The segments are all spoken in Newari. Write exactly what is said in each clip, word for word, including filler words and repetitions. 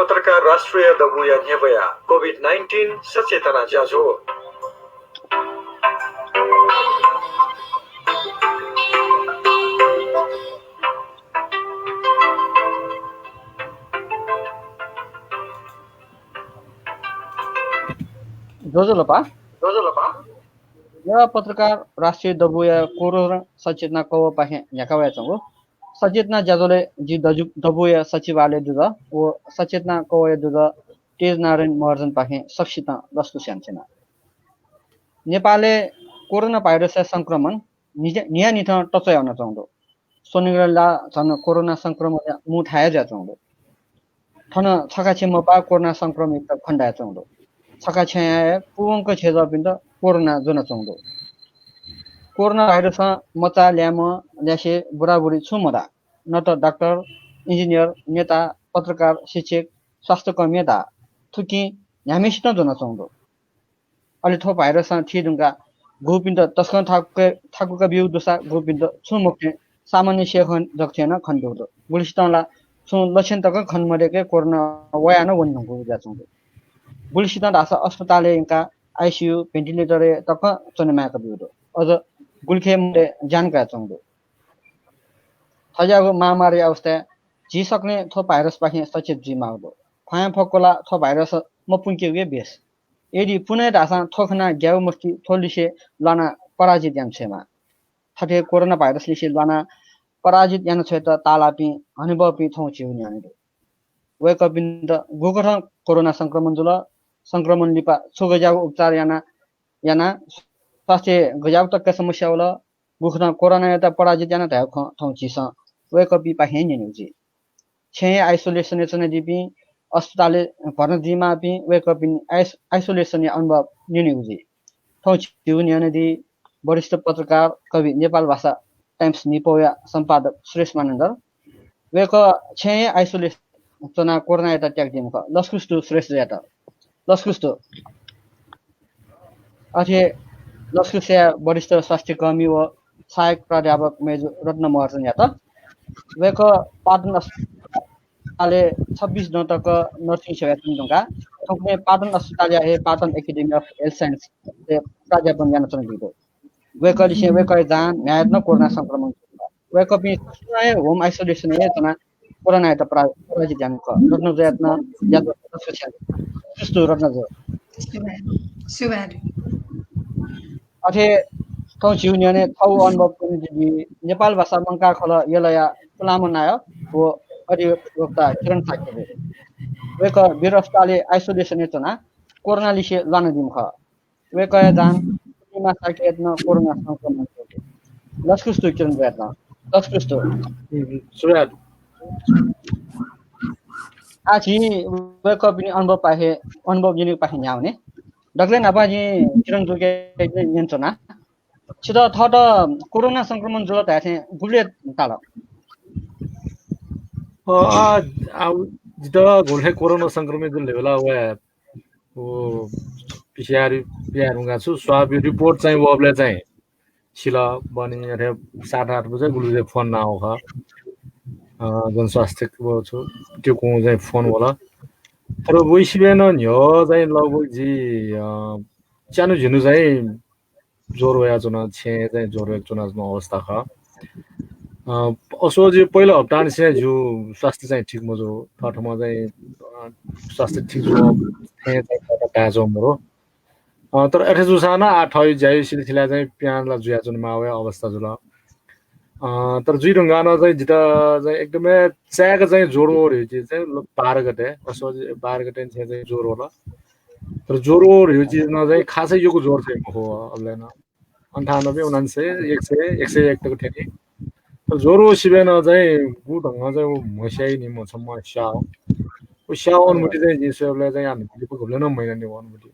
पत्रकार राष्ट्रिय दबूया न्ह्यब्वया कोभिड नाइन्टिन सचेतना ज्याझ्वः। ज्वजलपा। ज्वजलपा। या पत्रकार राष्ट्रिय दबूया कोरोना सचेतना कवःपाखें न्ह्याका वयाच्वंगु। सचेतना ज्याझ्वलय् जि दजु-, दबूया सचिवालय दुजः व सचेतना कवःया दुजः तेजनारायण महर्जनपाखें सकसितं लसकुस याना च्वना। नेपालय् कोरोना भाइरसया संक्रमण न्हिया-, न्हियान्हिथं तच्वया वनाच्वंगु दु। स्वनिगलय् ला झन कोरोना संक्रमणया मू थाय् हे जुयाच्वंगु दु। थन छखा छेँ मपाः कोरोना संक्रमित खनेदयाच्वंगु दु। छखा छेँया हे पूवंक छेँजःपिन्त कोरोना ज्वनाच्वंगु दु। कोरोना भाइरसं मचा, ल्याय्म्ह, ल्यासे, बुराबुरी छुं मदाः। न त डाक्टर, इन्जिनियर, नेता, पत्रकार, शिक्षक, स्वास्थ्यकर्मी हे दाः। थुकिं न्ह्याम्हसितं ज्वनाच्वंगु दु। अले थ्व भाइरसं थी धुंकाः गुपिन्त तसकं थाकुक, थाकुक ब्यूगु दुसा गुपिन्त छुं मखुथें सामान्य सेखं जक थें नं खनेदुगु दु। गुलिसितं ला छुं लक्षण तकं खने मदय्के कोरोना वयाः नं वने धुंकूगु जुयाच्वंगु दु। गुलिसितं धाःसा अस्पतालय् यंकाः आइसियु, भेन्टिलेटरय् तकं च्वने माय्क ब्यूगु दु। अझ गुलिखय् मनूतय् ज्यान कयाच्वंगु दु। थज्याःगु महामारी अवस्थाय् झी सकलें थ्व भाइरसपाखें सचेत जुइमाःगु दु। फयांफक्व ला थ्व भाइरस मपुंकेगु हे बेस। यदि पुने धाःसां थ्व खनाः ग्यागु मस्ति थ्व लिसे ल्वानाः पराजित याना छ्वयेमाः। थथे कोरोना भाइरस लिसे ल्वानाः पराजित याना छ्वयेत ताःलाःपिं हनेबहःपिं थौं झीगु न्ह्यःने दु। वय्कःपिन्त गुकथं कोरोना संक्रमण जुल, संक्रमण लिपा छु गज्याःगु उपचार याना, यानाः स्वास्थ्य गज्याःगु तक्क समस्या वल, गुकथं कोरोनायात पराजित याना धयागु खँ थौं झीसं वय्कःपिंपाखें न्यनेगु जुइ। छेँय् आइसोलेसनय् च्वनादीपिं, अस्पतालय् भर्ना जुइमाःपिं वय्कःपिनि आइस-, आइसोलेसनया अनुभव न्यनेगु जुइ। थौं झीगु न्ह्यःने दी वरिष्ठ पत्रकार, कवि, नेपाल भाषा टाइम्स निपौया सम्पादक सुरेश मानन्धर। वय्कः छेँय् आइसोलेसन च्वनाः कोरोनायात त्याकादीम्ह खः। लसकुस दु सुरेश जुयात। लसकुस दु। अथे लसकुस याये वरिष्ठ स्वास्थ्यकर्मी व सहायक प्राध्यापक मय्जु रत्न महर्जनयात। वय्कः पाटन अस्पतालय् छब्बिस दँ तक नर्सिङ सेवा यानाच्वना धुंकाः थौंकन्हय् पाटन अस्पतालया हे Patan Academy of Health Science-य् प्राध्यापन यानाच्वनादीगु दु। वय्कःलिसें वय्कःया जान म्ह्याय्‌यात नं कोरोना संक्रमण जुल। वय्कःपिं सकसिनं हे home isolation-य् हे च्वनाः कोरोनायात परा-, पराजित यानागु खः। रत्नजुयात नं ज्याझ्वः सुभाय्। सुभाय्। अथे थौं झीगु न्ह्यःने थःगु अनुभव कने जुइ नेपाल भाषा मंकाः खलः यलया पुलांम्ह नायः व अधिवक्ता किरण शाक्य जुइ। वय्कः वीर अस्पतालय् isolation-य् च्वनाः कोरोना लिसे ल्वानादीम्ह खः। वय्कःया जान पूर्णिमा शाक्ययात नं कोरोना संक्रमण जुल। लसकुस दु किरण जुयात नं। लसकुस दु। हम्म, सुभाय्। आः झी वय्कःपिनि अनुभवपाखे, अनुभव न्यनेगुपाखे न्ह्यावने। दकलय् न्हापां जिं किरण जुके न्यनाच्वना। छितः थःत कोरोना संक्रमण जुल धाये थें गुबलय् ताल? अ, आ, आ, जितः गुबलय् कोरोना संक्रमित जुल धायेबलय् व, व PCR, PCR धुंकाः छु swab report चाहिँ वःबलय् चाहिँ सिल, बहनी अथे सात आठ बजे गुलि चाहिँ फोन नाः वः खः। अ, जनस्वास्थ्य व छु, त्यो कुँ चाहिँ फोन वल। तर वइसिबें नं न्ह्यः चाहिँ लगभग जि, अ, च्यान्हु झिन्हु चाहिँ ज्वर वयाच्वन, छेँय् चाहिँ ज्वर वयाच्वनाच्वनागु अवस्था खः। अ, असोजि पहिला हप्तांनिसें जिगु स्वास्थ्य चाहिँ ठीक मजू। थःथम्हं चाहिँ, अ, स्वास्थ्य ठीक जुल, छेँय् चाहिँ काय् च्वंगु मरु। अ, तर अथे जूसां नं आः थःगु ज्याया सिलसिलाय् चाहिँ पिहां ला जुयाच्वनेमाः वया अवस्था जुल। अ, तर जुइ धुंकाः नं चाहिँ जितः चाहिँ एकदमै चाय्‌क चाहिँ ज्वर वः धइगु चिज चाहिँ ल-, बाह्र गते, असोजि बाह्र गते निसें चाहिँ ज्वर वल। तर ज्वर वः धइगु चिज नं चाहिँ खासै यक्व ज्वर चाहिँ मखु, अबलय् नं। अन्ठानब्बे, उनान्सय, एक सय, एक सय एक तक थ्यनी। तर ज्वर वःसिबें नं चाहिँ गु ढंगं चाहिँ व म्हस्याइ नि, म छम्ह स्याः। व स्याः अनुभूति चाहिँ जिं स्वयेबलय् चाहिँ आः लिपा गुबलें नं मयानानि व अनुभूति।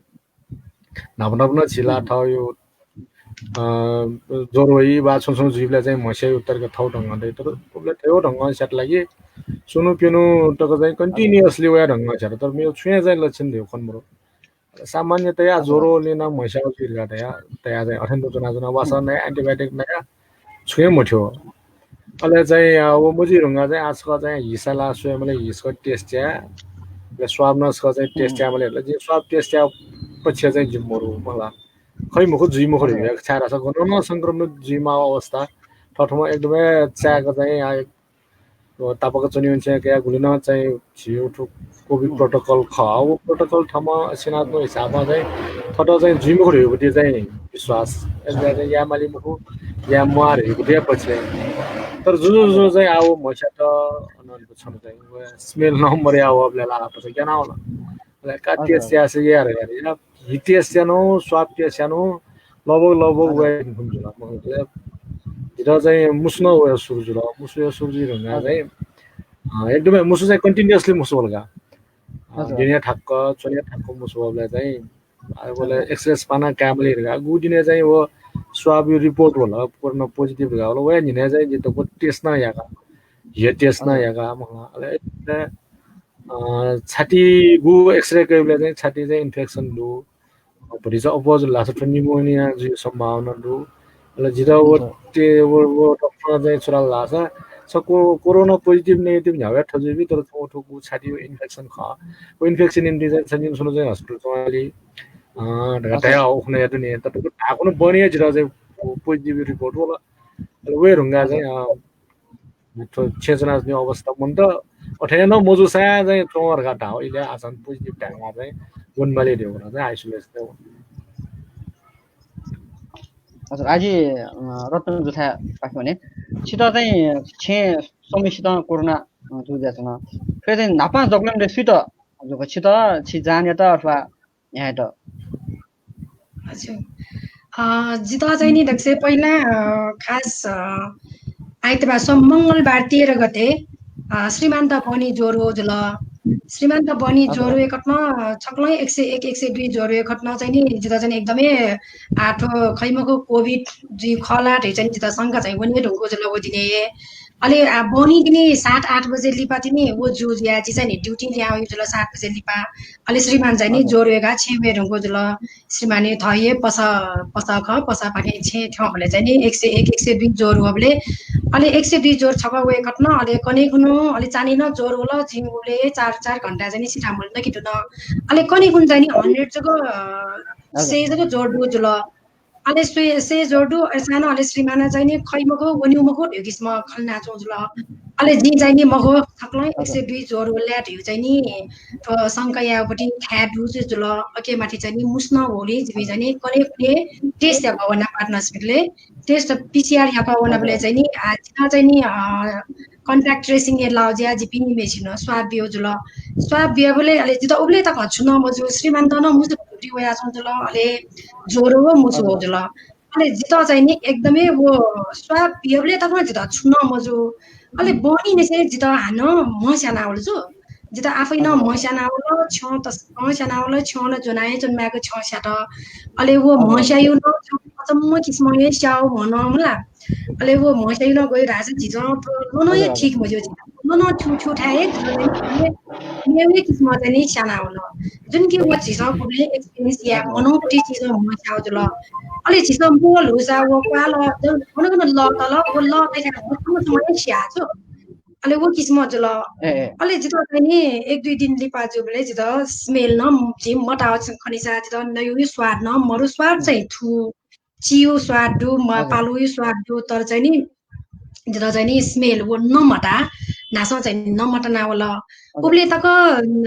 न्हापा न्हापा नं झी ला थःगु, अ, ज्वर वइ वा छुं छुं जुइबलय् चाहिँ म्हस्याइ उत्तरक थःगु ढंगं दइ। तर उबलय् थःगु ढंगं स्यात लागि सुनु प्यनु तक चाहिँ continuously वया ढंगं स्यात। तर मेगु छुं हे चाहिँ लक्षण धइगु खने मरु। सामान्यतया ज्वर वःबलय् नं म्हस्याः जुइ धकाः तया, तया चाहिँ अथें तुं च्वनाच्वना, वासः नया, antibiotic नया, छुं हे मथ्यू। अले चाहिँ, अ, व मजुइ धुंकाः चाहिँ आः छकः चाहिँ हिसा ला स्वयेमालय् हिसक test याये। ले स्वाब नं छकः चाहिँ टेस्ट यायेमाली। ले जिं स्वाब टेस्ट याये पछि चाहिँ जिं मरु मला। खइ मखु जुइ मखु रे। छाय् धाःसा गनं नं संक्रमित जुइमाः अवस्था। थःथःम्हं एकदमै चाय्‌क चाहिँ आ, तापाक च्वनेगुलिं चाहिँ कया गुलि नं चाहिँ झी उथु कोभिड प्रोटोकल खः। व प्रोटोकल थःम्हं सिनातःगु हिसाबं चाहिँ थःत चाहिँ जुइ मखु रे, उति चाहिँ विश्वास। एकदम चाहिँ यायेमाली मखु, याये म्वाः रे, उति पछि। तर जुजु जुजु चाहिँ आ व म्हस्यात अनंत छन्हु चाहिँ व स्मेल नं मरया वःबलय् ला आपात ग्यानावल। ले का टेस्ट यासे यार यार। हि टेस्ट यानु, स्वाब टेस्ट यानु, लगभग, लगभग वये धुन जुल। मतलब, जितः चाहिँ मुसु नं वये सुरु जुल। मुसु वये सुरु जुइ धुंगा चाहिँ, अ, एकदमै मुसु चाहिँ continuously मुसु वल का। अ, हजुर। दिने थाक्क, च्वने थाक्क मुसु वःबलय् चाहिँ, आ, बले हजुर। एक्सरे पाना कायेमाली धुंगा। गु दिने चाहिँ व स्वाब report वल, कोरोना positive धुंगा वल। वया न्हिनय् चाहिँ जितः टेस्ट नं याका, हि टेस्ट नं हजुर। याका, मला। अले, अ, छातिगु एक्सरे कइबलय् चाहिँ छाति चाहिँ infection दु। भतिचा अप्वः जुल धाःसा थ्व pneumonia जुइ सम्भावना दु। अले जितः व हजुर। टे-, व, व डाक्टरं चाहिँ छु धाल धाःसा, छ को-, कोरोना positive negative न्ह्यागु थ्व जुइबी, तर थ्व थुगु छातिगु infection खः। व infection निंतिं चाहिँ छन्हु चाहिँ hospital च्वंगु ला, अ, धकाः हजुर। धया उखुन्हु यात नि, तर धाःगु नं बहनी हे जितः चाहिँ positive report वल। अले वये धुंगा हजुर। चाहिँ, अ, थ्व छेँय् च्वनाच्वनीगु अवस्था मन्त, अथे नं मजूसां चाहिँ च्वं धकाः धाः। इले आः चाहिँ positive धायेमाः चाहिँ वनेमाली धइगु नं चाहिँ isolation-य् वने। हजुर, आः जि, अ, रत्न जुथाय् पाखे वने। छितः चाहिँ छेँय् स्वम्हसितं कोरोना, अ, जूगु जुयाच्वन। थ्व चाहिँ न्हापां जक ला मखु, सुइत जूगु, छितः, छि जानयात अथवा न्ह्यायात? हजुर। अ, जितः चाहिँ नि दक्वसिबें पहिला, अ, खास, अ, आइतबार, सोम, मंगलबार तेह्र गते, अ, श्रीमानत बहनी ज्वर वःगु जुल। श्रीमानत बहनी हजुर। ज्वर वय्कथं, अ, छकलं एक सय एक, एक सय दुई ज्वर वय्कथं चाहिँ नि जितः चाहिँ नि एकदमै, आ, थ्व खइ मखु कोभिड जुइ खः ला धइगु चाहिँ नि जितः शंका चाहिँ वने धुंकूगु जुल व दिनय्। अले, आ, बहनी तिनि सात आठ बजे लिपा तिनि व जू जुयाः जि चाहिँ नि ड्युटी लिहां वयागु जुल सात बजे लिपा। अले श्रीमान चाहिँ नि हजुर। ज्वर वय्काः छेँय् वये धुंकूगु जुल। श्रीमान थः हे पसः, पसः खः, पसःपाखें छेँय् थ्यंबलय् चाहिँ नि एक सय एक, एक सय दुई ज्वर वःबलय्, अले एक सय दुई ज्वर छकः वय्कथं, अले कन्हय् खुन्हु, अले चान्हय् नं ज्वर वल, जिं उबलय् चार, चार घण्टा चाहिँ नि सिटामोल नके धुन। अले कन्हय् खुन्हु चाहिँ नि hundred जक, अ, हजुर। सय जक ज्वर दुगु जुल। अले सय, सय ज्वर दु, अय्सां नं अले श्रीमान चाहिँ नि खइ मखु, वनीगु मखु धइगु किसिमं खँ ल्हानाच्वंगु जुल। अले जिं चाहिँ नि मखु, छकलं हजुर। एक सय दुई ज्वर वल ला धइगु चाहिँ नि, अ, शंका यायेगु पट्टि थाय् दुगु जुल। अकियामाथि चाहिँ नि मुसु नं वःगुलिं जिमि चाहिँ नि कन्हय् खुन्हु test याकः वना पाटन hospital-य्। Test PCR याकः वनाबलय् हजुर। चाहिँ नि, आ, जितः चाहिँ नि, अ, contact tracing-य् लाःगु जुयाः जिपिं निम्हय्सिनं स्वाब बियागु जुल। स्वाब बियाबलय् अले जितः उबलय् तकं छुं नं मजू, श्रीमानत नं मुसु भुतुभुति वयाच्वंगु जुल, अले ज्वर व मुसु हजुर। वःगु जुल। अले जितः चाहिँ नि एकदमै व स्वाब बियाबलय् तकं जितः छुं नं मजू। अले बहनी निसें जितः हानं म्ह स्यानावल जु। जितः आफै नं हजुर। म्ह स्यानावल, छ्यं तसकं स्यानावल, छ्यं नं ज्वना हे च्वने माय्क छ्यं स्यात। अले व हजुर। म्ह स्याइगु नं छुं अचम्म किसिमं हे स्याःगु म्ह नं मला। अले व म्हस्यायु नं गयो धाःसा झीसं थ्व ल्वनं हे हजुर, हजुर। ठीक मज्यू झीत। ल्वनं छु छु थाय् हे झीसं मेव हे किसिमं चाहिँ नि स्यानावल। जुन कि व झीसं गुबलें experience याये मन्हु पट्टि झीसं म्हस्याउ जुल। अले झीसं मवल हुसा व क्वाल, गन गन लः तल, व लः तयाः मथ्यंम्ह समयं स्याः छु। अले व किसिमं जुल। ए, ए। अले जितः चाहिँ नि एक दुई दिन लिपा जूबलय् जितः smell नं झी मताः खनिसा जितः नयु स्वाद नं मरु, स्वाद चाहिँ थु। चिउ स्वाद दु, म-, हजुर। पालुयु स्वाद दु, तर चाहिँ नि, जितः चाहिँ नि smell व नमता, न्हासं चाहिँ नि नमता नावल। हजुर। उबले तक,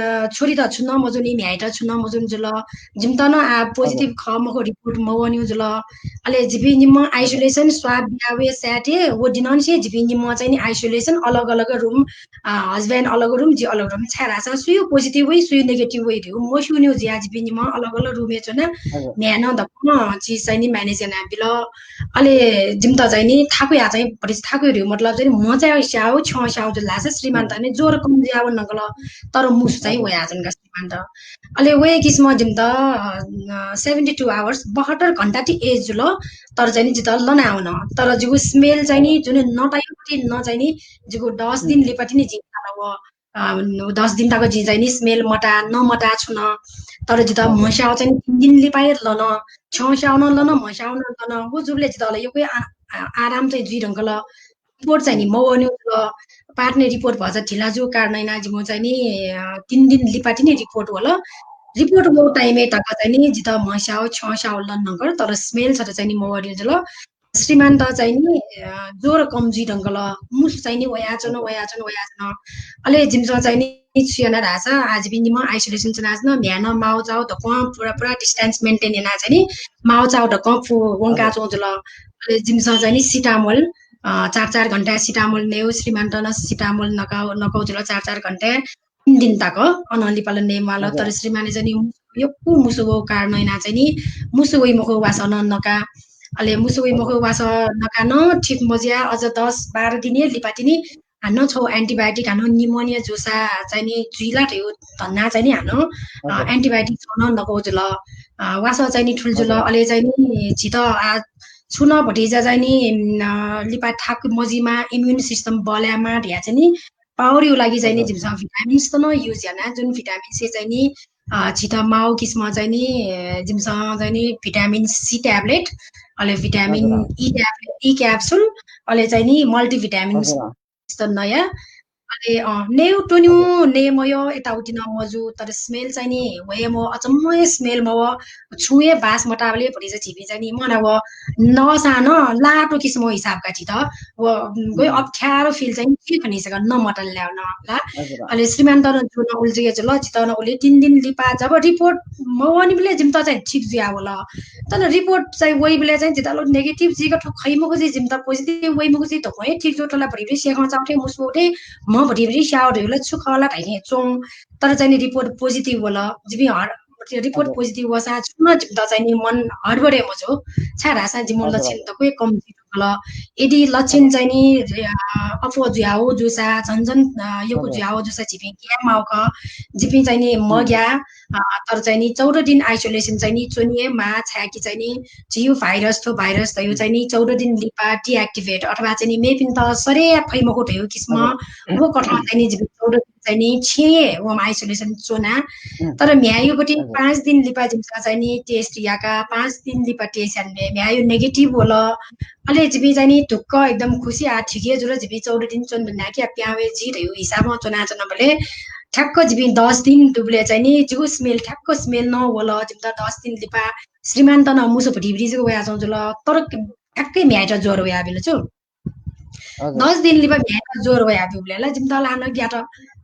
अ, छोरीत छु नं मजूनि, म्ह्याय्‌त छु नं मजूनि जुल। जिमित नं आ, हजुर। Positive खः मखु report मवनिउ जुल। अले जिपिं निम्ह हजुर। Isolation स्वाब बियावे साथे, व दिनंनिसें जिपिं निम्ह चाहिँ नि isolation अलग अलग room, अ, husband अलग room, जि अलग room। छाय् धाःसा सुयु positive वइ, सुयु negative वइ धइगु मस्यूनिउ जुयाः जिपिं निम्ह अलग अलग room-य् च्वना। हजुर। म्ह्याय् नं दक्वं चिज चाहिँ नि manage याना बिल। अले जिमित चाहिँ नि थाकुया चाहिँ भतिचा थाकुया धइगु मतलब चाहिँ नि म्हचायु स्याउ, छ्यं स्याउ जुल धाःसा श्रीमानत नि ज्वर कम जुयावन धुंकल, तर मुसु चाहिँ हजुर। वयाच्वन का श्रीमानत। अले वहे किसिमं जिमित, अ, seventy two hours, बहत्तर घण्टा ति age जुल, तर चाहिँ नि जितः लनावन। तर जिगु smell चाहिँ नि हजुर। जुन नतायु पट्टि न चाहिँ नि जिगु दस दिन हुँ। लिपा ति नि जिं थाल व अ, दस दिन तक जिं चाहिँ नि smell मता, नमता छुन। तर जितः हजुर। म्हस्याउ चाहिँ नि तीन दिन लिपा हे लन, छ्यं स्याउ नं लन, हजुर। म्हस्याउ नं लन। व जुबले जितः ला यक्व आ-, आ-, आराम चाहिँ जुइ धुंकल। Report चाहिँ नि हजुर। मवनिउ जुल। पाटने रिपोर्ट भचा ढिला जू कारण याना जिमो चाहिँ नि, अ, तीन दिन लिपा तिनि रिपोर्ट वल। रिपोर्ट वःगु टाइमय् तक चाहिँ नि जितः म्हस्याः छ्यं स्याः लन नंकर, तर स्मेल छता चाहिँ नि मवःगु जुल। श्रीमानत चाहिँ नि, अ, ज्वर कम जुइ धुंकल, मुसु चाहिँ नि वयाच्वन, वयाच्वन, वयाच्वन। अले जिमिसं चाहिँ नि छु याना धाःसा, आ, जिपिं निम्ह आइसोलेसन च्वनाच्वन, म्ह्याय् नं माउ चाउ धकं पुरा, पुरा distance maintain याना चाहिँ नि माउ चाउ धकं पु-, वंका हजुर। च्वं जुल। अले जिमिसं चाहिँ नि सिटामोल, अ, चार चार घण्टा सिटामोल नयेउ, श्रीमानत नं सिटामोल नकाउ, नकौ जुल चार चार घण्टा, तीन दिन तक अनं लिपा ला नये माल। हजुर। तर श्रीमानया चाहिँ नि यक्व मुसु वःगु कारण याना चाहिँ नि मुसु वइ मखु वासः नं नका। अले मुसु वइ मखु वासः नका नं ठीक मजुया, अझ दस बाह्र दिन हे लिपा तिनि हानं छौ antibiotic हानं pneumonia जूसा चाहिँ नि जुइला धयु धन्ना चाहिँ नि हानं, अ, हजुर। Antibiotic छौ नं नकौ जुल। अ, वासः चाहिँ नि ठुल जुल। हजुर। अले चाहिँ नि झीत आ, छुं भतिचा चाहिँ नि, अ, लिपा थाकु मजिमा, immune system बल्यामा धिया चाहिँ नि power यु लागि चाहिँ नि हजुर। जिमिसं vitamins त नं use याना, जुन vitamins चाहिँ नि, अ, झीत माउ किसिम चाहिँ नि, अ, जिमिसं चाहिँ नि vitamin C tablet, अले vitamin हजुर। E tablet, E capsule, अले चाहिँ नि multivitamin हजुर। त नया। अले, अ, नयेउ त्वन्यु हजुर। नये मयः यताउति नं मजू, तर स्मेल चाहिँ नि वये मवः, अचम्म हे स्मेल मवः, छुं हे बास मताबले भतिचा झीपिं चाहिँ नि मना व नसां नं लातो किसिम हिसाब का झीत। व, गइ अप्ठ्यारो feel चाहिँ नि के खनि सक न मताल ल्याउ न ला। हजुर। अले श्रीमानत नं ज्वर नं उल्जिया जुल, झीत नं उलि तीन दिन लिपा जब रिपोर्ट मवःनिबले जिमित चाहिँ ठीक जुया वल। तर रिपोर्ट चाहिँ वइबले चाहिँ झीत लो negative जुइक थ्व खइ मखु जि, जिमित positive वइ मखु जि, धकं हे ठीक जू थ्व ला भतिभति सेखं चाउ थे, मुसु वउ थे, म्ह भतिभति स्याउ थे ला छु खः ला धाइ थें च्वं। तर चाहिँ नि रिपोर्ट positive वल। जिपिं हर, रिपोर्ट हजुर। Positive वसा छुं नं जिमित चाहिँ नि मन हडबडे मजू। छाय् धाःसा जिमु हजुर, लक्षण हजुर। त क्वय् कम जुइ धुंकल। यदि लक्षण हजुर। चाहिँ नि, अ, अप्वः जुयाउ जूसा, झन झन, अ, यक्व हजुर। जुयाउ जूसा झीपिं ग्याये माउक, झीपिं चाहिँ नि हुँ। मग्या, अ, तर चाहिँ नि चौध दिन isolation चाहिँ नि च्वनिये माः, छाय्कि चाहिँ नि झीउ virus, थ्व virus धयु हुँ। चाहिँ नि चौध दिन लिपा deactivate अथवा चाहिँ नि मेपिन्त सरे फइ मखु धयु किसिम हजुर। व कथं चाहिँ नि झीपिं चौध दिन चाहिँ नि छेँय् home isolation च्वना। हुँ। तर म्ह्याय्‌युपट्टि हजुर। पाँच दिन लिपा जिमिसं चाहिँ नि test याका, पाँच दिन लिपा test यानाबले म्ह्याय्‌यु negative वल। अले झीपिं चाहिँ नि ढुक्क एकदम खुसी, आ, ठीक हे जुल, झीपिं चौध दिन च्वन धुनाकि आ प्यां वये जि धयु हिसाबं च्वनाच्वनाबले ठ्याक्क झीपिं दस दिन दुबले चाहिँ नि जिगु smell, ठ्याक्क smell नं वल। जिमित दस दिन लिपा श्रीमानत नं मुसु भतिभति जक वयाच्वं जुल। तर ठ्याक्कै म्ह्याय्‌त ज्वर वयाबिल छु। हजुर। दस दिन लिपा म्ह्याय्‌त ज्वर वयाबिल ला जिमित ला नं ग्यात,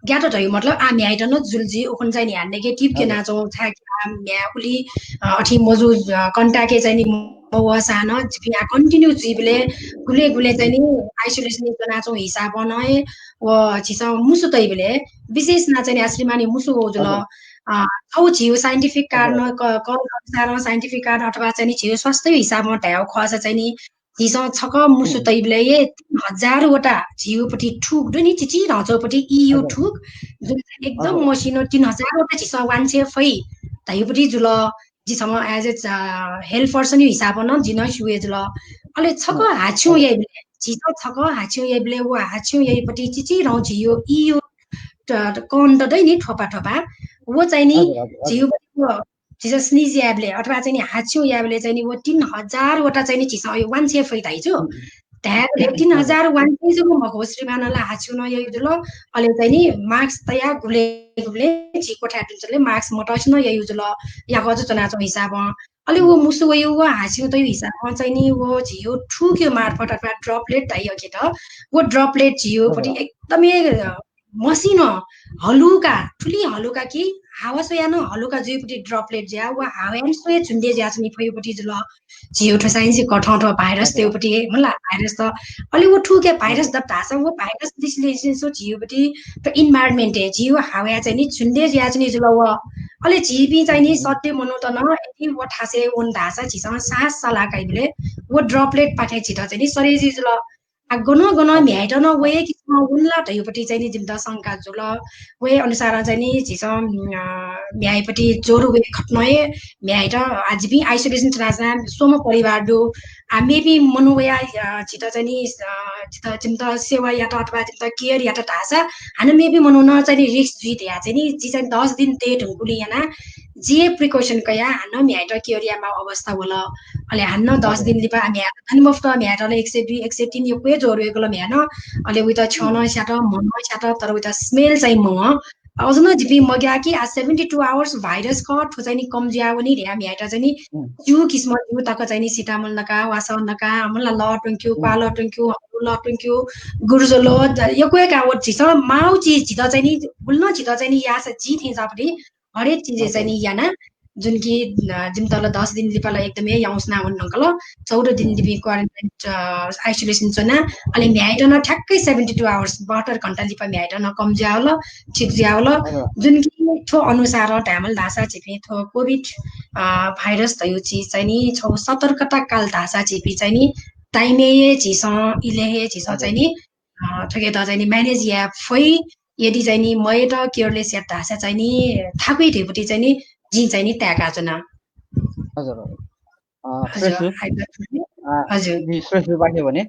ग्यात धयु मतलब आ म्ह्याय्‌त नं जुल जि उखुन चाहिँ नि आ negative हजुर। क्यनाच्वं छाय्‌कि आ म्ह्याय् उलि, अ, अथि मजू, अ, contact-य् चाहिँ नि मवःसां नं जिपिं आ continue जुइबले गुले गुले चाहिँ नि isolation-य् च्वनाच्वं हिसाबं नं हे व झीसं मुसु तइबले विशेष ना चाहिँ नि आ श्रीमानयु मुसु वउ जुल। हजुर। अ, थौ झीउ scientific कारण हजुर। क-, कल अनुसारं scientific कारण अथवा चाहिँ नि झीउ स्वास्थ्य हिसाबं धायेउ खःसा चाहिँ नि झीसं छकः मुसु हुँ। तइबले हे तीन हजार वटा झीउपट्टि थुक दु नि, चिचिधंचौपट्टि इयु हजुर। थुक, जुन चाहिँ एकदम हजुर। मसिनो तीन हजार वटा झीसं वांछ्वये फइ धयुपट्टि जुल। जि छम्ह as a, अ, health person-यु हिसाबं नं जि नं स्यू हे जुल। अले छकः हजुर। हाछ्यु हजुर। याइबले, झीसं छकः हाछ्यु याइबले व हाछ्यु याइपट्टि चिचिधं झीउ इयु त, त, कण त दइ नि थोपा थोपा। व चाहिँ नि हजुर, हजुर, हजुर। झीउपट्टि व झीसं sneeze याइबले अथवा चाहिँ नि हाछ्यु याइबले चाहिँ नि व तीन हजार वटा चाहिँ नि झीसं अयु वांछ्वये फइ धाइ छु। हुँ। धायेबले तीन हजार वांछ्वये जक मखु, श्रीमानला हाछ्यु नं ययु जुल, अले चाहिँ नि mask तया गुबले गुबले झी कोठाय् दुंचले mask मतसे नं ययु जुल, याकः च्वनाच्वं हिसाबं। अले व मुसु वयु व हाछ्यु तयु हिसाबं चाहिँ नि व झीउ थुकयु मार्फत अथवा droplet धाइ अकित, व droplet झीउपट्टि हजुर। एकदमै, अ, मसिनो हलुका, थुलि हलुका कि हावा स्वयाः नं हलुका जुइपट्टि droplet जुया, व हावाय् नं स्वयाः झुन्डे जुयाच्वनी फयुपट्टि जुल। झीउ थ्व science कथं थ्व virus हजुर। तेउपट्टि हे, मला virus त। अले व थुके virus हजुर। दत धाःसा व virus लिसे लिसे सो झीउपट्टि त environment हे, झीउ हावाय् चाहिँ नि झुन्डे जुयाच्वनी जुल व। अले झीपिं चाहिँ नि हजुर। सधैं मनूत नं यदि व थासय् वन धाःसा झीसं सास सलाः काइबले व droplet पाखें झीत चाहिँ नि सरे जुइ जुल। आ, गन गन हजुर। म्ह्याय्‌त नं वये किसिमं वनला धयुपट्टि चाहिँ नि जिमित शंका जुल। वये अनुसारं चाहिँ नि झीसं, अ, म्ह्याय्‌पट्टि ज्वर वये खतनं हे म्ह्याय्‌त आ, जिपिं isolation च्वनाच्वना स्वम्ह परिवार दु। आ, मेपिं मनू वया, अ, झीत चाहिँ नि, अ, झीत, जिमित सेवा यात अथवा जिमित care यात धाःसा हानं मेपिं मनू नं चाहिँ नि risk जुइ धया चाहिँ नि जि चाहिँ दस दिन तये धुंकुलिं याना जि हे precaution कया हानं म्ह्याय्‌त care यायेमाउ अवस्था वल। अले हानं दस दिन लिपा म्ह्याय् त नि मफुत, म्ह्याय् त ला एक सय दुई, एक सय तीन यक्व हे ज्वरो वय्कल म्ह्याय् नं। अले उइत छ्यं नं स्यात, म्ह नं स्यात, तर उइत smell चाहिँ मवं। अझ नं जिपिं मग्याः कि आ seventy two hours virus खः, थ्व चाहिँ नि कम जुया वनी धया म्ह्याय्‌त चाहिँ नि ज्यू किसिम ज्यू तक चाहिँ नि सिटामोल नका, वासः नका, अमला लः त्वंक्यु, क्वालः त्वंक्यु, हगु लः त्वंक्यु, गुर्जो लः, यक्व हे का व झीसं माउ चिज झीत चाहिँ नि गुलि नं झीत चाहिँ नि याःसा जी थें जापटी हरेक चिज चाहिँ नि याना, जुन कि, अ, जिमित ला दस दिन लिपा ला एकदमै याउँसना वन नकल। चौध दिन लिपि quarantine, अ, isolation च्वना। अले म्ह्याय्‌त नं ठ्याक्कै seventy two hours, बहत्तर घण्टा लिपा म्ह्याय्‌त नं कम जुयावल, ठीक जुयावल। हजुर। जुन कि थ्व अनुसार धायेमाल धाःसा झीपिं थ्व COVID, अ, virus धयु चिज चाहिँ नि छौ सतर्कता काल धाःसा झीपिं चाहिँ नि time हे झीसं, इले हे झीसं चाहिँ नि, अ, थुकेत चाहिँ नि manage याये फइ। यदि चाहिँ नि मयत careless यात धाःसा चाहिँ नि थाकुइ धइपति चाहिँ नि जिं चाहिँ नि ताय्‌का च्वना। हजुर, हजुर। अ, हजुर, श्रेष्ठ जु, अ, हजुर। जि श्रेष्ठ जुपाखे भने,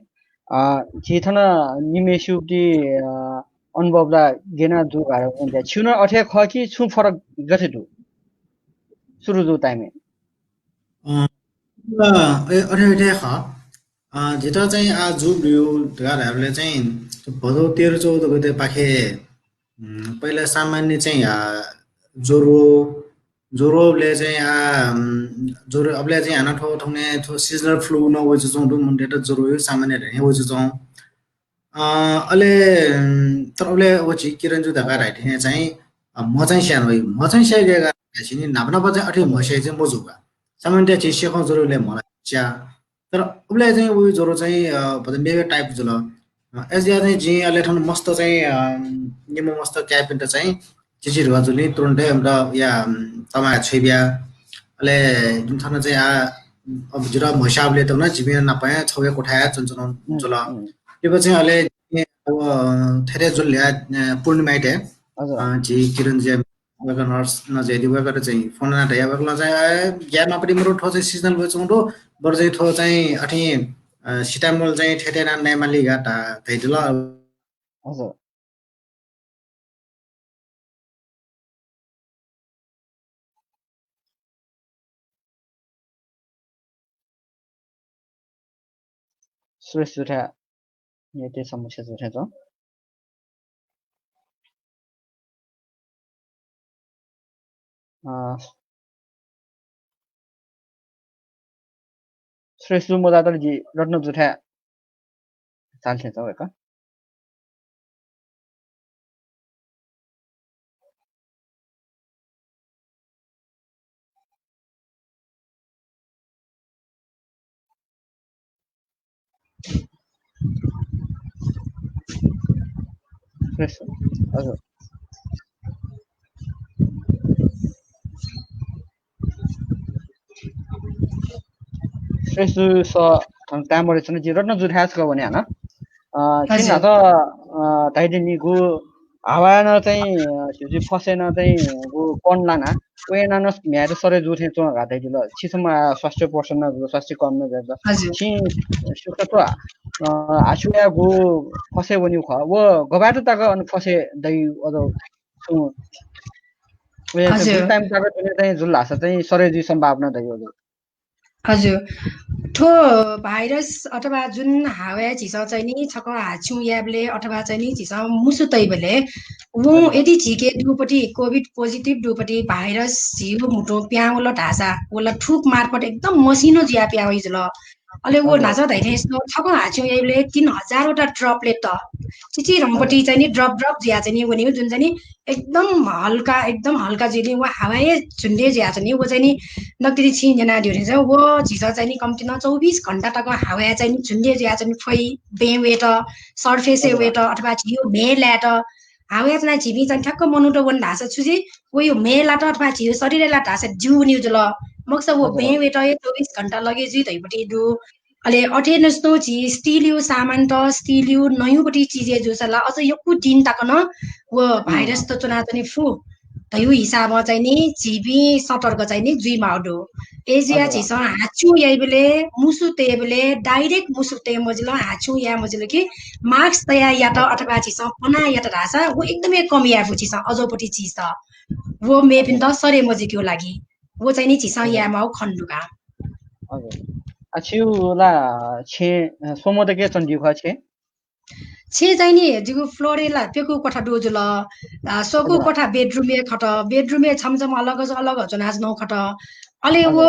अ, झी थन निम्हय्‌सिगुति, अ, अनुभव ला गेना जू धाःसा छिगु नं अथे खः कि छुं फरक गथे दु? सुरु जू time-य्। अ, अ, अथे, अथे खः। अ, झीत चाहिँ आ जू ब्यू धकाः धायेबलय् चाहिँ भदौ तेह्र चौध गते पाखे, उम्, पहिला सामान्य चाहिँ, आ, ज्वरो, ज्वरो अबलय् चाहिँ, आ, उम्, ज्वरो अबलय् चाहिँ हानं थ्व थौंकन्हय् थ्व seasonal flu नं वइच्वंच्वं दु, मनूतय्‌त ज्वरो सामान्य धइथें वइच्वंच्वं। अ, अले, उम्, तर अबलय् व झी किरण जु धकाः धाइथें चाहिँ, अ, म्ह चाहिँ स्याये वइ। म्ह चाहिँ स्याये गय् का धाःसा नि न्हापा न्हापा चाहिँ अथे म्ह स्याये चाहिँ मजू का। सामान्यतया झी सेखं ज्वरो अबलय् म्ह ला स्या। तर अबलय् चाहिँ व ज्वरो चाहिँ, अ, भचा मेगु type जुल। अ, अय्‌जुया चाहिँ जिं अले थन मस्त चाहिँ, अ, निम्ह मस्त काय्‌पिन्त चाहिँ चिचि धुवा जुलिं तुरुन्तय् इमित या, उम्, तमाया छ्वइ बिया। अले जिं थन चाहिँ आ, अब जितः म्हस्याःबलय् तक नं जिमि नाप हे छगू हे कोठाय् च्वनाच्वना जुल। लिपा चाहिँ अले, अ, थथे जुल या, अ, पूर्णिमायात, अ, झी किरण जुया वय्‌कः nurse नं जुयादी, वय्‌कःयात चाहिँ phone याना धया, वय्‌कलं चाहिँ, अ, ग्याये माःपति मरु, थ्व चाहिँ seasonal वइच्वंगु दु, बरु चाहिँ थ्व चाहिँ अथे, अ, सिटामोल चाहिँ थथे याना नयेमाली का धा-, धयादिल। हजुर। श्रेष्ठ जुथाय् नेटय् समस्या जुथाय् च्वं। अ, श्रेष्ठ जु मजातल जि रत्न जुथाय् झाल थें च्वं वय्‌कः। श्रेष्ठ, हजुर। श्रेष्ठ जु स-, थन time मदय् च्वना, जि रत्न जुथाय् छकः वने हानं। अ, छिं हजुर। न्हाचः, अ, धयादिनि गु हावाय् नं चाहिँ, अ, झीगु फसय् नं चाहिँ गु कण लाना, व याना नं म्ह्याय्‌त सरे जू थें च्वं धकाः धयादिल। छिसं नं स्वास्थ्य person नं जुल, स्वास्थ्य कर्मी नं जुल। हजुर। छिं सुखा थ्व, अ, हाछुया गु फसय् वनीगु खः। व गबलय् तक अन फसय् दइ अझ छुं वया चाहिँ हजुर। गुलि time तक दुने चाहिँ जुल धाःसा चाहिँ सरे जुइ सम्भावना दइ हजुर। हजुर। थ्व virus अथवा जुन हावाय् झीसं चाहिँ नि छकः हाछुं यायेबलय् अथवा चाहिँ नि झीसं मुसु तइबलय् वं हजुर। यदि झीके दुपति COVID positive दुपति virus झीगु म्हुतुं पिहां वल धाःसा, व ला थुक मार्फत एकदम मसिनो जुया पिहां वइ जुल। अले व हजुर। न्हाचः धयाथें छकः हाछुं याइबलय् तीन हजार वटा droplet त चिचिरंपति हजुर। चाहिँ नि drop drop जुया चाहिँ नि वनीगु जुन चाहिँ नि एकदम हल्का, एकदम हल्का जुइलिं व हावाय् झुन्डे जुया चाहिँ नि व चाहिँ नि नकतिनि छिं न्यनादिउ थें चाहिँ व झीसं चाहिँ नि कम्ति नं चौबिस घण्टा तक हावाय् चाहिँ नि झुन्डे जुया चाहिँ नि फइ, बँय् वयेत, surface-य् हजुर। वयेत अथवा झीगु म्हय् लायेत हावाय् चाहिँ नि झीपिं चाहिँ ठ्याक्क मनूत वन धाःसा छु जुइ, वयु म्हय् लात अथवा झीगु शरीरय् लात धाःसा ज्यू वनीगु जुल। मखुसा व हजुर। बँय् वयेत हे चौबिस घण्टा लगे जुइ धइपति दु। अले अथे नं झी steel-यु सामान त, steel-यु नँयुपति चिजय् जूसा ला अझ यक्व दिन तक नं व हम्म। Virus त च्वनाच्वने फु धयु हिसाबं चाहिँ नि झीपिं सतर्क चाहिँ नि जुइमाउ दु। अय्‌जुया हजुर। झीसं हाछुं याइबलय्, मुसु तयेबलय् direct मुसु तये मजिल, हाछुं याये मजिल कि mask तया यात हजुर। अथवा झीसं पना यात धाःसा व एकदमै कम याये फु झीसं अजोपति चिज त। व मेपिन्त हजुर। सरे मजिकेगु लागि व चाहिँ नि झीसं हजुर। यायेमाउ खने दु का। हजुर। छिगु ला छेँ, अ, स्वम्ह तक च्वनादीगु खः छेँ? छेँ चाहिँ नि जिगु floor-य् ला प्यकू कोठा दु जुल। अ, स्वकू कोठा bedroom-य् खत, bedroom-य् छम्ह छम्ह अलग अलग च्वनाच्वनागु खत। अले व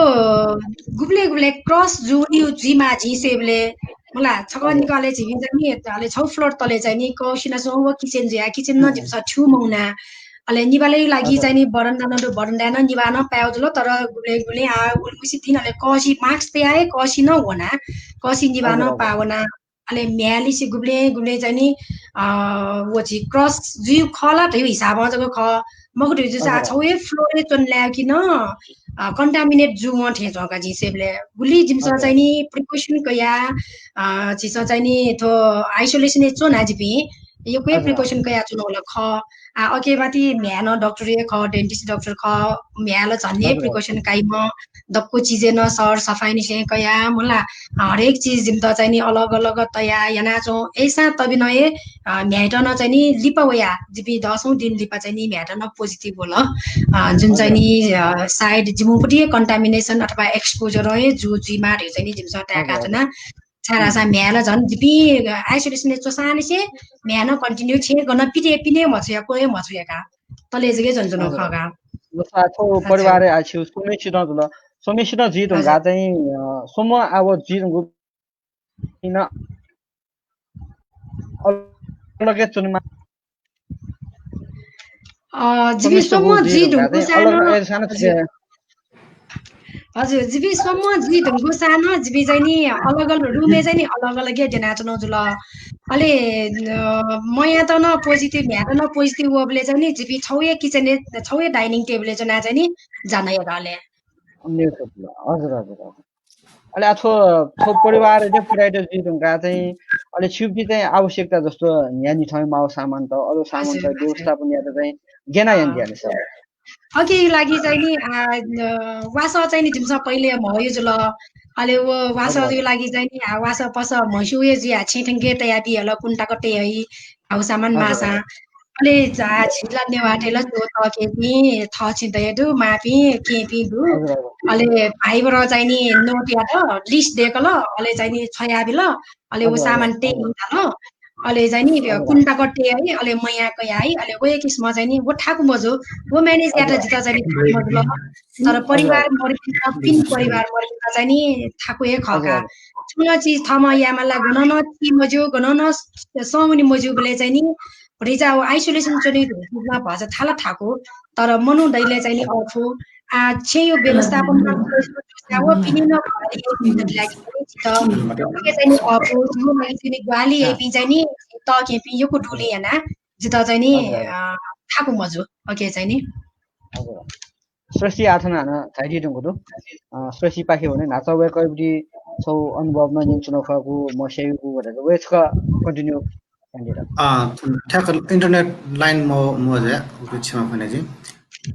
गुबलें गुबलें cross जू जुइमाः झी स्वयेबलय्, मला छकः निकः अले झीपिं चाहिँ नि अले छगू floor तले चाहिँ नि कःसिनाच्वंगु व kitchen जुयाः kitchen नं जिमिसं थ्यू मवना। अले निभालय् लागि चाहिँ नि बरन्दा नं दु, बरन्दाय् नं निभाः नं पायेगु जुल, तर गुबलें गुबलें आ उलिमछि दिं अले कःसि mask तयाः हे कःसि नं वना, कःसि निभाः नं पाः वना। अले म्ह्याय्‌लिसे गुबलें गुबलें चाहिँ नि, अ, व झी cross जुइगु खः ला धइगु हिसाबं जक खः। मखु धइगु जूसा आ छगू हे floor-य् च्वने लाय्‌गु कि नं, अ, contaminate जूवं थें च्वं का झी स्वयेबलय्। गुलि जिमिसं चाहिँ नि precaution कयाः, अ, झीसं चाहिँ नि थ्व isolation-य् च्वना जिपिं। यक्व हे precaution कयाच्वनागु ला खः। आ, अके बाति म्ह्याय् नं doctor हे खः, dentist doctor खः, म्ह्याय् ला झन हे precaution काइम्ह, दक्व चिजय् नं सरसफाइनिसें कयाः, मला, अ, हरेक चिज जिमित चाहिँ नि अलग अलग तयाः यानाच्वं। अय्‌सां तबि नं हे, अ, म्ह्याय्‌त नं चाहिँ नि लिपा वयाः, जिपिं दसौं दिं लिपा चाहिँ नि म्ह्याय्‌त नं positive वल। अ, जुन चाहिँ नि, अ, सायद जिमिगु पट्टि हे contamination अथवा exposure हे जू जुइमाः धइगु चाहिँ नि जिमिसं ताय्‌काच्वना। छाय्‌धाःसा म्ह्याय् ला झन जिपिं isolation-य् च्वसांनिसें म्ह्याय् नं continue छेँ गन पिने पिने मछुया, क्वय् मछुया का। तले जक हे च्वनाच्वनागु खः का। जस्ता थ्व परिवारय् आ छिगु स्वम्हसित जुल। स्वम्हसित जुइ धुंकाः चाहिँ, अ, स्वम्ह आ व जुइ धुंकूपिं नं अलग हे च्वनेमाः। अ, जिपिं स्वम्ह जुइ धुंकूसां नं, हजुर। हजुर, जिपिं स्वम्ह जुइ धुंकूसां नं जिपिं चाहिँ नि अलग अलग room-य् चाहिँ नि अलग अलग हे द्यनाच्वनागु जुल। अले, अ, मयात नं positive, म्ह्याय्‌त नं positive वःबलय् चाहिँ नि जिपिं छगू हे kitchen-य्, छगू हे dining table-य् च्वनाः चाहिँ नि जाना यात अले। हजुर, हजुर, हजुर। अले आ थ्व, थ्व परिवारय् चाहिँ पुराइत जुइ धुंकाः चाहिँ अले छिपिं चाहिँ आवश्यकता जस्तो न्ह्यानाः थ्यंगु माःगु सामानत, अरू सामानत, हजुर, हजुर। व्यवस्थापन यायेत चाहिँ गय् यानादिया नि सर? अकेया लागि चाहिँ नि, आ, न, वासः चाहिँ नि जिमिसं पहिले म्हय् जुल। अले व वासःया लागि चाहिँ नि, आ, वासः पसः म्हस्यू हे जुयाः छेँ थ्यंके तयाबी हल, कुन्हु तक तये हइ, धाःगु सामान माःसां। अले झा झी ला नेवाःतय् ला च्वः तःकेहेँपिं, थःछेँ दये दु, मांपिं, केहेँपिं दु। अले भाइ बरं चाहिँ नि note यात, list दय्‌कल, अले चाहिँ नि छ्वयाबिल, अले व सामान तये धाल। अले चाहिँ नि कुन्हु तक तये हइ, अले मयाः कयाः हइ, अले व हे किसिमं चाहिँ नि व थाकु मजू, व manage यायेत जितः चाहिँ नि थाकु मजुल। तर परिवार मरुपिन्त, पिने परिवार मरुपिन्त चाहिँ नि थाकु हे खः का। छुं नं चिज थःम्हं यायेमाल ला, गनं नं ति मज्यू, गनं नं स-, सं वने मज्यूबलय् चाहिँ नि भतिचा व isolation च्वने धुंकूपिन्त भचा थाला थाकु, तर मनू दइबलय् चाहिँ नि अःपु। आ, छेँया व्यवस्थापन नं व पिने नं ग्वाहालि याइपिन्त चाहिँ नि अःपु, जिगु लागि चाहिँ नि ग्वाहालि याइपिं चाहिँ नि तःकेहेँपिं यक्व दुने यानाः जितः चाहिँ नि, अ, थाकु मजू। OK चाहिँ नि। हजुर। सृष्टि आः थन हानं झायादी धुंकूगु दु। अ, सृष्टिपाखें वने न्हाचः वय्‌कःयागु छगू अनुभव नं न्यनाच्वनागु खःगु, म्हस्याइगु धकाः वय् छकः continue यानादिल। अ, ठ्याक्क internet line म-, मवःसा, उकिं क्षमा फ्वने जिं।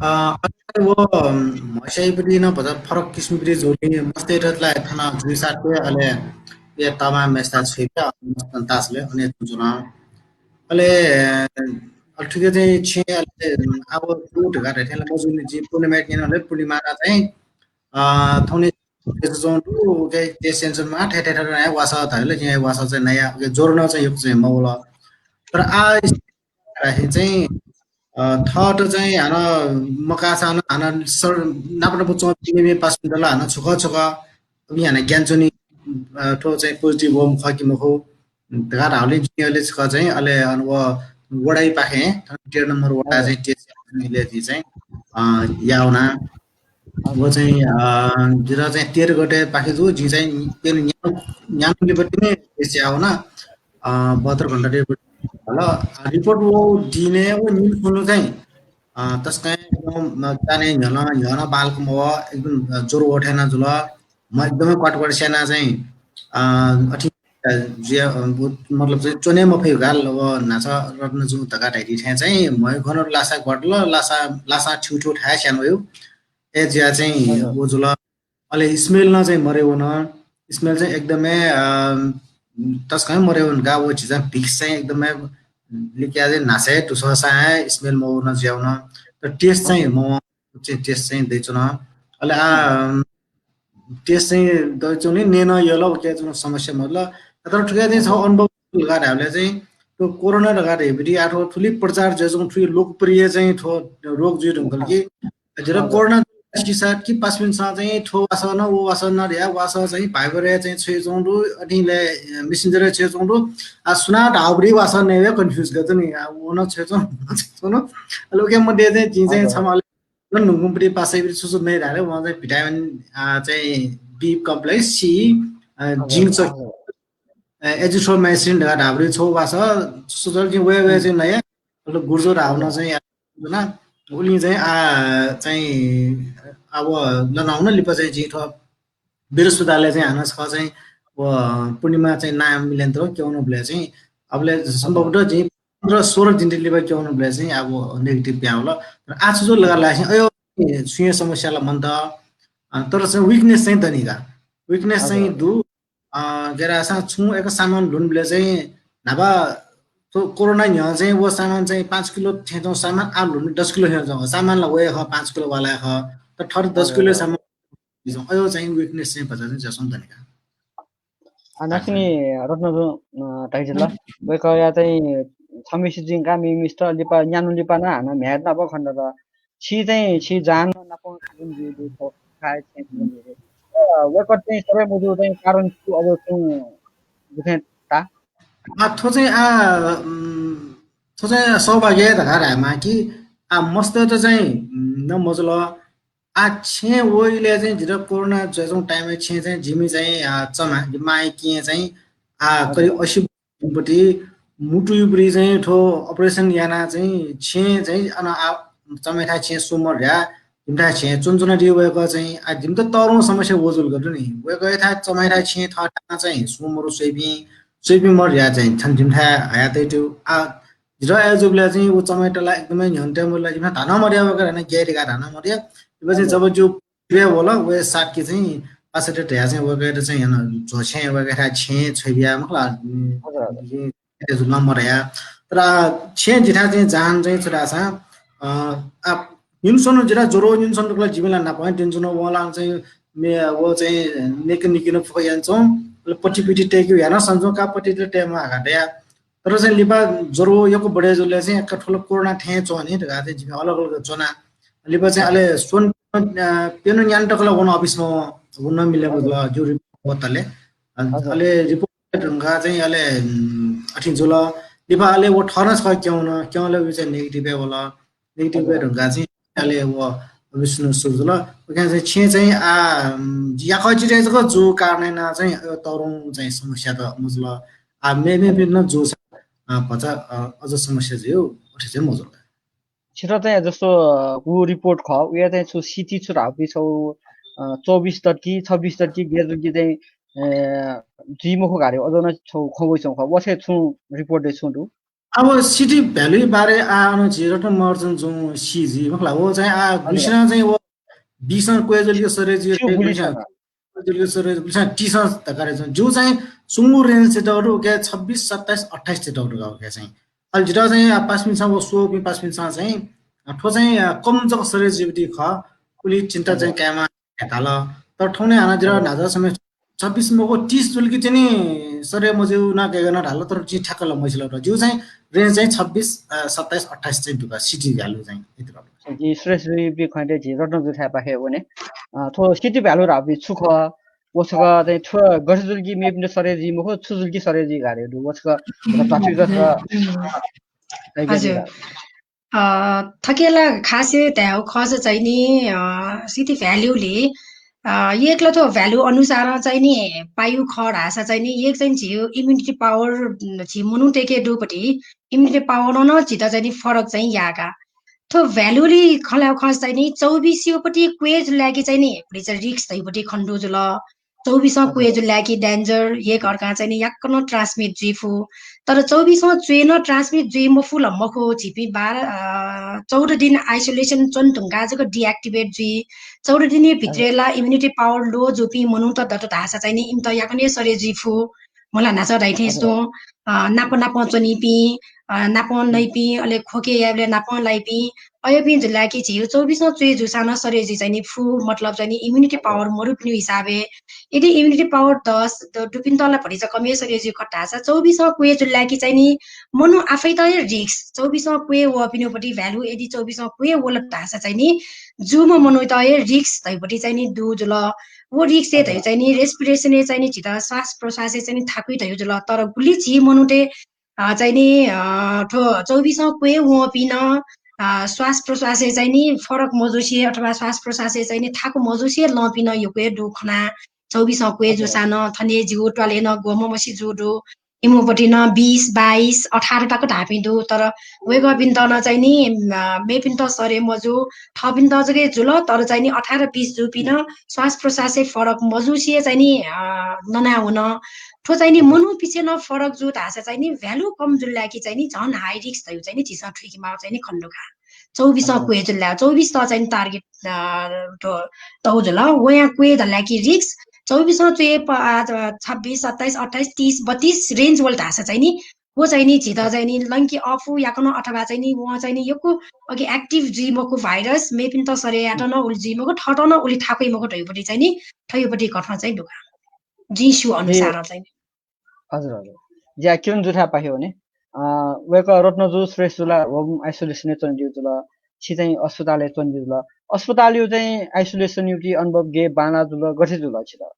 अ, अले व म्हस्याइगु नं भचा फरक किसिमं जुल नि, मस्तय्‌त ला थन जुइसाथं अले या तःमां मेसाथं छ्वइबलय्, अ, मस्त तासले अने च्वनाच्वन। अले, अ, अले थुके चाहिँ छेँ अले, अ, आः व जू धकाः धाये थें ला मजूनि, जिं पूर्णिमाय् न्यनागु, पूर्णिमां नं चाहिँ, अ, थौंया test च्वंगु दु, उकिं test यानाच्वनेमाः, थथे थथे हे वासः धाल, जिं वासः चाहिँ नया, उकिं ज्वर नं चाहिँ यक्व चाहिँ मवल। तर आः धाःसा चाहिँ, अ, थःत चाहिँ हानं मकाःसां नं हानं सर नाप नाप च्वंपिं मेमेपासापिन्त ला हानं छकः छकः उकिं हानं ग्यानाच्वनी, अ, थ्व चाहिँ positive वःम्ह खः कि मखु धकाः धाःगुलिं जिं अले छकः चाहिँ अले अन व वडायापाखें, थन तेह्र नम्बर वडा चाहिँ test यानाच्वनेगु इलय् जिं चाहिँ, अ, याना वना। व चाहिँ, अ, जितः चाहिँ तेह्र गतेपाखे जू, जिं चाहिँ तेह्र न्यान्हु, न्यान्हु लिपा तिनि test याना वना। अ, बहत्तर घण्टा लिपा धाल। अ, report वःगु दिनय् व निम्ह खुन्हु चाहिँ, अ, तसकं एकदम, अ, चान्हय् न्ह्यलं, न्ह्यलं बांलाक मवः, एकदम, अ, ज्वर वःथें याना जुल। म्ह एकदमै क्वाट क्वाट स्यानाः चाहिँ, अ, अथे, अ, जुया, अ, व, मतलब चाहिँ च्वने मफइगु गाल व न्हाचः रत्न जू धकाः धयादी थें चाहिँ म्ह गन लासा ग्वातल, लासा, लासां थ्यू थ्यू थाय् स्यानावइगु। अय् जुयाः चाहिँ हजुर। व जुल। अले smell नं चाहिँ मरे वन। Smell चाहिँ एकदमै, अ, तसकं मरे वन का, व झीसं Vicks चाहिँ एकदमै लिकयाः चाहिँ न्हासय् दुस्वःसां हे smell मवन जुयावन। तर test चाहिँ हजुर। मवं, चाहिँ test चाहिँ दयाच्वन। अले आ, हजुर। test चाहिँ दइच्वंगुलिं नये नं यःला, उकिया चाहिँ समस्या मजुल। तर थुकिया चाहिँ छगू अनुभव धकाः धायेबलय् चाहिँ थ्व कोरोना धकाः धाइबलय् आः थ्व थुलि प्रचार जुयाच्वंगु, थुलि लोकप्रिय चाहिँ थ्व रोग जुइ धुंकल कि झीत कोरोना सिसा कि पासापिन्सं चाहिँ थ्व वासः न, व वासः न धया वासः चाहिँ Viber-य् चाहिँ छ्वयाच्वंगु दु, अथे ला Messenger-य् छ्वयाच्वंगु दु। आ, सुनां धाःबलय् वासः नये confuse गत नि, आ, व नं छ्वयाच्वंगु, छ्वयाच्वंगु। अले उकिया मध्ये चाहिँ जिं चाहिँ छम्ह अले नुगुम्पटी पासापिं छु छु नये धाःबलय् वं चाहिँ vitamin, आ, चाहिँ B complex, C, आ, zinc, च-, ए, azithromycin धकाः धाःबलय् छगू वासः, सुजल जिं वये वये चाहिँ नया, मतलब गुर्जो धाःबलय् चाहिँ याना, उलिं चाहिँ आ, चाहिँ अब लनाउन लिपा चाहिँ जिं थ्व वीर अस्पतालय् चाहिँ हानं छकः चाहिँ व पूर्णिमा चाहिँ नाम मिलेन्त क्यंगुबलय् चाहिँ अबलय् सम्भवतः जिं पन्ध्र सोह्र दिन लिपा क्यंगुबलय् चाहिँ अब negative पिहां वल। तर आः छु जुल धकाः धाःसा अयो छुं हे समस्या ला मन्त, अ, तर चाहिँ weakness चाहिँ दनि का। Weakness चाहिँ दु, अ, गय् धाःसा छुं एक सामान ल्हुनेबलय् चाहिँ न्हापा थ्व कोरोना न्ह्यः चाहिँ व सामान चाहिँ पाँच किलो थेंच्वंगु सामान आः ल्हुने दस किलो थेंच्वंगु सामान ला वये खः, पाँच किलो वाला खः। तर थःत दस किलो सामान अयो चाहिँ weakness चाहिँ भचा चाहिँ जुयाच्वंगु दनि का। आ, न्हापा नि रत्नजुं, अ, धाइदिल। वय्कःया चाहिँ छम्हसित जिं का, मेम्हसित लिपा न्यान्हु लिपा नं हानं म्ह्याय् नाप खनेदत। छि चाहिँ छि जान नाप जुइ दु, थ्व काय चाहिँ जुइ दु। अ, वय्कः चाहिँ सरे मजू चाहिँ कारण छु, अब छुं दुथें ता? आ, थ्व चाहिँ आ, उम्, थ्व चाहिँ सौभाग्य धकाः धायेमाः कि आ, मस्तय्त चाहिँ, उम्, नं मजुल। आ, छेँ वइलय् चाहिँ जितः कोरोना जुयाच्वंगु time-य् छेँ चाहिँ जिमि चाहिँ, आ, चमा, जि मांया किं चाहिँ, आ, करिब असी वर्षपट्टि मुटुइपट्टि चाहिँ थ्व operation याना चाहिँ छेँ चाहिँ अन आ, चमायाथाय् छेँ स्वम्ह धया जिमिथाय् छेँ च्वनाच्वनादी वय्कः चाहिँ, आ, जिमित तःधंगु समस्या व जुल का नि। वय्कःयाथाय् चमायाथाय् छेँ थःथाय् चाहिँ स्वम्ह स्वइपिं, स्वइपिं मदु धया चाहिँ छन्त जिमिथाय् हयातयातयागु। आ, जितः अय् जूबलय् चाहिँ व चमायात ला एकदमै न्ह्यःने तये मदु ला, जिमिथाय् धानं मदया, वय्कः धानं ग्याइ धकाः धानं मदया। लिपा चाहिँ जब ज्यू पिहां वल, वया साथी चाहिँ पासापिन्त धया चाहिँ वय्कःयात चाहिँ हानं झ्वः छेँ, वय्कःयाथाय् छेँ छ्वयाबिया, मखु ला, हजुर, हजुर। जिं जुल मदया। तर छेँ जिथाय् चाहिँ जान चाहिँ छु धाःसा, अ, आ, निन्हु स्वन्हु जितः ज्वरो निन्हु स्वन्हु दुकल जिमि ला नापं हे दिनच्वन, वं ला चाहिँ मे-, व चाहिँ नेकनिकि नं फुक्क यानाच्वन, अले पट्टिपिट्टि तय्केगु याना सनाच्वन का, पट्टि तय्के म्वाः धकाः धया। तर चाहिँ लिपा ज्वरो यक्व बढे जुल चाहिँ याक्क थ्व ला कोरोना थें च्वं नि धकाः चाहिँ जिमि अलग अलग च्वना। लिपा चाहिँ अले स्वन्हु, अ, प्यन्हु न्यान्हु तक ला वन अफिसमा वन मिले मजुल, ज्यू report वतले। अ, हजुर। अले report धुंकाः चाहिँ अले, उम्, अथे जुल। लिपा अले व थनं छकः क्यं वन, क्यंबलय् व चाहिँ negative हे वल। Negative हे धुंकाः चाहिँ अले व अफिस नं सुरु जुल। उकिं चाहिँ छेँ चाहिँ आ, उम्, याकःचितय् जक जूगु कारणं यानाः चाहिँ अ, तःधंगु चाहिँ समस्या त मजुल। आ, मेमेपिन्त नं जूसा, अ, भचा, अ, अझ समस्या जुइ, अथे चाहिँ मजुल। छितः चाहिँ जस्तो, अ, व report खः, उया चाहिँ छु CT छु धाःपिं छौ, अ, चौबिस तक कि छब्बिस तक कि गय् जुल कि चाहिँ, अ, जुइ मखु का रे, अझ नं छौ खँ वइच्वंगु खः, व छेँ छुं report दय् छुं दु? अब CT value बारे आ अन झी रत्न महर्जन जुं सी जुइ, मखु ला, व चाहिँ आ हजुर। गुलिसिनं चाहिँ व बिसं क्वय् जुल कि सरे जुइ, छु गुलिसिनं? गुलिसिनं? जुल कि सरे, गुलिसिनं तीसं धकाः जुं। ज्यू चाहिँ सुंगु range चाहिँ तःधंगु का, छब्बिस, सत्ताइस, अट्ठाइस चाहिँ तःधंगु का, उके चाहिँ। अले जितः चाहिँ आ पासापिन्सं व स्वःपिं पासापिन्सं चाहिँ, अ, थ्व चाहिँ, अ, कम जक सरे जुइगु खः, उलि चिन्ता चाहिँ कायेमाः धाल। तर थौंया हानं जितः न्हाचः समय छब्बिस मखु, तीस जुल कि चाहिँ नि सरे मजू ना गय् नं धाल, तर जिं ठ्याक्क ला मसिल। तर ज्यू चाहिँ range चाहिँ छब्बिस, अ, सत्ताइस, अट्ठाइस चाहिँ दु का, CT value चाहिँ यति का। जिं सुरेश जुयापिं खँय् झी रत्न जुथाय् पाखे वने। अ, थ्व CT value धाःपिं छु खः? व छकः चाहिँ थ्व गथे जुल कि मेपिन्त सरे जुइ मखु, छु जुल कि सरे जुइ का रे दु। व छकः ध्वाथुइक छकः, अ, हजुर। अ, थुकी ला खास धायेगु खःसा चाहिँ नि, अ, CT value ले, अ, एक ला थ्व value अनुसारं चाहिँ नि पाइगु खः धाःसा चाहिँ नि, एक चाहिँ झीगु immunity power, उम्, झी मनूतय्के दुपट्टि immunity power नं झीत चाहिँ नि फरक चाहिँ याः का। थ्व value ले खँ ल्हायेगु खःसा चाहिँ नि चौबिसयोपट्टि क्वय् जुल कि चाहिँ नि भतिचा risk धइपट्टि खनेदु जुल। चौबिसं क्वय् जुल कि danger, एक अर्कां चाहिँ नि याक्क नं transmit जुइ फु। तर चौबिसं क्वय् नं transmit जुइ मफु ला मखु, झीपिं बाह्र, अ, चौध दिन isolation च्वने धुंकाः जक deactivate जुइ। चौध दिनया भित्रय् ला immunity power low जूपिं मनूत दत धाःसा चाहिँ नि इमित याकनं सरे जुइ फु। मला न्हाचः धाइ थें च्वं, अ, नाप नाप च्वनीपिं, अ, नाप नइपिं, अले ख्वके याइबलय् नाप लाइपिं, अय्‌पिं जुल कि झीगु चौबिसं च्वय् जूसां नं सरे जुइ चाहिँ नि फु, मतलब चाहिँ नि immunity power मरुपिनि हिसाबय्। यदि immunity power दस द-, दुपिन्त ला भतिचा कम हे सरे जुइ खः धाःसा चौबिसं क्वय् जुल कि चाहिँ नि मनू आफैत हे risk, चौबिसं क्वय् वःपिनिपट्टि value यदि चौबिसं क्वय् वल धाःसा चाहिँ नि जूम्ह मनूत हे risk धइपट्टि चाहिँ नि दु जुल। व risk हे धइ चाहिँ नि respiration हे चाहिँ नि झीत श्वास प्रश्वास हे चाहिँ नि थाकुइ धइ जुल। तर गुलि झी मनूत, अ, चाहिँ नि, अ, थ्व चौबिसं क्वय् वःपिं नं, अ, श्वास प्रश्वास हे चाहिँ नि फरक मजुसे अथवा श्वास प्रश्वास हे चाहिँ नि थाकु मजुसे लंपिं नं यक्व हे दु खना। चौबिसं क्वय् जूसां नं थन हे जिगु त्वालय् नं ग्वम्ह मसि जू दु। इमिपट्टि नं बिस, बाइस, अठार तक धाःपिं दु, तर वय्‌कःपिन्त नं चाहिँ नि, अ, मेपिन्त सरे मजू, थःपिन्त जक हे जुल, तर चाहिँ नि अठार बिस जूपिं नं श्वास प्रश्वासय् फरक मजुसे चाहिँ नि, अ, नना वन। थ्व चाहिँ नि मनू पिछे नं फरक जू धाःसा चाहिँ नि value कम जुल कि चाहिँ नि झन high risk धइगु चाहिँ नि झीसं थुइके माःगु चाहिँ नि खने दु का। चौबिसं क्वय् जुल, चौबिस त चाहिँ नि target, अ, त-, तौ जुल। वयां क्वय् धला कि risk चौबिसं च्वय् प-, आ, छब्बिस, सत्ताइस, अट्ठाइस, तीस, बत्तीस range वल धाःसा चाहिँ नि व चाहिँ नि झीत चाहिँ नि लंके अःपु याकनं अथवा चाहिँ नि वं चाहिँ नि यक्व अघि active जुइ मखु virus, मेपिन्त सरे यायेत नं उलि जुइ मखु, थःत नं उलि थाकुइ मखु धइपट्टि चाहिँ नि थइपट्टि कथं चाहिँ दु का। जिं स्यू अनुसारं चाहिँ नि। हजुर, हजुर। ज्या किरण जुथाय् पाखे वने। अ, वय्‌कः रत्नजु श्रेष्ठ जुल, home isolation-य् च्वनादीगु जुल, छि चाहिँ अस्पतालय् च्वनादीगु जुल। अस्पतालय् चाहिँ isolation-य् ति अनुभव गय् बांलाः जुल, गथे जुल छित?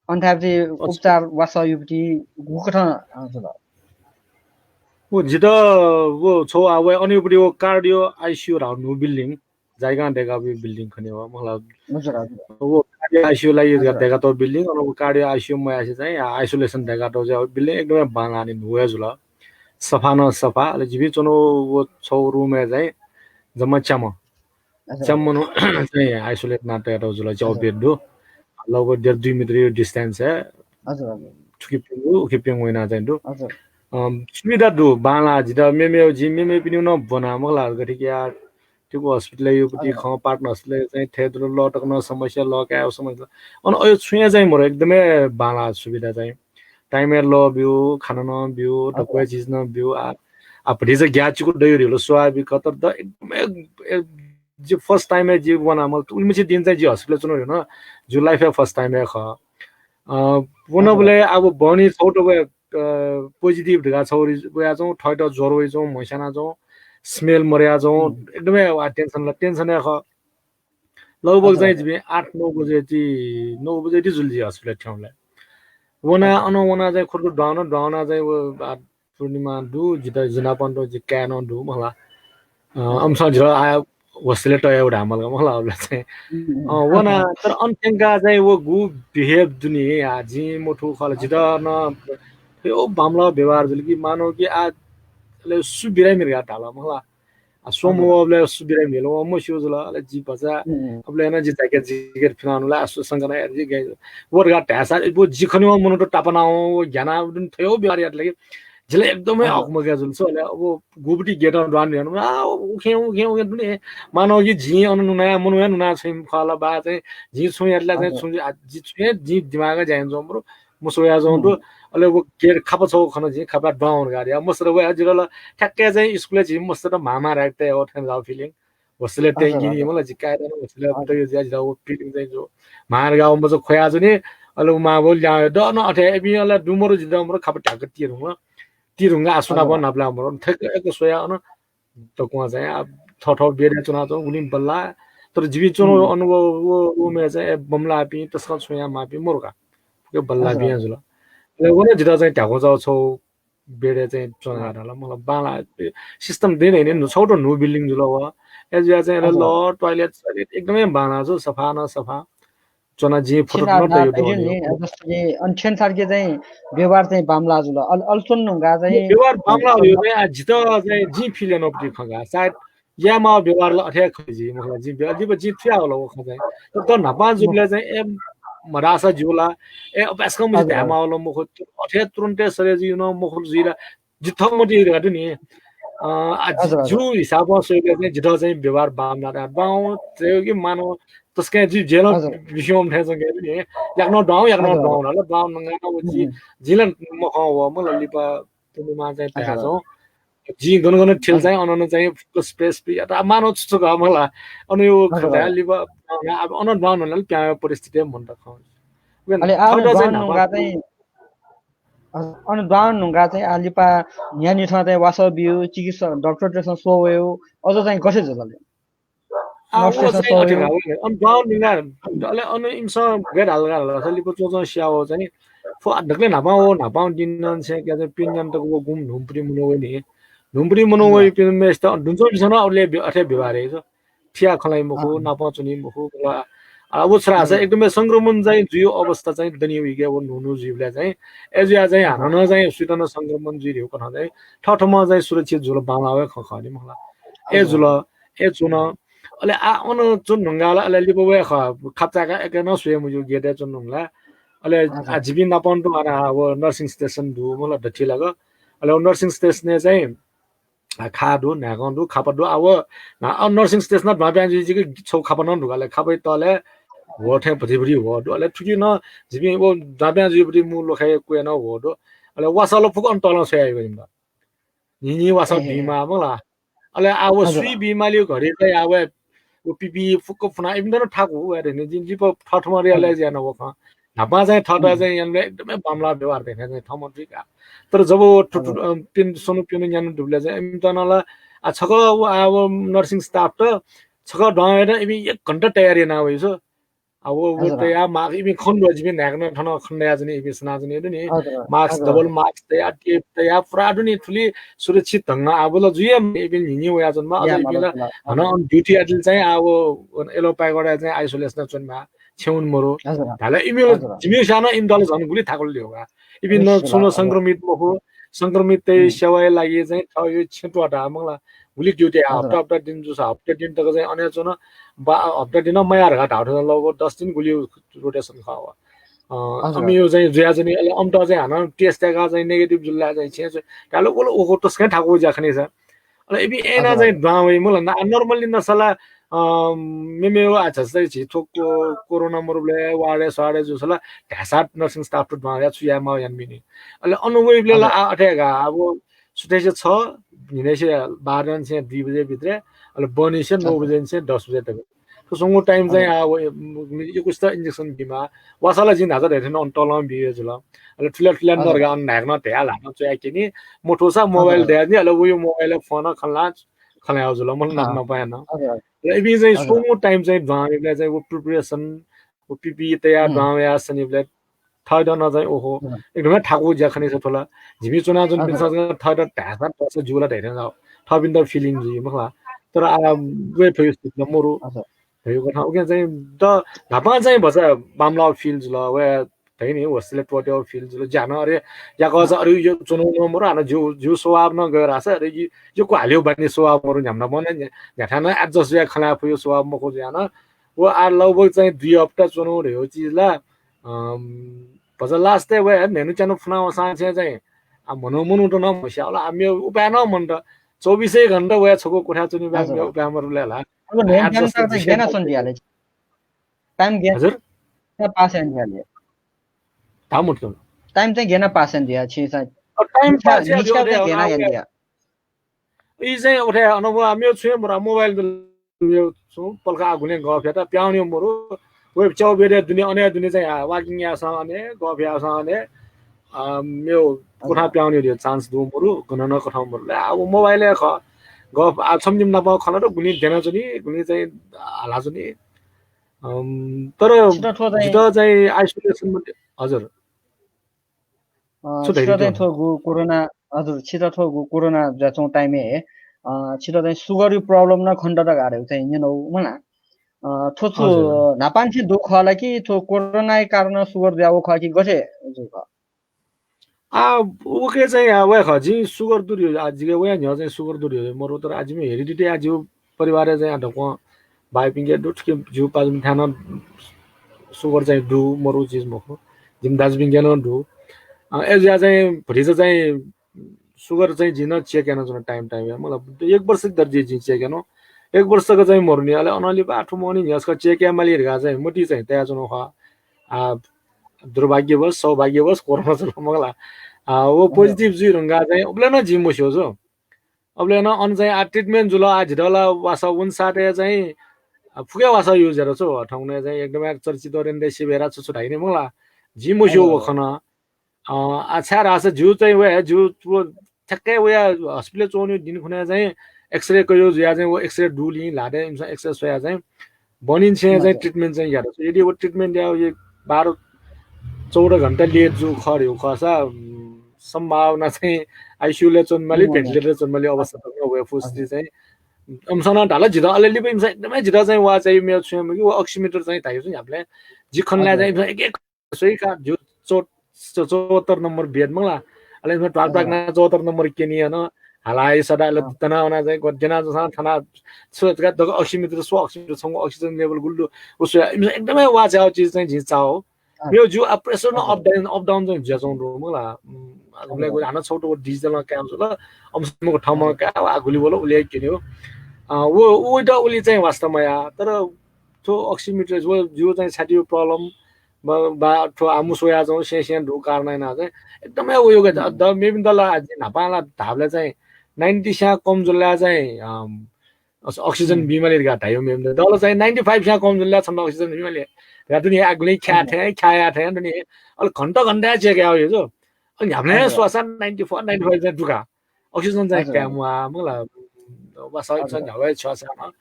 अन थाय् ति अच्छा। उपचार वासः युपति गुकथं, अ, जुल? व जितः व छौ आ, व अन युपति व cardio ICU धाःगु न्हू building, जाइगां दय्‌कागु building खने व, मखु ला। हजुर, हजुर। व cardio ICU लागि हजुर। दय्‌कातःगु building, अन व cardio ICU मयासें चाहिँ, आ, isolation दय्‌कातःगु चाहिँ building एकदमै बांलाः नि न्हू हे जुल। सफा नं सफा, अले जिपिं च्वनागु व छौ room-य् चाहिँ जम्मा च्याम्ह। हजुर, च्याम्ह मनू चाहिँ isolate यानातयातःगु जुल, च्यागू हजुर। Bed दु। लगभग डेढ दुई मिटर distance हे। हजुर, हजुर। थुकी प्यंगू, उकी प्यंगू याना चाहिँ दु। हजुर। अम, सुविधा दु, बांलाः जितः मेमेगु, जिं मेमेपिनिगु नं ब्वना, मखु ला, गथे कि यार, थुकु hospital-य् युपति हजुर। खँ, पाटन hospital-य् चाहिँ थथे दु, लः तक नं समस्या, लः कायेगु समस्या। अन अय् छुं हे चाहिँ मरु, एकदमै बांलाः सुविधा चाहिँ। Time-य् लः ब्यू, खाना नं ब्यू, हजुर। दक्व हे चिज नं ब्यू। आ, आ, भतिचा ग्याःचिकु दइ धइगु स्वाभाविक खः, तर द-, एकदमै, ए, जि first time-य् जि वना, मतलब, उलिमछि दिं चाहिँ जि hospital-य् च्वनागु हे न, जिगु life-य् first time हे खः। अ, वनाबलय् अब बहनी छौ त व, अ, positive धकाः छौ वयाच्वं, थःत ज्वर वयाच्वं, म्हो स्यानाच्वं, smell मदयाच्वं, हम्म। एकदमै वा tension ला, tension हे खः। लगभग हजुर, चाहिँ हजुर। जिपिं आठ नौ बजे ति, नौ बजे ति जुल जि hospital थ्यंबलय्। वना, हजुर। अन वना चाहिँ खुर्द द्वाउन, द्वाउना चाहिँ व, आ, पूर्णिमा दु, जितः जिनापं दु, जि काय् नं दु, मखु ला। अ, हजुर। अम्सं झिल आः hostel-य् तयाः धाःम्ह का, मखु ला, अबलय् चाहिँ। हम्म। अ, वना, हजुर। तर अन थ्यंकाः चाहिँ व गु behave दुनि, आ, जिं मथू खः ला, जितः नं थ्व बांमलाः व्यवहार जुल कि मानव कि आ, अले सु बिराइ मिर का धाल, मखु ला। आ, स्वम्ह हजुर। वःबलय् सु बिराइ मिल, व मस्यू जुल, अले जि भचा, हम्म। अबलय् नं जि जाकेट, जिकेट फिनानु ला, आ, सु संकना यार, जि गाइ। व धकाः धाःसा, व जि खनेवं मनूत तापाना वं, व ग्याना दुनि थ्व व्यवहार यात ला कि, जिल एकदमै हजुर। हकमक्या जुल छु, अले अब गुबुति गेटं द्वान न्ह्यःने, आ, उखें, उखें, उखें दुने, मानव कि जिं अन नुना, मनू हे नुना छुइम खला बा चाहिँ, जिं छुं यातला चाहिँ हजुर। छुं, आ, जि छुं हे, जि दिमाग ज्यान जं बरु, मसोया जं दु, हम्म। अले व गेट खापा छौ खन जिं खापा द्वान का या, मसर वया जिरल, ठ्याक्कै चाहिँ स्कुलय् जिं मसर मामा राख्ते हो, थें जाउ feeling। Hostel-य् हजुर, तेंगिनी हजुर। मला जि काय्‌दन hostel-य् हजुर। तय ज्या जिता व feeling चाहिँ जो। मार गाव मचा खोया जुनि, अले उ मां बौ ल्यां दन अथे एबी अले दुमरो जिता मरो खाप ठ्याक तिरुंग। तिरुंग आसुना हजुर। बन नापला मरो। थक एक सोया अन तकुवा चाहिँ आ थथो बेरे चुना चौ गुलिम बल्ला। तर जिबि चुनो हम्म। अनुभव व, व मे चाहिँ ए बमला पि तस्का छोया मापि मरो का। के बल्ला हजुर, बिया हजुर। जुल। अले वने जिता चाहिँ ठ्याको जाउ छौ बेडे चाहिँ च्वना हजुर। धाल, मतलब, बांला system दिन हैन, नु-, छौटो नु building जुल व। ए जुया चाहिँ हजुर। ल toilet, toilet एकदमै बांला छ, सफा न सफा। च्वना जि photo छिना न ना तयो तयो दो नि, नि। जस्तो कि अन छेन सारके चाहिँ व्यवहार चाहिँ बांला जुल। अल-, अल्चोन नुंगा चाहिँ व्यवहार बांला हो, यो चाहिँ आ जित चाहिँ जि feel न पति खगा। सायद या मा व्यवहार ल अथे खै जि, मतलब, जि बे-, जि बे-, जि थुया होला व खँ चाहिँ। तर त न्हापा जुबले चाहिँ ए मरासा जुला, ए अभ्यास कम जि हजुर, धामा होला मखु, अथे तुरुन्ते सरे जि न मखु जुइला। जि थम मति रे नि। अ, आ, जि-, हजुर, हजुर। जिगु हिसाबं स्वयेबलय् चाहिँ जितः चाहिँ व्यवहार बांमलाः धाये। बांव चाहिँ कि मानव तसकं जि जेलं हजुर। बिस्युं वंम्ह थें च्वंके नि। याकनं बांव, याकनं हजुर, बांव हजुर। धाल, बांव नंगाः व जि, हुँ, हुँ। जिं ला मखं व, मला लिपा पूर्णिमां चाहिँ हजुर, धयाच्वं। हजुर। जिं गन गन थ्यल हजुर। चाहिँ अन अन चाहिँ फुक्क space पियात, आ, मानव छु छु का मला। अन यो हजुर, खँ धया हजुर। लिपा, आ, अन बांव नंलाः प्यां वये परिस्थिति हे मन्त खं। अले आ थःत अन चाहिँ बांव न्हापा नुंगा चाहिँ हजुर, अन बांव नुंगा चाहिँ आ लिपा न्हियान्हिथं चाहिँ वासः बिउ, चिकित्सक डाक्टरतय्सं स्वः वयु, अझ चाहिँ गथे जुल ले? आ, व नर्सतय्सं चाहिँ स्वः अथे वयु। का, व अन बांव नुंगा, अले अन इमिसं गथे धाल धाल धाःसा लिपा च्वंच्वं स्याः वः चाहिँ, फु-, दकलय् न्हापां व न्हापां दिनंनिसें क्या चाहिँ पिने न्यान्हु तक व गुम्ह न्हूम्ह पिने मनू वइ नि। न्हूम्ह पिने मनू हजुर। वइपिं मेस्त दुने च्वंपिन्सं नं अले बि-, अथे व्यवहार याइ। ठिया खँ ल्हाइ मखु, अँ। नापं च्वनी मखु, मला। आ, व छु धाःसा हजुर। एकदमै संक्रमण चाहिँ जुइगु अवस्था चाहिँ दनि वइगु व न्हू न्हू जुइबलय् चाहिँ, अय् जुयाः चाहिँ हजुर। हानं नं चाहिँ सुइत नं संक्रमण जुइ धइगु कथं चाहिँ थःथम्हं चाहिँ सुरक्षित जुल बांमलाः वये खँ खः नि मला। अय् हजुर। जुल, अय् च्वन। अले आ अन च्वने धुंकाः ला, अले लिपा वये खः, खापचाय्‌काः एके नं स्वये मज्यू, gate-य् च्वने धुंकाः ला। अले आ हजुर। जिपिं नापं तुं अन आ व nursing station दु मला दथि लाक। अले व nursing station-य् चाहिँ आ, खा दु, न्हाय्कं दु, खापा दु, आ, व, आ, nursing station-य् दुहां पिहां जुइ जिके छगू खापा नं दु का, अले खापाया तलय् ह्वः थें भतिभति ह्वः दु, अले थुकी नं जिपिं व दुहां पिहां जुइबलय् मू ल्वखाय् क्वय् नं ह्वः दु, अले वासः ला फुक्क अन तलं स्वयाः याइगु जिमित। न्हिं न्हिं वासः ए। बीमाः मला। अले आ, व हजुर। सुइ बीमाली घडी चाहिँ आ, व व PPE फुक्क फुना इमित नं थाकु वये धइगु नि, जिं लिपा थःथम्हं realize याना व खँ। न्हापां चाहिँ थःत चाहिँ यानाबलय् एकदमै बांमलाः व्यवहार धइथें चाहिँ थःम्हं जुइ का। तर जब व थु-, थु-, अ, पिने स्वन्हु पिउन्हु न्यान्हु दुबलय् चाहिँ इमित नं ला, आ, छकः व, आ, व nursing staff-त छकः दुहां वयेत इमि एक घण्टा तयार याना वइ छु। आ, व, व तयाः mask इमि खने दु, जिपिं न्हाय्कनं थन खने दयाच्वनी, इमि सनाच्वनी दु नि। Mask, double mask तयाः, tape तयाः, पुरा दु नि, थुलि सुरक्षित ढंगं आ, व ला जुइ हे मखु, इपिं न्हिं न्हिं वयाच्वनेमाः, अझ इपिं ला हानं अन duty याःबलय् चाहिँ आ, व, व yellow pack वडाय् चाहिँ isolation-य् च्वनेमाः, छेँय् वनेमाः। धाःसा इमि ला, जिमिगु स्यां नं इमित ला झन गुलि थाकुल ल्यू का। इपिं नं छुं नं संक्रमित मखु, संक्रमिततय् सेवाया लागि चाहिँ थःगु छेँ त्वःताः मला। गुलि duty याः, हप्ता हप्ता दिन जूसा हप्ता दिन तक चाहिँ अन हे च्वन। बा-, हप्ता दिन मयाः धकाः धाःथें लगभग दस दिन गुलि rotation खः व। अ, अमियो चाहिँ जुयाच्वनी, अले अमित चाहिँ हानं test याकाः चाहिँ negative जुल ला चाहिँ छेँय् च्वने धाःसा व ला उखु तसकं थाकुगु ज्या खनी सा। अले इपिं अय्‌नं चाहिँ दुहां वइ मला। Normally नसा ला, अ, मेमेगु आ, जस्तै झी थ्व को-, कोरोना मरुबलय् ward-य् स्वाडय् जूसा ला धाःसा nursing staff-त दुहां वयाः छु यायेमाः यानाबिनि। अले अन वइबलय् ला आ, अथे हे का, अब सुथय्‌से छ, न्हिनय्‌से बाह्र निसें दुई बजे भित्र, अले बहनिसें नौ बजे निसें दस बजे तक। थ्व स्वंगू time चाहिँ आ, व, म, यक्वसित injection बीमाः। वासः ला जिं न्हाचा धयाथें अन तलं बिया जुल। अले थुलि थुलि नर्गा अन न्हाय्कनं धयाः ल्हातं च्वयाः क्यनी। मथूसा mobile दयाच्वनी, अले वया mobile-य् phone खँ ल्हाः, खँ ल्हायेगु जुल, मला नाप नापं यानाः। अले इपिं चाहिँ स्वंगू time चाहिँ दुहां वइबलय् चाहिँ व preparation, व PPE तयाः दुहां वयाः सनीबलय् थःत नं चाहिँ ओहो, एकदमै थाकुगु ज्या खनी सा थ्व ला। जिमि च्वनाच्वंपिन्सं चाहिँ थःत धाःसा दक्व ज्यू ला धयाथें थःपिन्त feeling जुइ मखु ला। तर आ, वये फइगु स्थिति नं मरु। धइगु कथं उकिं चाहिँ द-, न्हापां चाहिँ भचा बांमलाःगु feel जुल, वया धइ नि, hostel-य् त्वःतेगु feel जुल। ज्या नं अरे याकःसा अरे यो च्वनागु नं मरु, हानं ज्यू, ज्यू स्वभाव नं गय् धाःसा अरे यक्व हालेगु बानी स्वभाव मरु, न्ह्याम्हसिनं न्ह्याथाय् नं adjust जुयाः खँ ल्हाये फइगु स्वभाव मखु जुयाः नं व आ लगभग चाहिँ दुई हप्ता च्वनागु धइगु चिज ला, अम, भचा last-य् वया न्हय्न्हु च्यान्हु फुना वंसांनिसें चाहिँ आ, म्हनं मनूत नं म्हस्याः ला, आ, मेगु उपाय नं मन्त। चौबिसै घण्टा वया छकू कोठाय् च्वने बाहेक मेगु उपाय मरुबलय् ला। अब न्हय्न्हु च्यान्हु त गेना च्वने जुया ले? Time गेना pass याना जुया ले? धाःगु मतलब। Time चाहिँ गेना pass याना जुया, छिं चाहिँ। अ, time pass याना जुया, निशा चाहिँ गेना याना जुया। ई चाहिँ उठे अन व आ, मेगु छुं हे मरु, mobile दु, मेगु छुं पलख आ गुलिं गफ यात, प्याहां वनेगु मरु। व च्याउ बेदय् दुने, अन हे दुने चाहिँ आ, walking याःसां अन हे, गफ याःसां अन हे, आ, मेगु कोठां प्याहां वनेगु chance दु मरु, गनं नं कथं मरु। आ, व mobile हे खः। गफ आ, छम्ह निम्ह नाप खँ ल्हात, गुलिं द्यनाच्वनी, गुलिं चाहिँ हालाच्वनी। अम, तर जितः चाहिँ isolation मध्ये, हजुर। अ, छितः चाहिँ थ्व गु कोरोना, हजुर, छितः थ्व गु कोरोना जुयाच्वंगु time-य् हे, अ, छितः चाहिँ sugar-या problem नं खनेदत धकाः चाहिँ न्यनागु मला। अ, थ्व छु न्हापांनिसें दुगु खः ला कि थ्व कोरोनाया कारणं sugar जुयागु खः कि गथे जूगु खः? आ, उके चाहिँ आ, वया खः, जिं sugar दु धइगु, आ, जिके वया न्ह्यः चाहिँ sugar दु धइगु मरु, तर आ, जिमि heredity आ, जिगु परिवारय् चाहिँ आ, दक्वं भाइपिंके दु, थुकी ज्यू पाजुपिन्थाय् नं sugar चाहिँ दु, मरु चिज मखु। जिमि दाजुपिंके नं दु। अ, अय् जुयाः चाहिँ भतिचा चाहिँ सुगर चाहिँ जिं नं चेक यानाच्वना time time या। मतलब एक वर्ष दर्जी जिं चेक याना। एक वर्षक चाहिँ मरुनि, अले अनंलि बा थुमनि न्ह्यसक चेक याये माली धकाः चाहिँ मति चाहिँ तयाच्वना खः। आ, दुर्भाग्यवश, सौभाग्यवश कोरोना जुल मखुला। आ, व positive जुइ धुंकाः चाहिँ उबले नं जिं मस्यू छु। अबले नं अन चाहिँ आ treatment जुल, आ झिदला वासः उनसातय् चाहिँ, आ, फुक्क वासः use यात छु। थौंकन्हय् चाहिँ एकदमै चर्चित रेमडेसिभिर छु छु धाइने मखुला। जिं मस्यू व खँ नं। अ, आ छाय् धाःसा जिगु चाहिँ व हे, जिगु व ठ्याक्कै वया hospital च्वंगु दिं खुन्हु चाहिँ X-ray कयागु जुयाः चाहिँ व X-ray दुलिं ल्हातय् इमिसं X-ray स्वयाः चाहिँ बनिं छेँ चाहिँ treatment चाहिँ यात। यदि व treatment याः एक बाह्र चौध घण्टा late जू खः धइगु खःसा, उम्, सम्भावना चाहिँ ICU ले च्वनेमाली, ventilator ले च्वनेमाली अवस्था तक नं वये फु स्थिति चाहिँ। अम्सं नं धाल जितः, अले लिपा इमिसं एकदमै जितः चाहिँ वा चाहिँ मेगु छुं मखु, व oximeter चाहिँ धाइगु छु न्ह्याबलें जि खनलाय् चाहिँ इमिसं एक एक स्वइ का, जिगु चौ-, चौ-, चौहत्तर नम्बर bed मखुला। अले इमिसं ढ्वाल पाकना चौहत्तर नम्बर क्यनी अन, हालाइ सदा अले तना वना चाहिँ गद्यना जसं थाना छु का दक oximeter स्व, oximeter छंगु oxygen level गुलि दु, उ स्वया। इमिसं एकदमै वा चाहिँ चिज चाहिँ जिं चाः। मेगु जिगु आ pressure नं up down, up down चाहिँ जुयाच्वंगु दु मखुला। उम्, आ गुबलें गुबलें हानं छौटो digital नं काये जुल, अम्सं मखु थम्हं काये, आ गुलि वल उलि क्यने हो। अ, व, व त उलि चाहिँ वास्ता मया, तर थ्व oximeter व जिगु चाहिँ छातिया problem, बा, बा, थ्व आ मुसु वयाच्वं, स्यं स्यं दु कारण याना चाहिँ एकदमै उयोग द, द, मेपिन्त ला आ जिं न्हापां ला धाःबलय् चाहिँ ninety स्यां कम जुल ला चाहिँ, अम, अस-, oxygen बीमाली धकाः धाइगु मेपिन्त। दल चाहिँ ninety five स्यां कम जुल ला छन्त oxygen बीमाली धकाः दुने आ गुलिं ख्या थें, ख्या या थें दुने। अले घण्टा घण्टा check याः यो जो। अले न्ह्याबलें स्वसा ninety four, ninety five चाहिँ दुका। Oxygen चाहिँ काये म्वाः मखुला, वासः चाहिँ न्ह्याबलें छ्यःसा नं।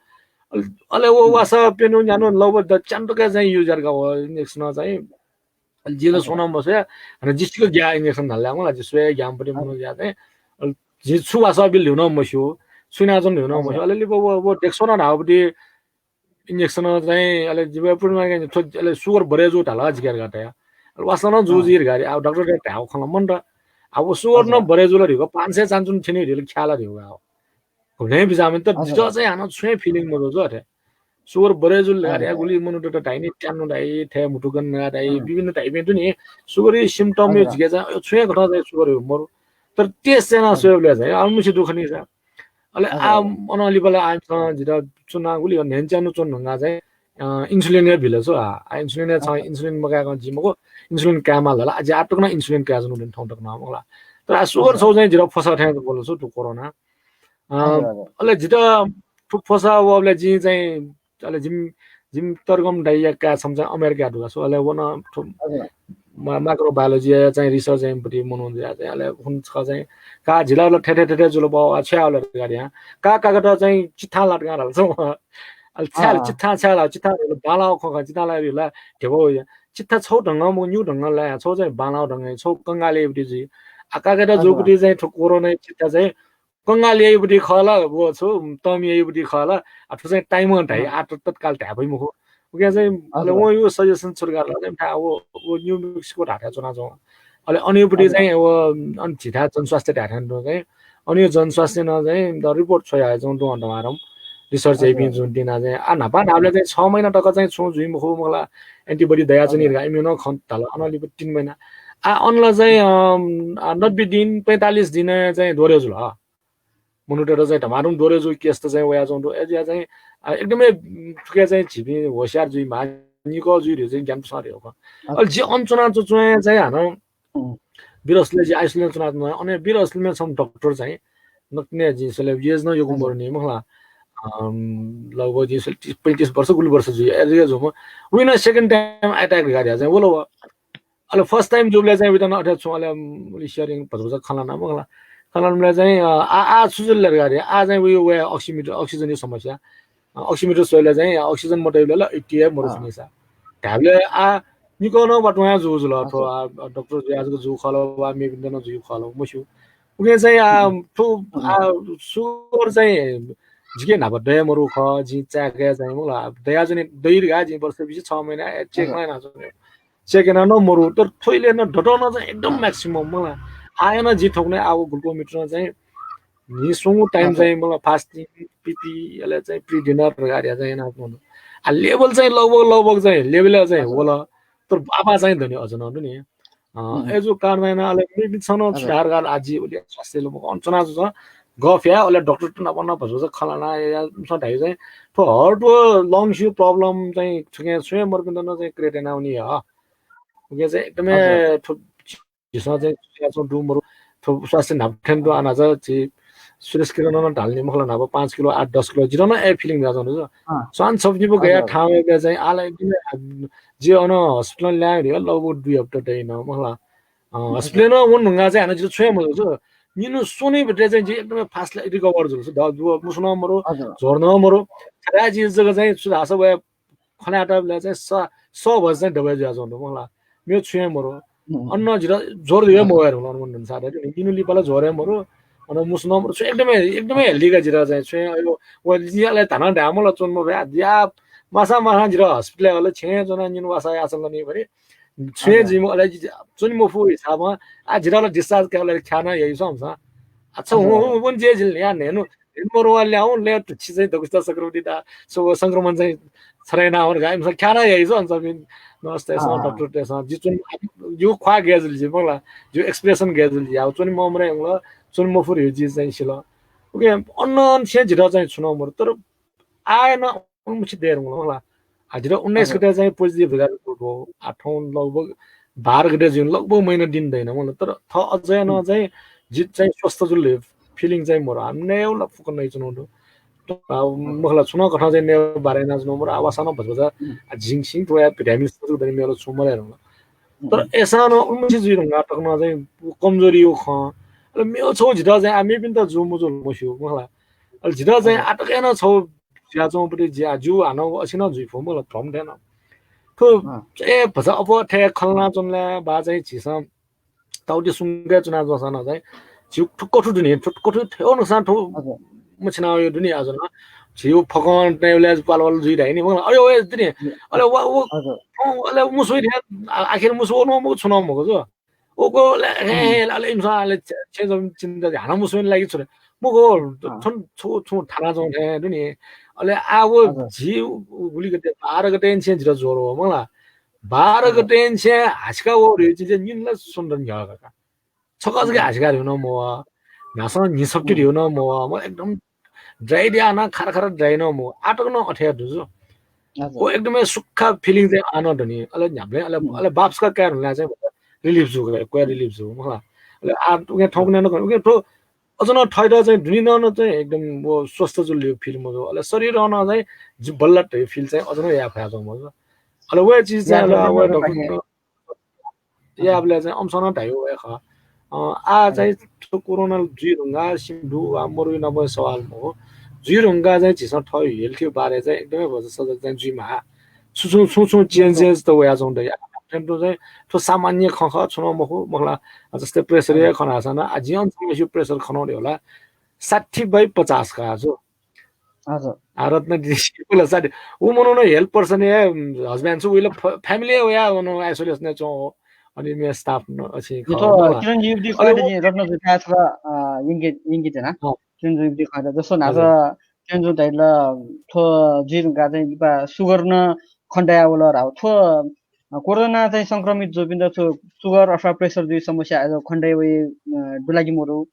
अले, अले व वासः प्यन्हु न्यान्हु लगभग द च्यान्टुका चाहिँ use यार का व injection चाहिँ। अले जिं ला स्वना मस्वया, अन जिसिक ग्याः injection धाल ला मखुला, जि स्वया ग्याःम्ह पट्टि मनू ग्याः चाहिँ। अले जि छु वासः बिल धइगु नं मस्यू, छु यानाच्वन धइगु नं मस्यू। अले लिपा व, व Dexona धाःगु पट्टि injection चाहिँ अले जिबे पूर्णिमा के थ्व अले sugar बढे जू धाल जिके धकाः तया। अले वासः नं जू जिर गाडी, आ doctor ले धाःगु खँ ला मन्त। आ व sugar नं बढे जुल धइगु, पाँच सय चानचुन थ्यनी धइगु ख्याल धइगु आ। घुम्ने बिचामिन त जितः चाहिँ हानं छुं हे feeling मदु जो अथे। Sugar बढे जुल धकाः धया गुलि मनूत धाइ नि, ट्यान्नु धाइ, थय् म्हुतुकन धाइ, विभिन्न धाइ नि। Sugar symptom यो जिके चाहिँ छुं हे गथं चाहिँ sugar मरु। तर test चाहिँ याना स्वयेबलय् चाहिँ अल्मुसे दुःख नि सा। अले आ अनंलिपा ला आमिसं जितः च्वना गुलि न्ह्यःने च्यान्हु च्वन धुंकाः चाहिँ, अ, insulin या बिल छु आ। आ insulin या छं insulin मकाय्कं जि मखु, insulin कायेमाल धाल। आ जि आःतक नं insulin कायेच्वनागु दु नि थौं तक नं मखुला। तर आ sugar छौ चाहिँ जितः फ्वसा थें ब्वल छु थ्व कोरोना। अ, अले जितः थ्व फ्वसा वःबलय् जिं चाहिँ अले जिम, जिम तर्गम दाइया काय् छम्ह चाहिँ अमेरिका दुका छु। अले व नं थ्व मा-, microbiology या चाहिँ research याइम्ह पट्टि मनू जुया चाहिँ अले हुन छ चाहिँ का झिला ला थेथे थेथे जुल बा आ छ्या अले गाडी हां। का कागत चाहिँ चिट्ठा लात का धाल छु। अले छ्या चिट्ठा छ्या ला चिट्ठा बांलाव खँ खँ चिट्ठा ला रिला ध्यबा वया। चिट्ठा छौ ढंगं मखु न्यू ढंगं ला छौ चाहिँ बांलाव ढंगं छौ कंगाल याइपट्टि जुइ। आ कागत जूपट्टि चाहिँ थ्व कोरोना चिट्ठा चाहिँ कंगाल याइपट्टि खः ला, व छु, तम याइपट्टि खः ला, आ, थ्व चाहिँ time धाइ, आ, त-, तत्काल धाये फइ मखु। उकिं चाहिँ, अले वं यो suggestion सरकार ला, चाहिँ, आ, व, व New Mexico धाःथाय् च्वनाच्वं। अले अन योपट्टि चाहिँ, व, अन झीथाय् जनस्वास्थ्य धाःथाय् नं चाहिँ, अन यो जनस्वास्थ्य नं चाहिँ, द report छ्वयाच्वं दुं धमाधम। Research याइपिं जुं दिना चाहिँ, आ, न्हापा न्हापले चाहिँ छ महिना तक चाहिँ छुं जुइ मखु, मखुला, antibody दयाच्वनी धकाः इमिनं खँ धाल, अनंलिपा तीन महिना। आ, अनला चाहिँ, अम, आ, नब्बे दिन, पैंतालिस दिन चाहिँ दोरे जुल। मनूतय्त चाहिँ धमाधम दोरे जू case त चाहिँ वयाच्वं दु। अय्‌जुया चाहिँ, अ, एकदमै, उम्, थुके चाहिँ झीपिं होसियार जुइमाः, निकः जुइ धइगु चाहिँ ग्यानापुसें धइगु खः। अले जि अन च्वना च्वं च्वं चाहिँ हानं बिरस्ले जि isolate च्वना च्वं, अन बिरस्लेमा छम्ह doctor चाहिँ नकतिनि जिं स्वले age नं यक्व मरु नि मखुला। अम, लगभग जिं स्वले तीस, पैंतीस वर्ष, गुलि वर्ष जुइ, अय्‌जुया जूम्ह। उइनं second time attack धकाः चाहिँ वल व। अले first time जूबलय् चाहिँ उइत नं अथे छुं अले, उम्, उलि sharing भचा भचा खँ ल्हाना मखुला। खँ ल्हानाबलय् चाहिँ, अ, आ, आ छु जुल धकाः, आ चाहिँ उइ, वया oximeter, oxygen या समस्या। अ, oximeter स्वयेबलय् चाहिँ oxygen मतइबलय् ला eighty हे मरु खनी सा। धायेबलय् आ निकः नं बाटुं हे जू जुल, अथवा आ, आ, doctor जुया जक जू खः ला, वा मेपिन्त नं जू खः ला, मस्यू। उकिं चाहिँ आ, थ्व, आ, sugar चाहिँ जिके न्हापा दये मरु खः, जिं चाय्‌के चाहिँ मखुला, दयाच्वने दइ धकाः जिं वर्ष बिसे छ महिना check नं यानाच्वने। Check याना नं मरु, तर थ्व इलय् नं दत नं चाहिँ एकदम maximum मला। आः याना जि थौंकन्हय् आः व glucometer नं चाहिँ नि स्वंगु time चाहिँ मला fasting, पिपि, अले चाहिँ pre dinner धकाः चाहिँ याना मरु। आ level चाहिँ लगभग, लगभग चाहिँ level चाहिँ वल, तर बाबा चाहिँ दनि अझ नं दनि। अय्जु कारण याना अले मेपिन्सं नं सुधार गाल आजि उलि स्वास्थ्य ला मखु अन च्वना जु गफ या अले डाक्टर तुना बना भजभज खलाना या मिसं धाइ चाहिँ थ्व heart व lungs यु problem चाहिँ छुके छुके मरपिन्त नं चाहिँ create याना उनी ह। उके चाहिँ एकदमै थ्व झीसं चाहिँ छुके छुं दु मरु थ्व स्वास्थ्य न्हापा थें दु आना चाहिँ झी सुरेश किरण नं ढालनी मखला न्हापा पाँच किलो आठ दस किलो जिरं नं ए feeling बिया जन स्वान छपनि बु गया ठाउँ या चाहिँ आला एकदमै जि अन hospital ल्याए रे लगभग दुई हप्ता दइ न मखला। अ, hospital नं वन ढुङ्गा चाहिँ हानं जितः छुया मजू छु। निन्हु स्वने भित्र चाहिँ जि एकदमै fast recover जुल छु। द-, दु-, मुसु नं मरु, हजुर। झोर नं मरु। खरा जि जगह चाहिँ छु धाःसा वया खनाय् आटा बेला चाहिँ स-, स बजे चाहिँ दबाय् जुया जंदु मखला। मेव छुया मरु। अन जितः झोर दिया मवाये धुंकल अन वन ढुङ्गा सादा। निन्हु लिपाला झोर हे मरु। अन मुसु नं मरु। छु एकदमै, एकदमै healthy का जितः चाहिँ छुया अयो, व लियाला धाना ढामला चुन मरु या, या मासा मासा जितः hospital वाला छें जना निन्हु वासा यासल नि भरे। छुया जिम अले च्वने मफु हिसाबं आ जितः ला discharge कायेबलय् ख्याना याइसं हमसा। अच्छा, हँ। हूँ, हूँ, वन जे जिल या न्हय्न्हु, न्हय्न्हु मरुवा ल्याउ, ले तुछि चाहिँ दगुस्ता संक्रमित दा, सो संक्रमण चाहिँ छराइना वर गाइम ख्याना याइसं हमसा बिन नर्स तेसं, हँ। डाक्टर तेसं, जि च्वने, यो ख्वा गया जुल जि, मखला, यो expression गया जुल जि, आ च्वने ममरे उंगल, च्वने मफु रे जि चाहिँ सिल। उके अन अन छें जितः चाहिँ छुन मरु, तर आयन उनमुछि देर हुँल मखला। आ, जितः उन्नाइस गते चाहिँ positive धकाः report हो। आ, थौं लगभग बाह्र गते जुन लगभग महिना दिन दैन मखला। तर थ अझै नं चाहिँ जित चाहिँ स्वस्थ जुल feeling चाहिँ मरु। आ, नेव ला फुक्क नै चुनौदु। आ, मखला छुन कथं चाहिँ नेव बारे ना चुनौदु मरु। आ, वासा नं भजभज, आ, जिंक सिंक थ्व या vitamin छु दनि मेव ला छु मरे हुँल। तर अय्सां नं उन्मुछि जुइ धुंगा तक नं चाहिँ कमजोरी हो खँ। अले मेव छौ जितः चाहिँ आ, मेपिन्त जु मजु मस्यू मखला। अले जितः चाहिँ आ तक नं छौ ज्याचौंपट्टि ज्या जु हानं असिनं जुइ फु मखला भ्रम थें नं। थ्व ए भचा अप्वः थें खलना च्वनला बा चाहिँ झीसं ताउति सुंके चुना जूसां नं चाहिँ झी थ्व कथु दुनि, थ्व कथु थेव नकसां थ्व मछिना यो दुनि आ जुन। झी फकं नेवले पालवाल जुइ धाइ नि मखला। अयो ए दुनि। अले व, व, अले मुसु थें आ-, आखिर मुसु व नं मखु छु नं मखु जु। ओको ले, हे, हे, अले इमिसं अले छे-, छेँ जम चिन्ता हानं मुसुइन लागि छु रे। मखु, थन छु, छु थाना जौं थें दुनि। अले आ वो झी उ-, उलि गते, बाह्र गते छेँ जितः ज्वर हो, मखला। बाह्र गते छेँ हासिका वो रे, चिन्ता निन ला सुन्दर न्ह्यः का। छकः जक हासिका रे न मवा। न्हासं निसप्ति रे न मवा। म एकदम dry दिया ना, खर खर dry न मवा। आ तक नं अथे दु जु। ओ एकदमै सुक्खा feeling चाहिँ आ नं दुनि। अले न्ह्याबलें, अले, अले बापसका काय् हुँला चाहिँ relief जु, क्वय् relief जु, मखला। अले आ उके थौंकन्हय् नं, उके थ्व अझ नं थय्त चाहिँ दुनि नं, नं चाहिँ एकदम वो स्वस्थ जुल यो feel मजू। अले शरीर नं चाहिँ जि बल्ल धइ feel चाहिँ अझ नं या फया जू मजू। अले व चिज चाहिँ अले व डाक्टर याबलय् चाहिँ अम्सं नं धाइ वया खः। अ, आ चाहिँ थ्व कोरोना जुइ धुंगा सिं दु वा मरुइ नं सवाल मखु। जुइ धुंगा चाहिँ झीसं थः health बारे चाहिँ एकदमै भचा सजग चाहिँ जुइमाः। छु छु, छु छु changes त वया जौं दइ। आ, थ्व चाहिँ थ्व सामान्य खँ खः, छु नं मखु, मखला। जस्तै pressure हे खना सा नं, आ, जिं अन समस्या pressure खनौ दे होला। साठी by पचास का जु। हजुर। आ, रत्न दिदी, उला साथी, उ मनू नं health person हे, husband छु, उइला फ-, family हे वया वन isolation हे च्वं हो। अनि मे staff नं अछि, खः, किरण जी, रत्न जुइ का छला, अ, यंके, यंके जना। किरण जी, खः, जसो न्हाचा, किरण जी दाइला, थ्व जुइ धुंका चाहिँ लिपा sugar नं खने दया वल रा। थ्व अ, कोरोना चाहिँ संक्रमित जूपिन्त थ्व sugar अथवा pressure जुइ समस्या अझ खने दइ वइ, अ, दुलागि मरु।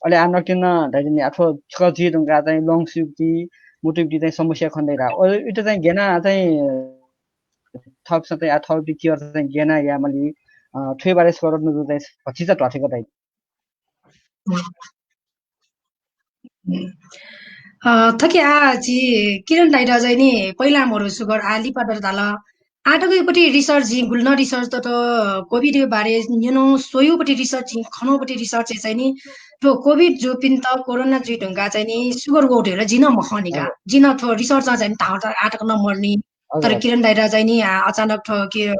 अले आ नकतिनि धाइदिनि आ थ्व छकः जुइ धुंका चाहिँ lungs युक्ति, मुटु युक्ति चाहिँ समस्या खने दइ रा। अ, इमित चाहिँ गेना चाहिँ, अ, थःपिसं चाहिँ आ थःपिं care चाहिँ गेना यायेमाली, अ, थ्व बारे छकः रत्न जु चाहिँ भतिचा ध्वाथेक धाइ। अ, थथे आ, झी किरण दाइदा चाहिँ नि पहिला मरु sugar आ लिपा दत धाल। आ तकपट्टि research झी गुलि नं research त, त COVID यो बारे न्यनो स्वयुपट्टि research झी खनोपट्टि research चाहिँ नि, थ्व COVID जूपिन्त कोरोना जुइ धुंका चाहिँ नि sugar वउ धैला जिं नं मखंनि का। जिं नं थ्व research चाहिँ नि धाउ त आ तक नं मरु नि। तर किरण दाइदा चाहिँ नि आ, अचानक थ्व के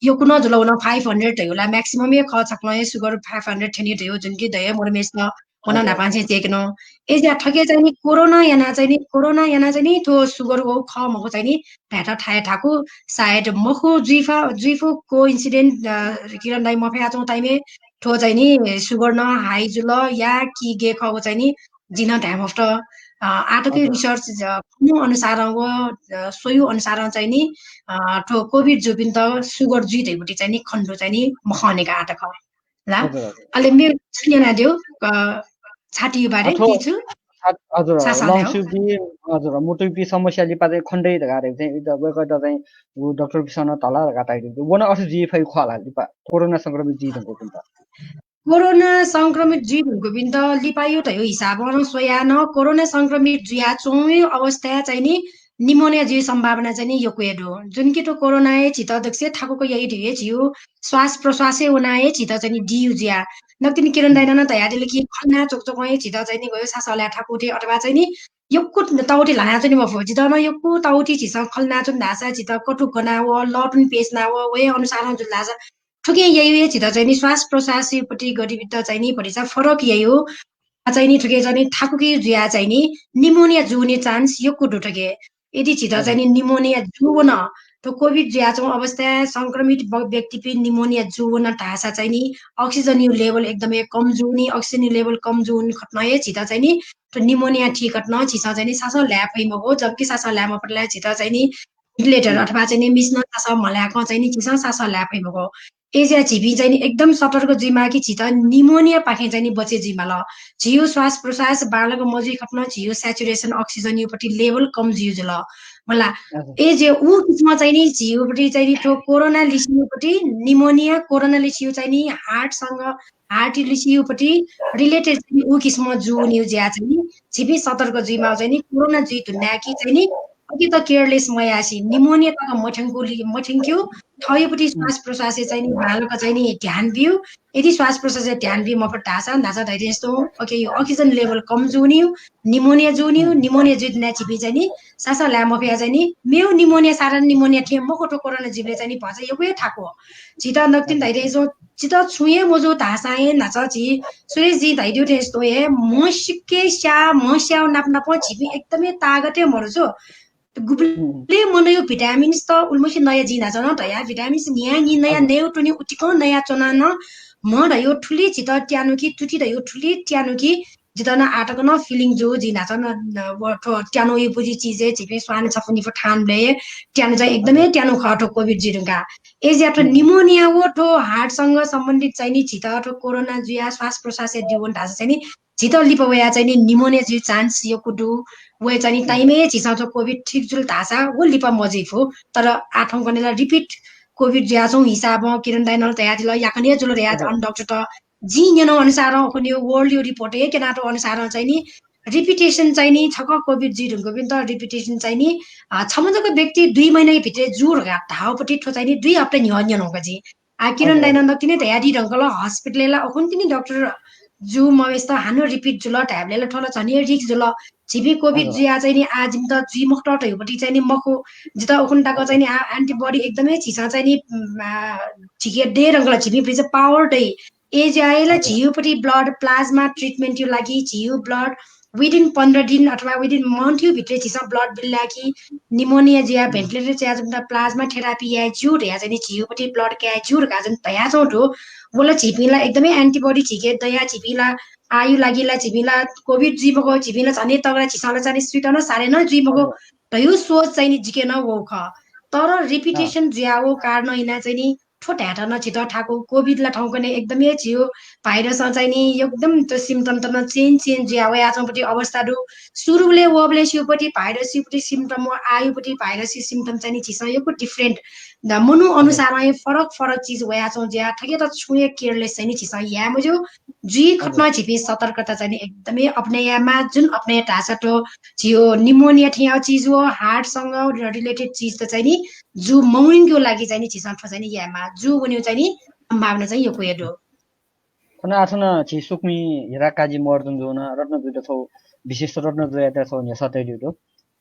यो कुन जुल वन five hundred धैगु ला maximum हे खः, छकलं हे sugar five hundred थ्यनी धैगु जुन कि धैगु मोर मेस न वन न्हापांसे check न। ए ज्या थके चाहिँ नि कोरोना याना चाहिँ नि, कोरोना याना चाहिँ नि थ्व sugar वउ खः मखु चाहिँ नि धायेत थाय् थाकु सायद मखु जुइफा, जुइफु coincident, अ, किरण दाइ मफया च्वं time हे थ्व चाहिँ नि sugar न high जुल या कि गे खः व चाहिँ नि जिं नं धाये मफुत। आतकया रिसर्च खनु अनुसारं व स्वयु अनुसारं चाहिँ नि थ्व कोभिड जूपिन्त सुगर जुइ धइगु चाहिँ नि खनु चाहिँ नि मखने का आतक ला। अले मे न्यना देउ छाती बारे कि छु? हजुर, लङ सुपी, हजुर, मुटुपी समस्या लिपा चाहिँ खण्डै धकाः चाहिँ वय्‌कःत चाहिँ उ डाक्टरपिसं नं धला धकाः ताइदु। व नं अथे जुइ फइ खः ला लिपा कोरोना संक्रमित जुइ धुंकूपिन्त? कोरोना संक्रमित जुइ धुंकूपिन्त लिपायु धयो हिसाबं स्वया नं कोरोना संक्रमित जुया च्वंगु अवस्थाय् चाहिँ नि निमोनिया जुइ सम्भावना चाहिँ नि यक्व हे दु। जुन कि थ्व कोरोनाय् झीत दक्वसिबय् थाकुक याइ धयो झीउ श्वास प्रश्वासय् वनाः हे झीत चाहिँ नि दियु जुया। नकतिनि किरण दाइनं नं धयादिल कि खल्ना चोकचोकं हे झीत चाहिँ नि गयो सास हलाये थाकु थें अथवा चाहिँ नि यक्व ताउति ल्हाना च्वने मफु। झीत नं यक्व ताउति झीसं खल्ना च्वन धाःसा झीत कटुक गना व लटुन पेसना व वये अनुसारं जुल धाःसा थुके यायु हे झीत चाहिँ नि श्वास प्रश्वासपट्टि गतिविधि चाहिँ नि भतिचा फरक यायु। चाहिँ नि थुके चाहिँ नि थाकुके जुया चाहिँ नि निमोनिया जुने चान्स यक्व दु थुके। यदि झीत चाहिँ नि निमोनिया जू वन, थ्व कोभिड जुयाच्वं अवस्थाय् संक्रमित ब-, व्यक्तिपिं निमोनिया जू वन धाःसा चाहिँ नि अक्सिजनयु लेभल एकदमै कम जूनि, अक्सिजनयु लेभल कम जूनि खतनं हे झीत चाहिँ नि थ्व निमोनिया थी खतनं झीसं चाहिँ नि सासं ल्याये फइ मखु, जबकि सासं ल्याये मफुत ला झीत चाहिँ नि भेन्टिलेटर अथवा चाहिँ नि मिसनं सासं म्हल्याकं चाहिँ नि झीसं सासं ल्याये फइ मखु। अय्‌जुया झीपिं चाहिँ नि एकदम सतर्क जुइमाः कि झीत निमोनियापाखें चाहिँ नि बचे जुइमाल। झीउ श्वास प्रश्वास बांलाक मजुइ खतनं झीउ saturation अक्सिजनयुपट्टि लेभल कम जुइ जुल। मला, अय्‌जुया उ किसिम चाहिँ नि झीउपट्टि चाहिँ नि थ्व कोरोना लिसियुपट्टि निमोनिया कोरोना लिसियु चाहिँ नि हार्टसँग हार्ट लिसियुपट्टि रिलेटेड चाहिँ नि उ किसिम जूनियु जुया चाहिँ नि झीपिं सतर्क जुइमाः चाहिँ नि कोरोना जुइ धुनाय् कि चाहिँ नि अति त केयरलेस मयासी निमोनिया तक मथ्यंकु लि-, मथ्यंक्यु थःयुपट्टि श्वास प्रश्वासय् चाहिँ नि बांलाक चाहिँ नि ध्यान बिउ। यदि श्वास प्रश्वासय् ध्यान बी मफुत धाःसा न्हाचा धैर्य यस्तो, ओके, यो अक्सिजन लेभल कम जूनियु, निमोनिया जूनियु, निमोनिया जुइ धुनाय् झीपिं चाहिँ नि सासं ल्याये मफया चाहिँ नि मेउ निमोनिया साधारण निमोनिया थें मखु थ्व कोरोना जुइबलय् चाहिँ नि भचा यक्व हे थाकु। झीत नकतिनि धैर्य यस्तो झीत छुं हे मजू धाःसां हे न्हाचा झी सुरेश जी धैर्य यस्तो हे म्हसिके स्या, म्हस्याउ नाप नाप झीपिं एकदमै तागत हे मरु छु। गुबले मनयु भिटामिन्स त उल्मोसी नया जिं न्हाचा नं धया भिटामिन्स न्या नि नया नयु टुनि उतिकं नया च्वना न म धयो ठुली झीत त्यानु कि तुति धयो ठुली त्यानु कि जित न आतक न फिलिङ जू जिं न्हाचा न, न, व थ्व त्यानु यु बुझी चिजे झीपिं स्वान छपु निपु ठान ब्ले त्यानु चाहिँ एकदमै त्यानु खः थ्व कोभिड जुइ धुंका। अय्‌जुया थ्व निमोनिया व थ्व हार्टसँग सम्बन्धित चाहिँ नि झीत थ्व कोरोना जुया श्वास प्रश्वासय् दिवन धाःसा चाहिँ नि झीत लिपा वया चाहिँ नि निमोनिया जुइ चान्स यक्व दु। व चाहिँ नि टाइमय् झीसं थ्व कोभिड ठीक जुल धाःसा व लिपा मजुइ फु। तर आथौं कनेला रिपिट कोभिड जुयाच्वं हिसाबं किरण दाइनं धयादिल याकने जुल धया अन डाक्टर त जिं न्यन अनुसारं अखुन्यु वर्ल्डयु रिपोर्ट हे क्यनातु अनुसारं चाहिँ नि रिपिटेसन चाहिँ नि छक कोभिड जुइ धुंकूपिन्त रिपिटेसन चाहिँ नि छम्ह जक व्यक्ति दुई महिना भित्र जू धका धाउपट्टि थ्व चाहिँ नि दुई हप्ता न्ह्यः न्यनौक जि। आ किरण दाइनं नकतिनि धयादी धुंकल हस्पिटलय् ला अखुन्तिनि डाक्टर जू मवेस्त हानं रिपिट जुल धायेबलय् ला थ्व ला झन हे रिस्क जुल। झीपिं कोभिड जुया चाहिँ नि आ जिमित जुइ मखुत धयुपट्टि चाहिँ नि मखु। जित अखुन तक चाहिँ नि आ एन्टिबडी एकदमै झीसं चाहिँ नि झीके दये धुंकल झीपिं पावर दइ। अय्‌जुया ला झीयुपट्टि ब्लड प्लाज्मा ट्रिटमेन्टयु लागि झीयु ब्लड within पन्ध्र दिन अथवा within मन्थयु भित्र झीसं ब्लड बिल्ला कि निमोनिया जुया भेन्टिलेटर जुया जुन प्लाज्मा थेरापी याये ज्यू धया चाहिँ नि झीयुपट्टि ब्लड काये ज्यू धका जुन धयाच्वं दु। वला झीपिं ला एकदमै एन्टिबडी झीके दया झीपिं ला आयु लागि ला झीपिं ला कोभिड जुइ मखु झीपिं ला झनै तगडा झीसं ला चाहिँ नि सुइत न सारे न जुइ मखु धयु सोच चाहिँ नि जिके न वउ खः। तर रिपिटेसन जुया वउ कारण इना चाहिँ नि थ्व धायेत न झीत थाकु कोभिड ला थौंकन्हय् एकदमै झीयु भाइरसं चाहिँ नि एकदम त्यो सिम्टम त न चेन्ज चेन्ज जुया वयाच्वंपट्टि अवस्था दु। सुरुबलय् वबलय् सियुपट्टि भाइरस सियुपट्टि सिम्टम व आयुपट्टि भाइरस सिम्टम चाहिँ नि झीसं यक्व डिफरेन्ट द मनु अनुसारं हे फरक फरक चिज वयाच्वं जुया थके त छुं हे केयरलेस चाहिँ नि झीसं याये मज्यू। जुइ खतनं झीपिं सतर्कता चाहिँ नि एकदमै अपनय् यायेमाः जुन अपनय् धाःसा थ्व झीयु निमोनिया थें चिज व हार्टसँग रिलेटेड चिज त चाहिँ नि जू मवनीगु लागि चाहिँ नि झीसं थ्व चाहिँ नि यायेमाः। जू वनेगु चाहिँ नि सम्भावना चाहिँ यक्व हे दु। थन आथन झी सुकमि हिरा काजी महर्जन जुन रत्नजुइत छौ विशिष्ट रत्नजुयात छौ न्ह्यसः तयादीगु दु।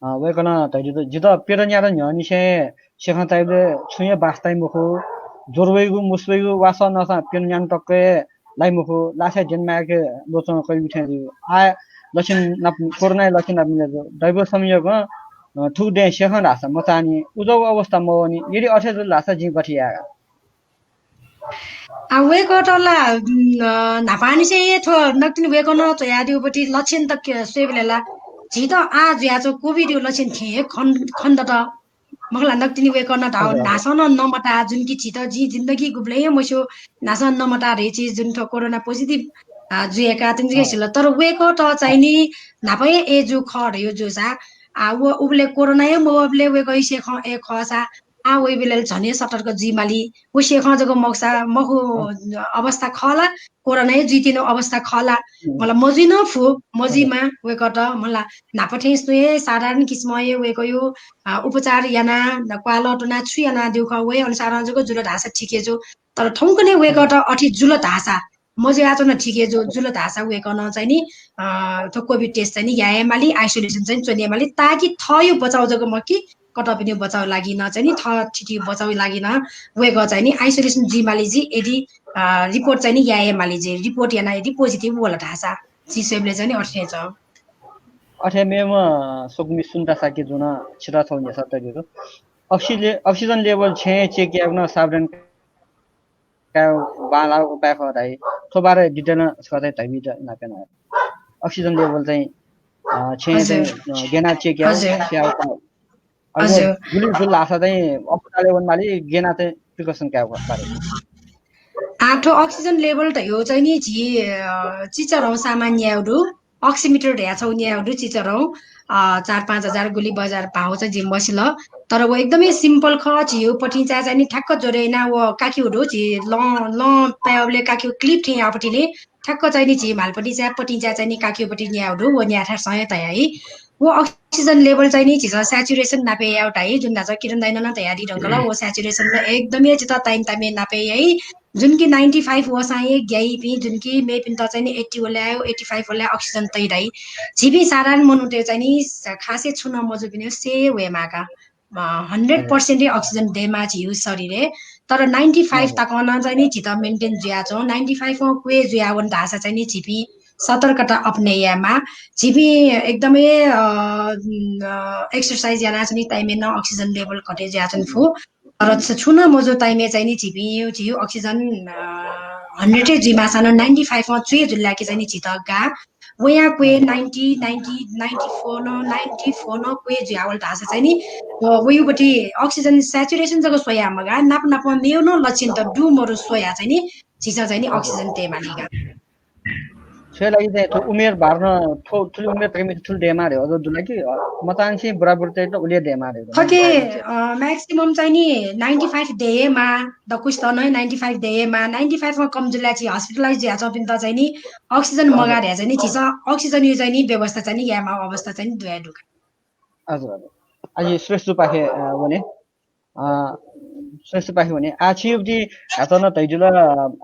अ, वय्‌कलं धयादीगु दु, जितः प्यदँ न्यादँ न्ह्यःनिसें सेखं चाइबलय् छुं हे बास ताइ मखु। ज्वर वइगु, मुस वइगु, वासः नःसां प्यदँ न्याने तक हे लाइ मखु। लासाय् द्यने माय्‌के ल्वचं कइगु थें जुइ। आः लक्षण नाप, कोरोनाया लक्षण नाप मिले जू। दैव संयोगं, अ, थुगु दँय् सेखं धाःसा मचाःनि। उजौ अवस्था मवःनि। यदि अथे जुल धाःसा जिं गथे याये? आ, वय्‌कःत ला, उम्, अ, न्हापांनिसें हे थ्व नकतिनि वय्‌कलं च्वयादीगुपट्टि लक्षण त के, स्वयेबलय् ला झीत आः जुयाच्वं कोभिडया लक्षण थें हे खन खनेदत। मखु ला, नकतिनि वय्कलं धाःगु, हजुर, हजुर। न्हासं नं नमता, जुन कि झीत जिं जिन्दगी गुबलें हे मस्यू, न्हासं नमता धइगु चिज जुन थ्व कोरोना positive, आ, जुयाः का तिनि, हजुर, सिल। तर वय्कःयात चाहिँ नि न्हापा हे ए जू खः धइगु जूसा, आ, व उबलय् कोरोना हे मवःबलय् वय्कःया सेखं ए खःसा, आः वइबलय् झन हे सतर्क जुइमाली। व सेखं जक मखुसा, मखु, हजुर, अवस्था खः ला, कोरोना हे जुइतिनि अवस्था खः ला, हजुर, मला मजुइ नं फु, मजुइमा, हजुर, वय्कःयात मला न्हापा थें सुं हे साधारण किसिमं हे वय्कःया, आ, उपचार याना, क्वालं त्वना छु यानादीगु खः, वहे अनुसारं जक जुल धाःसा ठीक हे जू। तर थौंकन्हय् वय्कःयात, हजुर, अथे जुल धाःसा, मजुयाच्वन ठीक हे जु-, हजुर, जुल धाःसा वय्कलं चाहिँ नि, अ, थ्व कोभिड test चाहिँ नि यायेमाली, isolation चाहिँ च्वनेमाली, ताकि थःया बचाउ जक मखु कि कतःपिनिगु बचाउ लागि नं चाहिँ नि, थः थीथी बचाउ लागि नं वय्कः चाहिँ नि isolation जुइमाली जि, यदि, अ, report चाहिँ नि यायेमाली जि, report याना यदि positive वल धाःसा, झी स्वयेबलय् चाहिँ नि अथे हे च्वं। अथे मेम्ह स्वकुमि सुन्ता शाक्य जुं छितः छगू न्ह्यसः तयादीगु। Oxy-, oxygen level छेँय् check यायेगु नं सावधान कायेगु बांलाःगु उपाय खः धाइ। थ्व बारे detail नं छकः चाहिँ धयाबी त नापं याना। Oxygen level चाहिँ, अ, छेँय्, हजुर, चाहिँ, अ, गय् याना check यायेगु, हजुर, check यायेगु का। अले, हजुर, गुलि जुल धाःसा चाहिँ अस्पतालय् वनेमाली, गय् याना चाहिँ precaution कायेगु बारे। आ, थ्व oxygen level धइगु चाहिँ नि झी, अ, चिचरं सामान न्यायेगु दु। Oximeter धयागु छगू न्यायेगु दु चिचरं, अ, चार पाँच हजार गुलि बजार भाव चाहिँ जिं मसिल। तर व एकदमै simple खः, झीगु पतिंचाय् चाहिँ नि ठ्याक्क जोडे याना व काकेगु दु, झी लं, लं पायेबलय् काकेगु clip थें याःगु पतिंले ठ्याक्क चाहिँ नि झी म्हालपतिंचाय्, पतिंचाय् चाहिँ नि काकेगु पतिं न्यायेगु दु, व न्यायेथासं हे तयाइ। व oxygen level चाहिँ नि झीसं saturation नापे यायेगु धाइ, जुन धाःसा किरण दाइनं नं तयादी धुंकल, व saturation नं एकदमै झीत ताइम ताइमय् नापे याइ। जुन कि ninety five वःसां हे ग्याइपिं, जुन कि मेपिन्त चाहिँ नि eighty वलय्, eighty five वलय् oxygen तइ धाइ। झीपिं साधारण मनूतय् चाहिँ नि स-, खासै छुं नं मजूपिनिगु सें हे वयेमाः का। अ, hundred percent हे oxygen दयेमाः झीगु शरीरय्। तर ninety five तकं नं चाहिँ नि झीत maintain जुयाच्वं। Ninety five वं क्वय् जुयावन धाःसा चाहिँ नि झीपिं सतर्कता अपनय् यायेमाः। झीपिं एकदमै, अ, अ, exercise याना चाहिँ नि ताइमय् नं oxygen level घटे जुयाच्वने फु। तर छ-, छुं नं मजू ताइमय् चाहिँ नि झीपिं, झीगु oxygen, अ, hundred हे जुइमाःसां नं ninety five वं च्वय् जुल धाःसा चाहिँ नि झीत गाः। वयां क्वय् ninety, ninety, ninety four नं, ninety four नं क्वय् जुयावल धाःसा चाहिँ नि, व-, वयागु पति oxygen saturation जक स्वयाः मगाः, नाप नापं मेगु नं लक्षणत दु मदु स्वयाः चाहिँ नि, झीसं चाहिँ नि oxygen तयेमाली का। छुया लागि चाहिँ थ्व उमेर भार नं थ्व-, थुलि उमेर तकमित थुलि दयेमाः धइगु अझ दु ला कि, अ, मचांनिसें बुराबुरीतय्त उलि दयेमाः धइगु? थथे, अ, maximum चाहिँ नि ninety five दयेमाः, दक्वसित नं ninety five दयेमाः, ninety five वं कम जुल धाःसा hospitalize जुयाच्वंपिन्त चाहिँ नि oxygen मगाः धाःसा चाहिँ नि झीसं oxygen या चाहिँ नि व्यवस्था चाहिँ नि यायेमाः अवस्था चाहिँ नि दुया दु का। हजुर, हजुर। आः श्रेष्ठ जुपाखे, अ, वने। अ, श्रेष्ठ जुपाखे वने। आः छिं उति हातं नं धयादिल,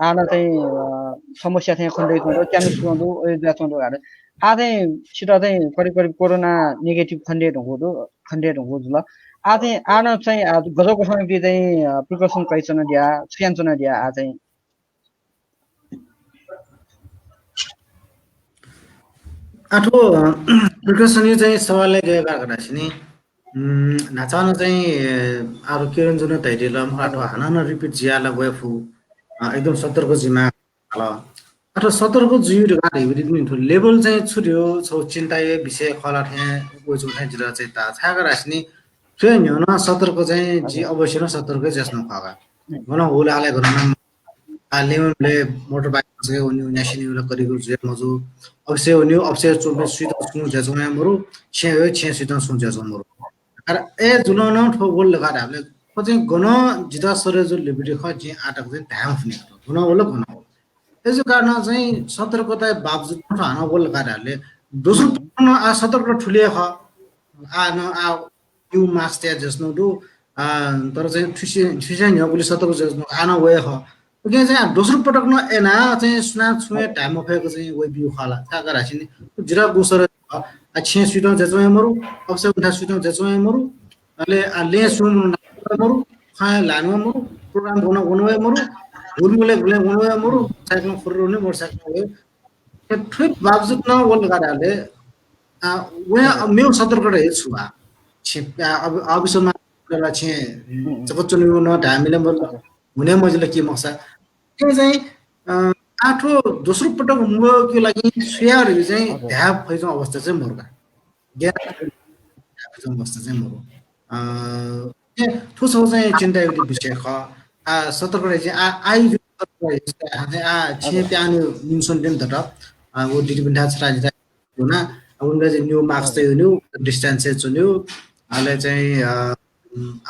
आः नं चाहिँ, अ, समस्या थें खनेदयाच्वंगु दु, च्यान्हु सुं दु, अथे जुयाच्वंगु दु धाल। आः चाहिँ छित चाहिँ करिब करिब कोरोना negative खनेदये धुंकूगु दु, खनेदये धुंकूगु जुल। आः चाहिँ आः नं चाहिँ, अ, गज्याःगु चाहिँ, अ, precaution कयाच्वनादिया, छु यानाच्वनादिया आः चाहिँ? आः थ्व, अ, precaution या चाहिँ सवालय् गय् का धाःसा नि, उम्, न्हाचः नं चाहिँ, अ, आः किरण जुं नं धयादिल, मखु ला थ्व हानं नं repeat जुयाः ला वये फु। अ, एकदम सतर्क जुइमाः धाल। आः थ्व सतर्क जुइ धकाः धइगु नि थ्व level चाहिँ छु धइगु छगू चिन्ताया विषय खः ला थें वयाच्वंगु थें जितः चाहिँ ताः। छाय् का धाःसा नि थ्वया न्ह्यः नं सतर्क चाहिँ जि अवश्य नं सतर्क जुयाच्वनागु खः का। गनं हुल हाले गनं नं आ, लँय् वनेबलय् motorbike सके वनेगु न्यासि वनेगु ला करिब जुया मजू। अफिसय् वनेगु, अफिसय् च्वंपिं सुइत सुं जुयाच्वंगु हे मरु, छेँय् वये, छेँय् सुइत सुं जुयाच्वंगु मरु। अले अय् जुलं नं थ्व वल धकाः धाःबलय् थ्व चाहिँ गनं जितः सरे जुल धइगु खँ जिं आःतक चाहिँ धाये मफुनि। गनं वल, गनं वल। अय् जूगु कारणं चाहिँ सतर्कताया बावजुद थ्व हानं वल धकाः धाःबलय् दोस्रो पटक नं आः सतर्कता थुलि हे खः। आः नं आः थ्व mask तयाः जुयाच्वनागु दु, अ, तर चाहिँ थुसे, थुसे न्ह्यः गुलि सतर्क जुयाच्वनागु दु, आः नं वये खः। उकिं चाहिँ दोस्रो पटक नं अय् यानाः चाहिँ सुनां छुं हे धाये मफय्क चाहिँ वइपिं खः ला, छाय् का धाःसा नि, जितः गुगु सरे जुल, अ, छेँय् सुइत जुयाच्वंगु हे मरु, अफिसय् वनेथाय् सुइत जुयाच्वंगु हे मरु, अले, अ, लँय् सुं मनू नापलाः वये मरु, खँय् ल्हानाः वये मरु, program गनं गनं वये मरु, हुलमुलय् गुलि गनं वये मरु, cycle-ं फुर्र वने, motorcycle-ं वये। थ्व बावजुद नं वल धकाः धाःबलय्, अ, वया मेगु सतर्कता हे छु आ? छेँ, अ, अ, अफिसय् ला छेँ जक च्वनेगु नं धाये माली मखु ला, हुने मजिल कि मखुसा। थुकिं चाहिँ, अ, आः थ्व दोस्रो पटक मवय्केगु लागि छु याये धइगु चाहिँ धाये फइच्वंगु अवस्था चाहिँ मरु का। ज्ञान मस्त चाहिँ मरु। अ, ए, थ्व छगू चाहिँ चिन्ता युक्त विषय खः। आ, सतर्क रहे चाहिँ, आ, आइ जुन सतर्क रहे चाहिँ, आ, चाहिँ, आ, छेँ हजुर। प्यानु निम्सन दिन दत। आ, वो दिदी बिन्ठा छरा जिता हुना, अब उनले चाहिँ न्यू mask हजुर। चाहिँ न्यू distance चाहिँ च्वन्यु, अले चाहिँ, अ,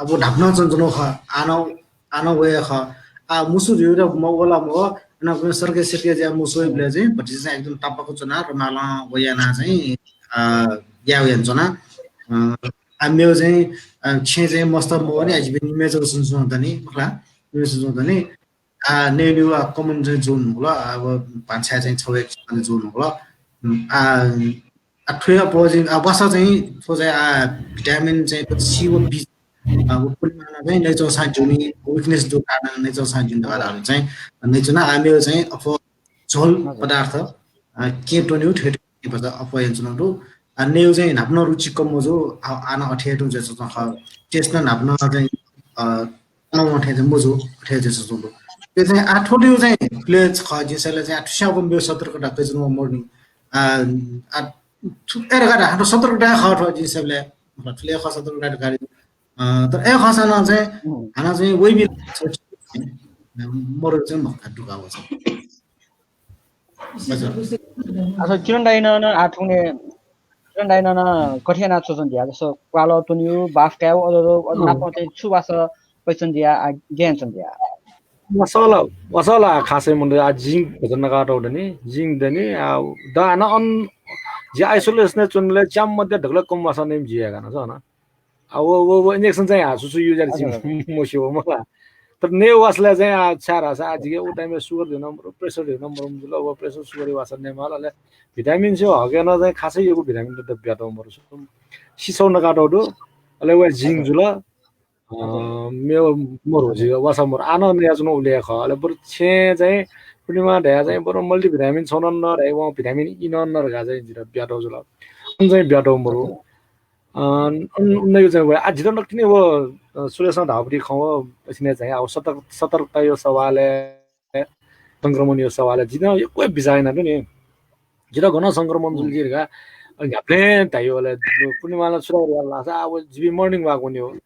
अब ढापना चाहिँ जुन खः, आनो, आनो वया खः। आ, मुसु धिउ र म ओला म, न कुन सर्के सर्के ज्या मुसु वइबले चाहिँ, भति चाहिँ एकदम तापाक च्वना, रुमालं वयाना चाहिँ, अ, या वयान च्वना। अ, आ, मेव चाहिँ, अ, छेँ चाहिँ मस्त मवने, आ, जिबे निमे चाहिँ सुन सुन दनि, मखला, निमे सुन सुन दनि। आ, नयेन्यु आ common चाहिँ जुन हुल, अब भान्सा चाहिँ छवे जुन हुल। उम्, आ, आ, थ्वे अप्वः चाहिँ, आ, वासा चाहिँ, थ्व चाहिँ, आ, vitamin चाहिँ, C व B, आ, व पूर्णिमाना चाहिँ नैचौ सां जुनि, weakness दु कारण नैचौ सां जुनि धकाः धाःगु चाहिँ, नैचुना आ मेव चाहिँ अप्वः झोल हजुर। पदार्थ, आ, के टोन्यु, थ्वे टोन्यु पदार्थ अप्वः यन्चुना दु। आ, नेउ चाहिँ न्हापना रुचि कम मजू, आ, आना अथे टु जे चाहिँ खः, taste न न्हापना चाहिँ, अ, आना अथे चाहिँ मजू, अथे जे चाहिँ दु। ते चाहिँ आ थ्व दिउ चाहिँ ले खः जिसले चाहिँ आ थुस्याउ कम बेउ सतर्कता कजन morning। आ, आ, थु, ए रगा हातो सतर्कता खः थ्व जिसले, मतलब, थुले खः सतर्कता गाडी। अ, तर ए खःसां चाहिँ, हम्म। हाना चाहिँ वइबि मरु चाहिँ मखा दुका वछ। अच्छा, किरण दाइनं नं आ थुने, किरण दाइनं नं कथि याना च्वचन दिया, जस क्वाल तुनिउ, बाफ कायु, अदो, अदो, अँ। नापं चाहिँ छु वास पैचन दिया, आ, गेन चन दिया। वसल, वसल आ खासै मुन्द आ जिं भजन नका दौडनी, जिं दनी, आ, द आना अन, जि isolation च्वनले च्याम मध्य ढगला कम वास नै जिया गाना छ ना। आ, वो, वो, वो injection चाहिँ आ, सुसु use यार हजुर, हजुर। मोसी हो मला। तर ने वासला चाहिँ आ, छार आसा, आ, जिगे उ time sugar धिउ नम्बर, pressure धिउ नम्बर जुल, वो pressure sugar वास ने माल, अले vitamin C हके न चाहिँ खासै यो vitamin त ब्याटो मरु। सिसौ नकाटो दु, अले वो जिंक हजुर। जुल, अ, हजुर। मेव मरु जिगे, वासा मरु, आन ने याजुन उले ख, अले बरु छे चाहिँ, पूर्णिमा ढया चाहिँ, बरु multivitamin छौन न रे, वो vitamin E न न रे गा चाहिँ जिर ब्याटो जुल। अन चाहिँ ब्याटो मरु। हजुर। अ, उन, उन, उनैगु चाहिँ व, आ, जितः नकतिनि व, अ, सुरेशं धाःगुपट्टि खँ व, असिने चाहिँ, आ, सतर्क, सतर्कतायो सवालय्, संक्रमणयो सवालय्, जितः यक्व बिचाः यानातुनि। जितः गन संक्रमण जुल जिर का, अ, न्ह्याबलें धायो, अले, पूर्णिमाला सुरु याला लासा, आ, व जिबि morning walk वन्यो।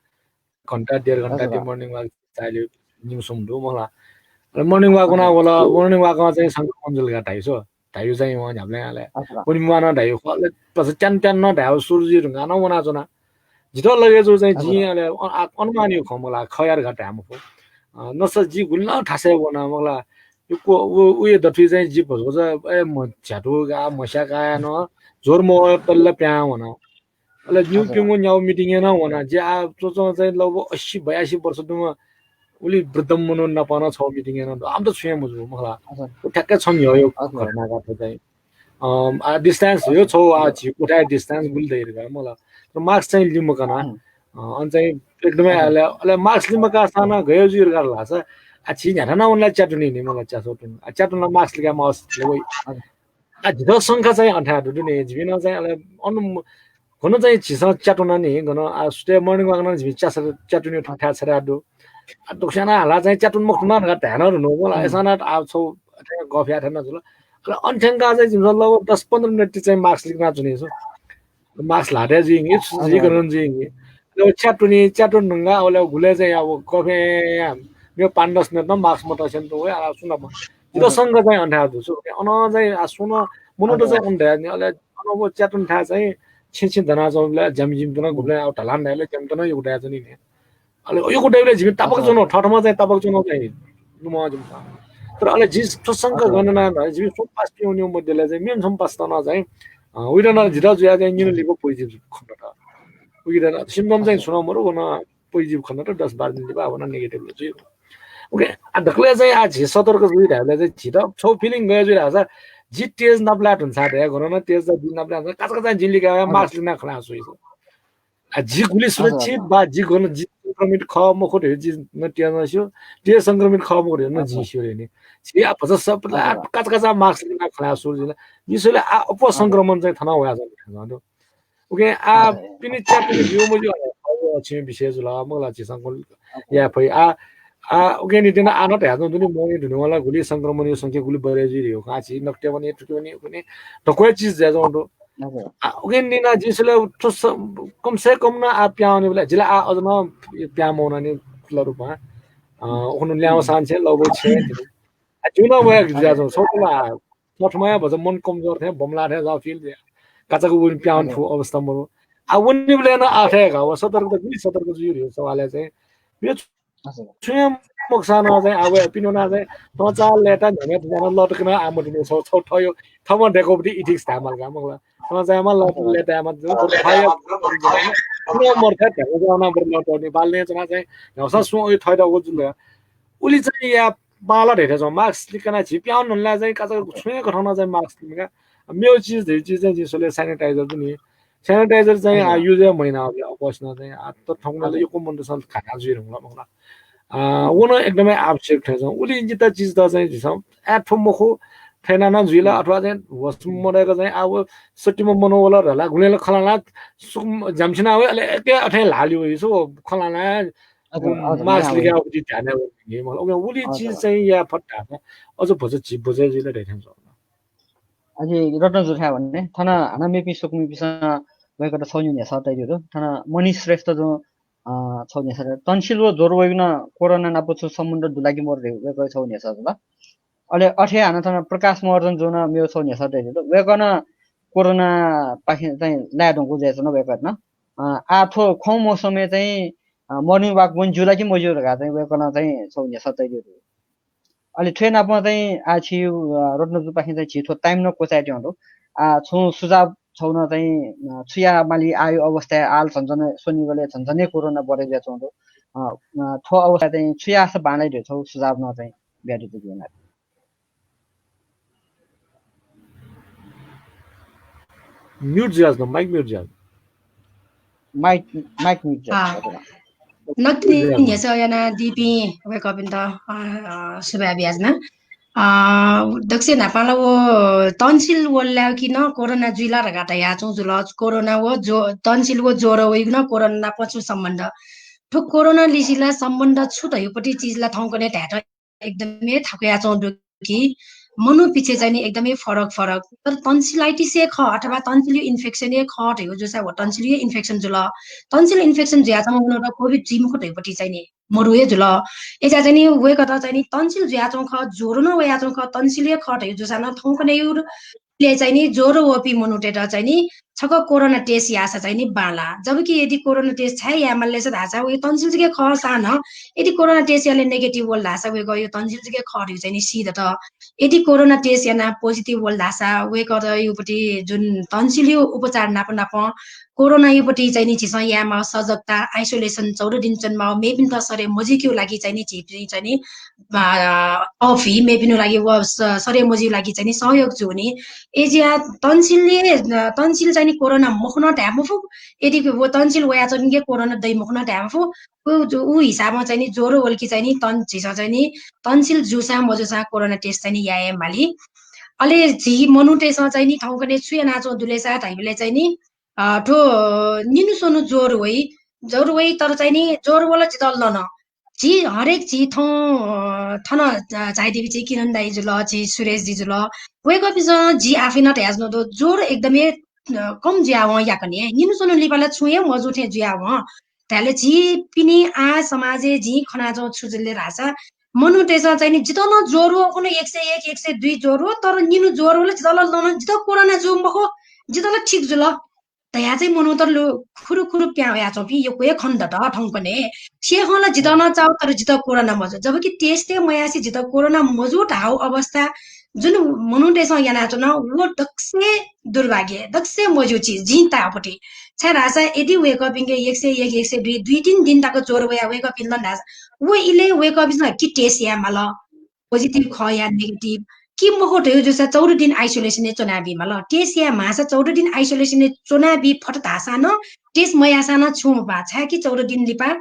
घण्टा, डेढ घण्टा हजुर। त्यो morning walk चाहिले निम्सुम दु, मला। अले morning walk वना हजुर। वला, morning walk मा चाहिँ संक्रमण जुल का धाइसो। धायु चाहिँ वं न्ह्याबलें अले। अच्छा। पूर्णिमा न धायु खः, अले पस च्यान च्यान न धायु सुरु जुइ धुंका न वनाच्वना। जितः लगे जु चाहिँ हजुर। जिं अले अ-, आ-, अनुमान यु खँ मला, खयार घा धाये मखु। अ, नस जि गुलिं थासय् वना मला। यक्व उ, उये दथुइ चाहिँ जि भजभज, ए, म झ्यातु गा, म्हस्या गाया न, जोर मवतल प्यां वना। अले न्यू हजुर। प्यंगू न्याउ meeting याना वना। जि आ, च्वच्वं चाहिँ लगभग अस्सी बयासी वर्ष दुम्ह उलि वृद्ध मनू नाप नं छौ meeting याना दु। आम त छुं हे मजू, मखला। हजुर। उ ठ्याक्कै छन न्ह्यः यो हजुर। घटना का थ्व चाहिँ। अम, आ, distance यो छौ आ, हजुर। झी कोठाय् distance गुलि दइर का, मला। तर mask चाहिँ लिमकाना। हुँ। अ, अन चाहिँ एकदमै हजुर। अले, अले mask लिमकासां गयो जुइर का लासा। आ, झी न्ह्याथाना वनला च्यातुनि नि, मला च्यासो तुन। आ, च्यातुना mask लिका mask ले वइ। हजुर। आ, जितः शंका चाहिँ अथाय् दु नि, जिमिनं चाहिँ अले अनु-, गन चाहिँ झीसं च्यातुना नि, गन आ, सुते morning walk नं जिमि च्यास-, च्यातुनि थाय् छरा दु। आ, दोक्स्याना हाला चाहिँ च्यातुन मखुना धका धायेन धुनु, मला, अँ। अय्सां ना आ, छौ, अथे गफ याये थेना जुल। अले अन थ्यंका चाहिँ जिमिसं लगभग दस पन्ध्र मिनेट चाहिँ mask लिकना च्वनेसु। Mask ल्हातय् जुइंगे, छु हजुर, जुइ हजुर। गन जुइंगे। अले च्यातुनि, च्यातुन धुंगा, अले गुले चाहिँ अब गफ या, मेव पाँच दस मिनेट नं mask मतसें तुं वइ, आ, सुना म। जितः हजुर। शंका चाहिँ अन थाय् दु छु। अन चाहिँ आ सुन, मनूत हजुर। चाहिँ अन धाय् नि, अले अन व च्यातुन थाय् चाहिँ छिं छिं दना च्वंबलय् ज्यामि जिमि तुना गुबलय् आ ढलान धाय्‌ले ज्यामि तुना यक्व धाय् च्वनी नि। अले यक्व धाय्‌बलय् जिमि तापाक हजुर। च्वनो, थःथःम्हं चाहिँ तापाक च्वनो चाहिँ नुम्ह जिमि। तर अले जि थ्व शंका हजुर। गन ना, जिमि सोमपास पिउन्यु मध्यले चाहिँ मेन सोमपास तना चाहिँ, अ, उइदन जितः जुया चाहिँ निन लिपा positive खनेदत। उइदन symptom चाहिँ हजुर। सुना मरु, वन positive खनेदत, दस बाह्र दिन लिपा वन negative जुइ। OK, आ, दकलय् चाहिँ आ, झी सतर्क जुइ धायेबलय् चाहिँ झीत छौ feeling गयो जुइ धाःसा, जि test नापलाये धुन सा धया, गन नं test जि नापलाये धुन, काचा काचा जिं लिका हजुर। mask लिना खला सुइस। आ, जि गुलि हजुर, सुरक्षित हजुर। बा, जि गन जि संक्रमित खः मखु धयो, जि न test नं स्यू, test संक्रमित खः मखु धयो न हजुर। जि स्यू रे नि। जि आ, भचा सब हजुर। काचा काचा mask लिना खला सुरु जिन। जिसले आ, अप्वः हजुर। संक्रमण चाहिँ थना वया जन। OK, आ, हजुर। पिनि च्यातुनि बिउ मज्यू, अ, छिं विषय जुल, मखला झीसं कुल हजुर। या फइ। आ, आ, OK, नि तेना आ न धाय् जं दुनि, मौनी धुनि वाला गुलि संक्रमणयो संख्या गुलि बढे जुइ रे हो। आ, झी नकटे वने, थुके वने, कुने, दक्व चिज जाय् जं दु। आ, उकिं निना जिसुले थ्व स-, कम से कम न आ प्यावने बले जिला आ अझ न प्यामौना नि खुला रूपमा। अ, उखनु ल्यावं सान छे लबो छे। आ, जुन वया जुया जं, सौतला, प्रथमया भज मन कमजोर थे, बमला थे, जा feel दे। काचाको उन प्यावन फु अवस्था मरु। आ, उन्नी बले न आ थे गा, व सतर्क त गुली सतर्क जुइ रे सवाले चाहिँ। यो छुया मक्सान चाहिँ, आ, व पिनोना चाहिँ, तचा लेता, न्हमे तचा लटकन, आ, मतिने सौ, सौ थयो, थमा डेकोपति ethics धामाल गा, मगला। तचा मा लट लेता, मा, जो, थयो, मर्थे, ढेको जाना, बर लट, नेपाल ने जना चाहिँ, न्हौसा सुं, थयो, ढेको जुल। उलि चाहिँ या बाला ढेथे छौँ, mask लिकना झी प्याउन हुनला चाहिँ काचा छुँया कथं चाहिँ mask लिका। मेउ चिज धै चिज चाहिँ जिसुले sanitizer पनि। Sanitizer चाहिँ आ युज महिना अघि अक्वस्न चाहिँ आ त ठौंगुले यक्व मन त सल खाना जुइ रंगला मखला। आ, वन एकदमै आवश्यक थे छौँ। उलि जिता चिज त चाहिँ झिसम आ थो मखु थैना न जुइला अथवा चाहिँ वस मरेको चाहिँ आ व सट्टीमा मनो वला रहला गुलेला खलाना सुम जामछिना वे अले एके अथे लाली वे सो खलाना mask लिका उति ध्यान वे नि मखला। उलि चिज चाहिँ या फट्टा अझ भज झिप भज जुइला ढेथे छौँ। अझ रत्न जुथाय् भन्ने थन हाना मेपिं स्वकुमिपिसं वय्‌कःत छौ न्ह्यसः तयादिल। थन मणि श्रेष्ठ जुं, अ, छौ न्ह्यसः तयादिल। तन्सिल व ज्वर वइगु नं कोरोना नाप छु सम्बन्ध दु ला कि मरु धइगु वय्‌कः छौ न्ह्यसः जुल। अले अथे हानं थन प्रकाश महर्जन जुं नं मेव छौ न्ह्यसः तयादिल। वय्‌कः नं कोरोना पाखें चाहिँ लाये धुंकू जुयाच्वन वय्‌कः नं। अ, आः थ्व खौ मौसमय् चाहिँ, अ, morning walk वने ज्यू ला कि मज्यू धकाः चाहिँ वय्‌कलं चाहिँ छौ न्ह्यसः तयादिल। अले थ्व नाप चाहिँ आ छियु, अ, रत्नजुपाखें चाहिँ झी थ्व time नं क्वचाय् त्यं दु। आ, छुं सुझाव छौ नं चाहिँ, अ, छु याये माली आयु अवस्थाय् आल झन्झन स्वनिबलय् झन्झनै कोरोना बढे जुयाच्वं दु। अ, अ, थ्व अवस्था चाहिँ छु याःसा बांलाइ धइगु छौ सुझाव नं चाहिँ बियादु जुयाना। Mute जुयाच्वन, mic mute जुयाच्वन। Mic, mic mute जुयाच्वन। नकतिनि न्ह्यसः यानादीपिं वय्‌कःपिन्त, अ, अ, सुभाय् बियाच्वना। अ, दक्वसिनं न्हापां ला व तन्सिल वल ला कि नं कोरोना जुइ ला धकाः धयाच्वं जुल। कोरोना व ज्व-, तन्सिल व ज्वर वइगु नं कोरोना नाप छु सम्बन्ध। थ्व कोरोना लिसे ला सम्बन्ध छु धइगु पति चिज ला थौंकन्हय् धायेत एकदमै थाकुयाच्वं दु कि मनू पिछे चाहिँ नि एकदमै फरक फरक। तर tonsillitis हे खः अथवा tonsil infection हे खः धइगु जूसा व tonsil infection जुल। Tonsil infection जुयाच्वंम्ह मनूत COVID जुइ मखु धइगु पति चाहिँ नि मरु हे जुल। अय्‌सा चाहिँ नि वय्‌कःत चाहिँ नि tonsil जुयाच्वं खः, ज्वर नं वयाच्वं खः, tonsil हे खः धइगु जूसा नं थौंकन्हय् ले चाहिँ नि ज्वर वःपिं मनूतय्‌त चाहिँ नि छकः कोरोना test याःसा चाहिँ नि बांला। जबकि यदि कोरोना test छाय् याये माल ले धाःसा वय्‌कः tonsil जक खःसां नं यदि कोरोना test याले negative वल धाःसा वय्‌कःया tonsil जक खः धइगु चाहिँ नि सीदत। यदि कोरोना test यानाः positive वल धाःसा वय्‌कःयापट्टि जुन tonsil या उपचार नाप नापं कोरोनायापट्टि चाहिँ नि झीसं यायेमाः सजगता, isolation चौध दिन च्वनेमाः, मेपिन्त सरे मजुइकेगु लागि चाहिँ नि झीपिं चाहिँ नि, अ, off हि मेपिनु लागि व स-, सरे मजुइगु लागि चाहिँ नि सहयोग जूनि। अय्‌जुया tonsil ले, अ, tonsil चाहिँ नि कोरोना मखु नं धाये मफु, यदि व tonsil वयाच्वंपिन्के कोरोना दइ मखु नं धाये मफु। उ जु-, उ हिसाबं चाहिँ नि ज्वर वल कि चाहिँ नि तन-, झीसं चाहिँ नि tonsil जूसां मजूसां कोरोना test चाहिँ नि याये माली। अले झी मनूतय्‌सं चाहिँ नि थौंकन्हय् छु यानाच्वं दु ले सा धाइबलय् चाहिँ नि, अ, थ्व निन्हु स्वन्हु ज्वर वइ, ज्वर वइ, तर चाहिँ नि ज्वर वल जितः लन। झी हरेक झी थौं, अ, थन झा-, झायादीपिं झी किरण दाइ जुल, झी सुरेश जी जुल, वय्‌कःपिन्सं झी आफै नं धयाच्वना दु, ज्वर एकदमै, अ, कम जुयावं याकने, निन्हु स्वन्हु लिपा ला छुं हे मजू थें जुयावं। धायेले झीपिनि आ समाजय् जिं खनाच्वं छु जुल ले धाःसा, मनूतय्‌सं चाहिँ नि जितः नं ज्वर वः, उखुन्हु एक सय एक, एक सय दुई ज्वर वः, तर निन्हु ज्वर वल जितः ला लन, जितः कोरोना जू मखु, जितः ला ठीक जुल धया चाहिँ मनूत लु-, खुरु खुरु प्यां वयाच्वंपिं यक्व हे खने दत थौंकन्हय्। थ्व खँ ला जितः नं चाउ, तर जितः कोरोना मजू। जबकि test हे मयासे जितः कोरोना मजू धाउ अवस्था जुन मनूतय्‌सं यानाच्वन, व दक्वसिबें दुर्भाग्य, दक्वसिबें मज्यू चिज, जिं ताःपट्टि। छाय् धाःसा यदि वय्‌कःपिन्के एक सय एक, एक सय दुई, दुई तीन दिन तक ज्वर वया वय्‌कःपिं लन धाःसा, व इलय् वय्‌कःपिन्सं कि test याये माल, positive खः या negative, कि मखु धइगु जूसा चौध दिन isolation-य् च्वनाबी माल। Test याये म्हाःसा चौध दिन isolation-य् च्वनाबी फत धाःसां नं, test मयाःसां नं छुं मपाः। छाय्‌कि चौध दिन लिपा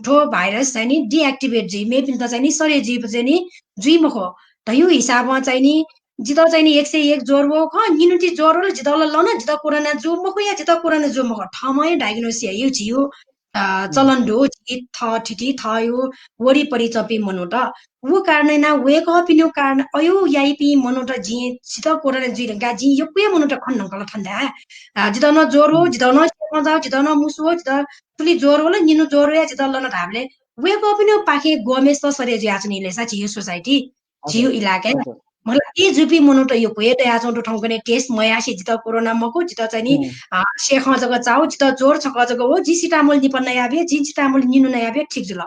थ्व virus चाहिँ नि deactivate जुइ, मेपिन्त चाहिँ नि सरे जुइ, जुइ मखु। धइगु हिसाबं चाहिँ नि जितः चाहिँ नि एक सय एक ज्वर वः खः, निन्हु ति ज्वर वल, जितः ला लन, जितः कोरोना जू मखु या जितः कोरोना जू मखु, थःम्हं हे diagnose याइगु झीगु अ, चलन दु, झी थःथिति, थःयो वरिपरि च्वंपिं मनूत। व कारणं याना वय्कःपिनिगु कारण अयो याइपिं मनूत जिं छित कोरोना जुइ धुंकाः जिं यक्व हे मनूत खने धुंकल थन धाये। अ, जितः नं ज्वर हो, जितः नं सेखं जाः, जितः नं मुसु हो, जितः थुलि ज्वर हो ला, निन्हु ज्वर हो या जितः लन धाःबलय् वय्कःपिनिगु पाखें ग्वम्हेसित सरे जुयाच्वनी ले सा झीयो society, झीयो इलाकाय्। मतलब, ए जूपिं मनूत यक्व हे दयाच्वं दु थौंकन्हय् test मयासें जितः कोरोना मखु, जितः चाहिँ नि, अ, सेखं जक चाउ, जितः ज्वर छकः जक हो, जि सिटामोल निपा नयाबे, जि सिटामोल निन्हु नयाबे, ठीक जुल।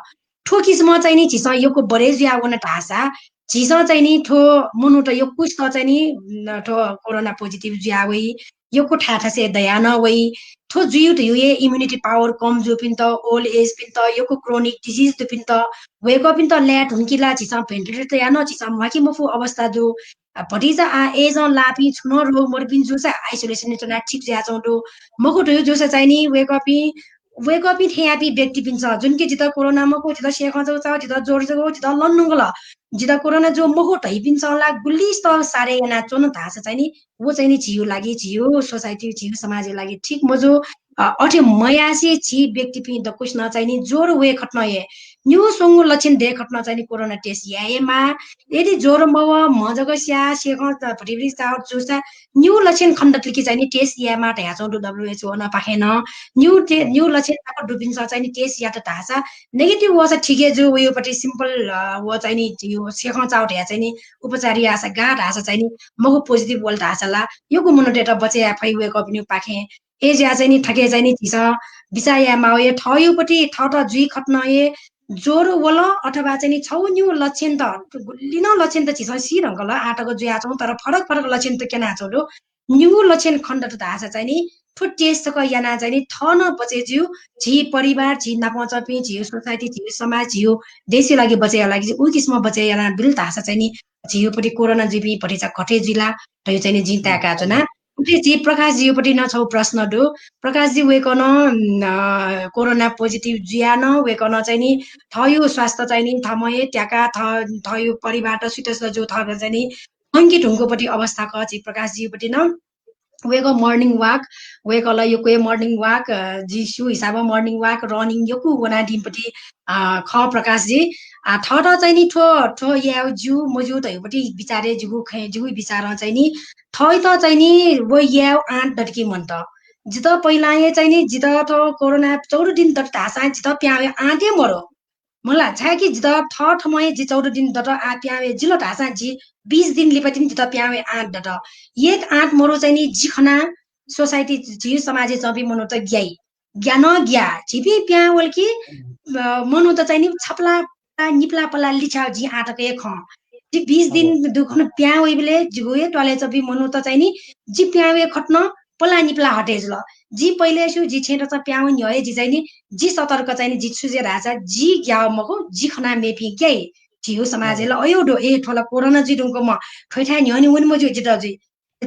थ्व किसिमं चाहिँ नि झीसं यक्व बढे जुया वन धाःसा, झीसं चाहिँ नि थ्व मनूत यक्वसित चाहिँ नि, न, थ्व कोरोना positive जुया वइ, यक्व थाय् थासय् दया नं वइ। थ्व जुइ धुइयो हे immunity power कम जूपिन्त, old age पिन्त, यक्व chronic disease दुपिन्त, वय्कःपिन्त ल्याये धुंकी ला झीसं ventilator तयाः नं झीसं म्वाके मफु अवस्था दु। अ, भतिचा आ age लाःपिं छुं नं रोग मदुपिं जूसा isolation य् च्वनाः ठीक जुयाच्वं दु। मखु धुइयो जूसा चाहिँ नि वय्कःपिं, वय्कःपिं थेंयापिं व्यक्तिपिन्सं जुन कि जितः कोरोना मखु, जितः सेखं जक चाउ, जितः ज्वर जक हो, जितः लन धुंकल, जितः कोरोना ज्वर मखु धइपिन्सं ला गुलि स्तः सारे यानाच्वन धाःसा चाहिँ नि व चाहिँ नि झीयो लागि, झीयो society, झीयो समाजयो लागि ठीक मजू। अ, अथे मयासें झी व्यक्तिपिं दक्वसिनं चाहिँ नि ज्वर वये खतनं हे, निगू स्वंगू लक्षण दये खतनं चाहिँ नि कोरोना test याये हे माः। यदि ज्वर मवः, म्ह जक स्याः, सेखं भतिभति चाउ जूसा निगू लक्षण खनेदत कि चाहिँ नि test याये माः धयाच्वं दु WHO नं पाखें नं। निगू ते-, निगू लक्षण तक दुपिन्सं चाहिँ नि test यात धाःसा negative वःसा ठीक हे जू, वयोपट्टि simple, अ, व चाहिँ नि यो सेखं चाउ धया चाहिँ नि उपचार याःसा गाः धाःसा चाहिँ नि मखु positive वल धाःसा ला यक्व मनूतय्त बचय् याये फइ वय्कःपिनिगु पाखें। अय्जुयाः चाहिँ नि थथे चाहिँ नि झीसं बिचाः याये माः हे थःयोपट्टि थःत जुइ खतनं हे ज्वर वल अथवा चाहिँ नि छगू निगू लक्षण त, गुलि नं लक्षण त झीसं सी धुंकल आः तक जुयाच्वं, तर फरक फरक लक्षण त क्यनाच्वं दु। निगू लक्षण खनेदत धाःसा चाहिँ नि थ्व test तक यानाः चाहिँ नि थः नं बचय् ज्यू, झी परिवार, झी नापं च्वंपिं, झीयो society, झीयो समाज, झीयो देशयो लागि बचय् यायेगु लागि चाहिँ उ किसिमं बचय् यानाबिल धाःसा चाहिँ नि झीयोपट्टि कोरोना जुइपिं भतिचा घटे जुइ ला धइगु चाहिँ नि जिं ताय्काच्वना। उकी झी प्रकाशजीयोपट्टि नं छगू प्रश्न दु। प्रकाशजी वय्कलं, अ, कोरोना positive जुयाः नं वय्कलं चाहिँ नि थःयो स्वास्थ्य चाहिँ नि थःम्हं हे त्याकाः थ-, थःयो परिवारत सुइत सुइत जू थःत चाहिँ नि थंके धुंकूपट्टि अवस्था खः झी प्रकाशजीयोपट्टि नं। वय्कः morning walk, वय्कलं यक्व हे morning walk, अ, जिं स्यू हिसाबं morning walk, running यक्व वनादीम्हपट्टि, अ, खः प्रकाशजी। आ, थःत चाहिँ नि थ्व, थ्व यायेगु ज्यू मज्यू धइगुपट्टि बिचारय् जिगु खँय्, जिगु बिचारं चाहिँ नि थःत चाहिँ नि व यायेगु आँट दत कि मन्त। जितः पहिलां हे चाहिँ नि जितः थ्व कोरोना चौध दिन दत धाःसां जितः पिहां वये आँट हे मदु। मला, छाय्कि जितः थःथम्हं हे जि चौध दिन दत आः पिहां वये जिल धाःसां जि बीस दिन लिपा तिनि जितः पिहां वये आँट दत। एक आँट मदु चाहिँ नि जि खनाः society, झी समाजय् च्वंपिं मनूत ग्याइ। ग्या नं ग्या। झीपिं पिहां वल कि, अ, मनूत चाहिँ नि छपला निपला पला लिछ्याः जिं आः तक हे खं। जि बीस दिन दुखुन्हु पिहां वइबलय् जिगु हे त्वालय् च्वंपिं मनूत चाहिँ नि जि पिहां वये खतनं पला निपला हटे जुल। जि पहिले स्यू, जि छेँत चा पिहां वये न्ह्यः हे जि चाहिँ नि, जि सतर्क चाहिँ नि, जि छु जुइ धाःसा जि ग्याः मखु, जि खनाः मेपिं ग्याइ। झीयो समाजय् ला अयो दु, ए, थ्व ला कोरोना जुइ धुंकूम्ह, थ्वइथाय् न्ह्यःने वने मज्यू जितः जुइ।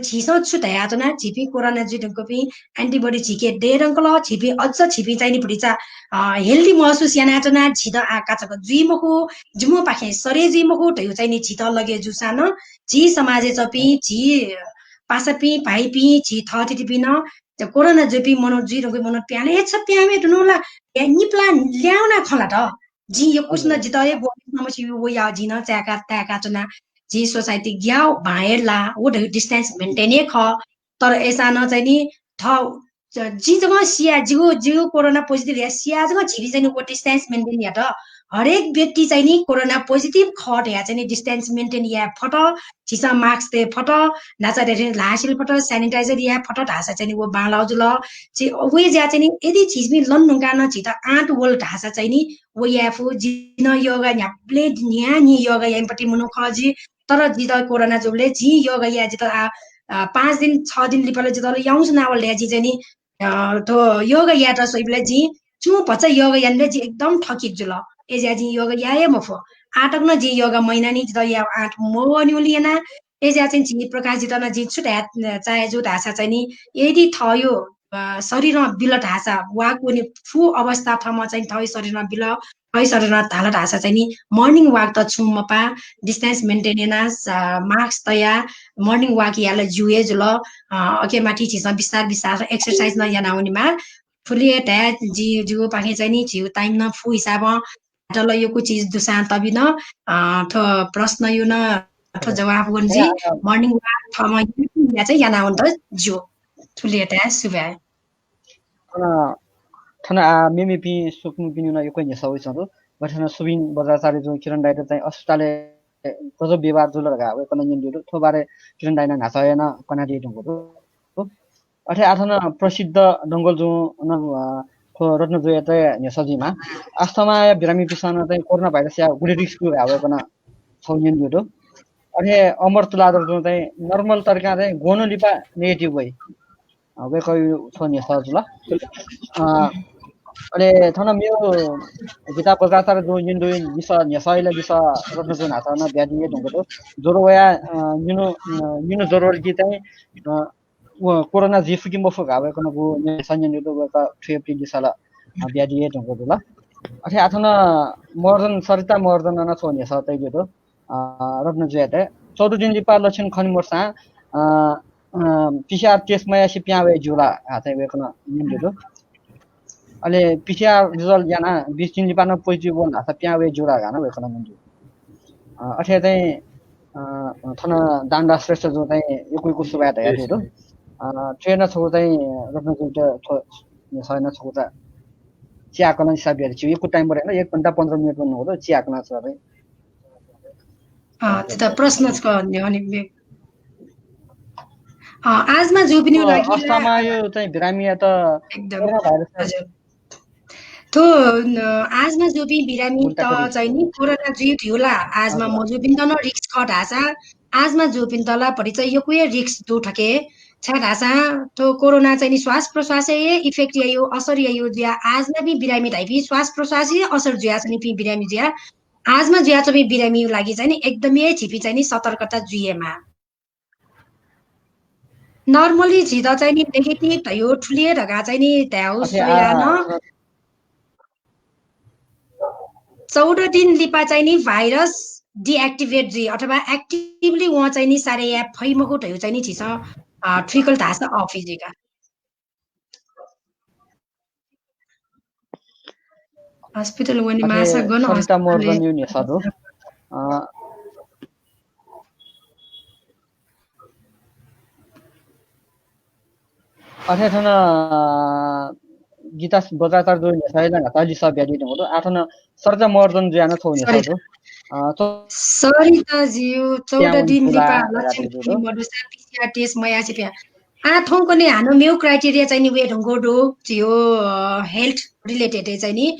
झीसं छु धयाच्वना, झीपिं कोरोना जुइ धुंकूपिं antibody झीके दये धुंकल, झीपिं अझ झीपिं चाहिँ नि भतिचा, अ, healthy महसुस यानाच्वना, झीत आः काचाक्क जुइ मखु, जिमिपाखें सरे जुइ मखु धइगु चाहिँ नि झीत लगे जूसां नं झी समाजय् च्वंपिं, झी पासापिं, भाइपिं, झी थःथितिपिं नं कोरोना जुइपिं मनू जुइ धुंकूपिं मनू पिहां वये, ए छ पिहां वये धुन ला, ए निपला ल्याहां वना खँ ल्हात। जिं यक्वसिनं जितः हे ग्वःपिन्सं मस्यू व याः जिं नं चाय्का, ताय्काच्वना। झी society ग्याः बां हे ला, व धइगु distance maintain हे खः। तर अय्सां नं चाहिँ नि थः, ज-, जिं जक सिया, जिगु, जिगु कोरोना positive धया सिया जक झीपिं चाहिँ नि व distance maintain यात। हरेक व्यक्ति चाहिँ नि कोरोना positive खः धया चाहिँ नि distance maintain याये फत, झीसं mask तये फत, न्हाचः धयाथें ल्हाः सिले फत, sanitizer याये फत धाःसा चाहिँ नि व बांलाः जुल। झी, व जुया चाहिँ नि यदि झीपिं लन धुंकाः नं झीत आँट वल धाःसा चाहिँ नि व याये फु। जिं नं योगा न्ह्याबलें न्हियान्हिं योगा याइम्हपट्टि मनू खः जि। तर जितः कोरोना जूबलय् जिं योगा याये जितः आ, आ, पाँच दिन, छ दिन लिपा ला जितः ला याउँसे नावल धया जिं चाहिँ नि, अ, थ्व योगा यायेत स्वइबलय् जिं छुं भचा योगा यानाबलय् जि एकदम थकित जुल। अय्जुया जिं योगा याये हे मफु। आः तक नं जिं योगा मयाना नि, जितः याये आँट मवःनिगुलिं याना। अय्जुया चाहिँ झी प्रकाशजीत नं जिं छु धाये, अ, चाहे जू धाःसा चाहिँ नि, यदि थःयो, अ, शरीरं बिल धाःसा, walk वने फु अवस्था थःम्हं चाहिँ थःयो शरीरं बिल, थःयो शरीरं धाल धाःसा चाहिँ नि, morning walk त छुं मपाः, distance maintain याना, स-, mask तया, morning walk याल ज्यू हे जुल। अ, अके माथि झीसं बिस्तार बिस्तार exercise नं याना वनेमाः। थुलि हे धाये, जि, जिगु पाखें चाहिँ नि झीगु time नं फु हिसाबं हातल यक्व चिज दुसां तबिन, अ, थ्व प्रश्नयु नं थ्व जवाफ वंजि। Morning walk थःम्हं या चाहिँ याना वनेत ज्यू। थुलि हे धाये, सुभाय्। थन, थन आ, मेमेपिं स्वकुमिपिनिगु नं यक्व न्ह्यसः वइच्वंगु दु। गथे थन सुबिन बज्राचार्यजुं किरण दाइयात चाहिँ अस्पतालय् गजब व्यवहार जुल धकाः वय्कलं न्यनादीगु दु। थ्व बारे किरण दाइनं न्हाचः यानाः कनादी धुंकूगु दु। अथे आः थन प्रसिद्ध डंगोलजुं नं, अ, थ्व रत्नजुयात न्ह्यसः जुइमाः। अस्थमाया बिरामीपिसं नं चाहिँ कोरोना भाइरसया गुलि risk दु धकाः वय्कलं छगू न्यनादीगु दु। अथे अमर तुलाधरजुं चाहिँ normal तरिकां चाहिँ ग्वन्हु लिपा negative वइ। अ, वय्कःया थ्व न्ह्यसः जुल। अ, अले थन मेगु गीता बज्राचार्यजुं न्यनादीगु लिसः, न्ह्यसःया लिसः रत्नजुं न्हाचः नं बियादी हे धुंकूगु दु। ज्वरो वयाः, अ, निन्हु, अ, निन्हु ज्वरो वल कि चाहिँ, अ, व कोरोना जुइ फु कि मफु धकाः वय्कलं न्ह्यसः न्यनादीगु दु, वय्कलं थुकिया लिसः ला, अ, बियादी हे धुंकूगु दु ला। अथे आः थन महर्जन, सरिता महर्जनं नं छगू न्ह्यसः तयादीगु दु। अ, रत्नजुयात चौध दिन लिपा लक्षण खने मदुसां, अ, अ, PCR test मयासें पिहां वये ज्यू ला धकाः चाहिँ वय्कलं न्यनादीगु दु। अले PCR result यानाः बिस दिन लिपा नं positive वल धाःसा पिहां वये ज्यू ला धकाः नं वय्कलं न्यनादीगु दु। अ, अथे चाहिँ, अ, थन दानदास श्रेष्ठजुं चाहिँ यक्व यक्व सुभाय् धयादीगु दु। अ, थ्व नं छगू चाहिँ रत्नजुयात थ्व न्ह्यसः नं छगू चाहिँ चिहाकलं हिसाब यात। छिगु यक्व time मदु, एक घण्टा पन्ध्र मिनेट नं मदु, चिहाकलं चाहिँ। अ, थ्व प्रश्न छकः न्ह्यःने मे-, अ, asthma जूपिनिगु अ, लागि ला अस्थमाया चाहिँ बिरामीयात एकदम। कोरोना भाइरस हजुर। थ्व, अ, asthma जूपिं बिरामीत चाहिँ नि कोरोना जुइ धुंकल ला, asthma हजुर। मजूपिन्त नं risk खः धाःसा, asthma जूपिन्त ला भतिचा यक्व हे risk दु थें। छाय् धाःसा थ्व कोरोना चाहिँ नि श्वास प्रश्वासय् हे effect याइगु, असर याइगु जुयाः asthma पिं बिरामी धाइपिं श्वास प्रश्वासय् हे असर जुयाच्वंपिं बिरामी जुयाः asthma जुयाच्वंपिं बिरामीया लागि चाहिँ नि एकदमै झीपिं चाहिँ नि सतर्कता जुइमाः। Normally झीत चाहिँ नि negative धइगु थुलि हे धकाः चाहिँ नि धायेगु अथे, आ, स्वयां नं अ, चौध दिन लिपा चाहिँ नि virus deactivate जुइ अथवा actively वं चाहिँ नि सारे याये फइ मखु धइगु चाहिँ नि झीसं, अ, थुइकल धाःसा अःपुइ जुइ का। Hospital वनेमाःसा अथे गन सरिता hospital महर्जनया न्ह्यसः दु। अ, अथे थन, अ, गीता बज्राचार्यजुं न्ह्यसःया ला न्हाचः लिसः बियादी धुंकूगु दु। आः थन सरिता महर्जनजुया नं छगू न्ह्यसः दु। अ, सरिताज्यू, चौध दिन लिपा लक्षण खने मदुसा PCR test मयासें पिहां। आः थौंकन्हय् हानं मेगु criteria चाहिँ नि वये धुंकूगु दु, झीगु, अ, health related चाहिँ नि।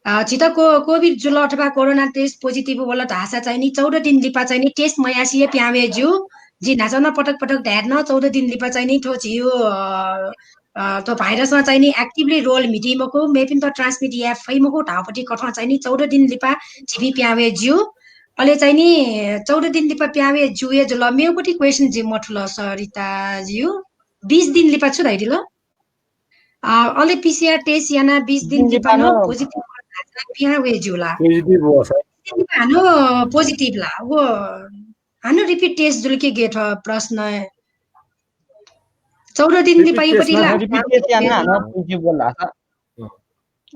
अ, झीत को-, COVID जुल अथवा कोरोना test positive वल धाःसा चाहिँ नि चौध दिन लिपा चाहिँ नि test मयासें हे पिहां वये ज्यू। जिं न्हाचः नं पटक पटक धाये धुन, चौध दिन लिपा चाहिँ नि थ्व झीगु, अ, अ, थ्व virus नं चाहिँ नि actively role म्हिती मखु, मेपिन्त transmit याये फइ मखु धाःगुपट्टि कथं चाहिँ नि चौध दिन लिपा झीपिं पिहां वये ज्यू। अले चाहिँ नि चौध दिन लिपा पिहां वये ज्यू हे जुल। मेगुपट्टि question जिं मथुल सरिताज्यू, बिस दिन लिपा छु धयादिल? अ, अले PCR test यानाः बिस दिन लिपा नं positive पिहां वये ज्यू ला? Positive वःसा। बिस दिन लिपा हानं positive ला? व हानं repeat test जुल कि गथे प्रश्न? चौध दिन लिपा repeat test यानाः हानं positive वल धाःसा। अँ।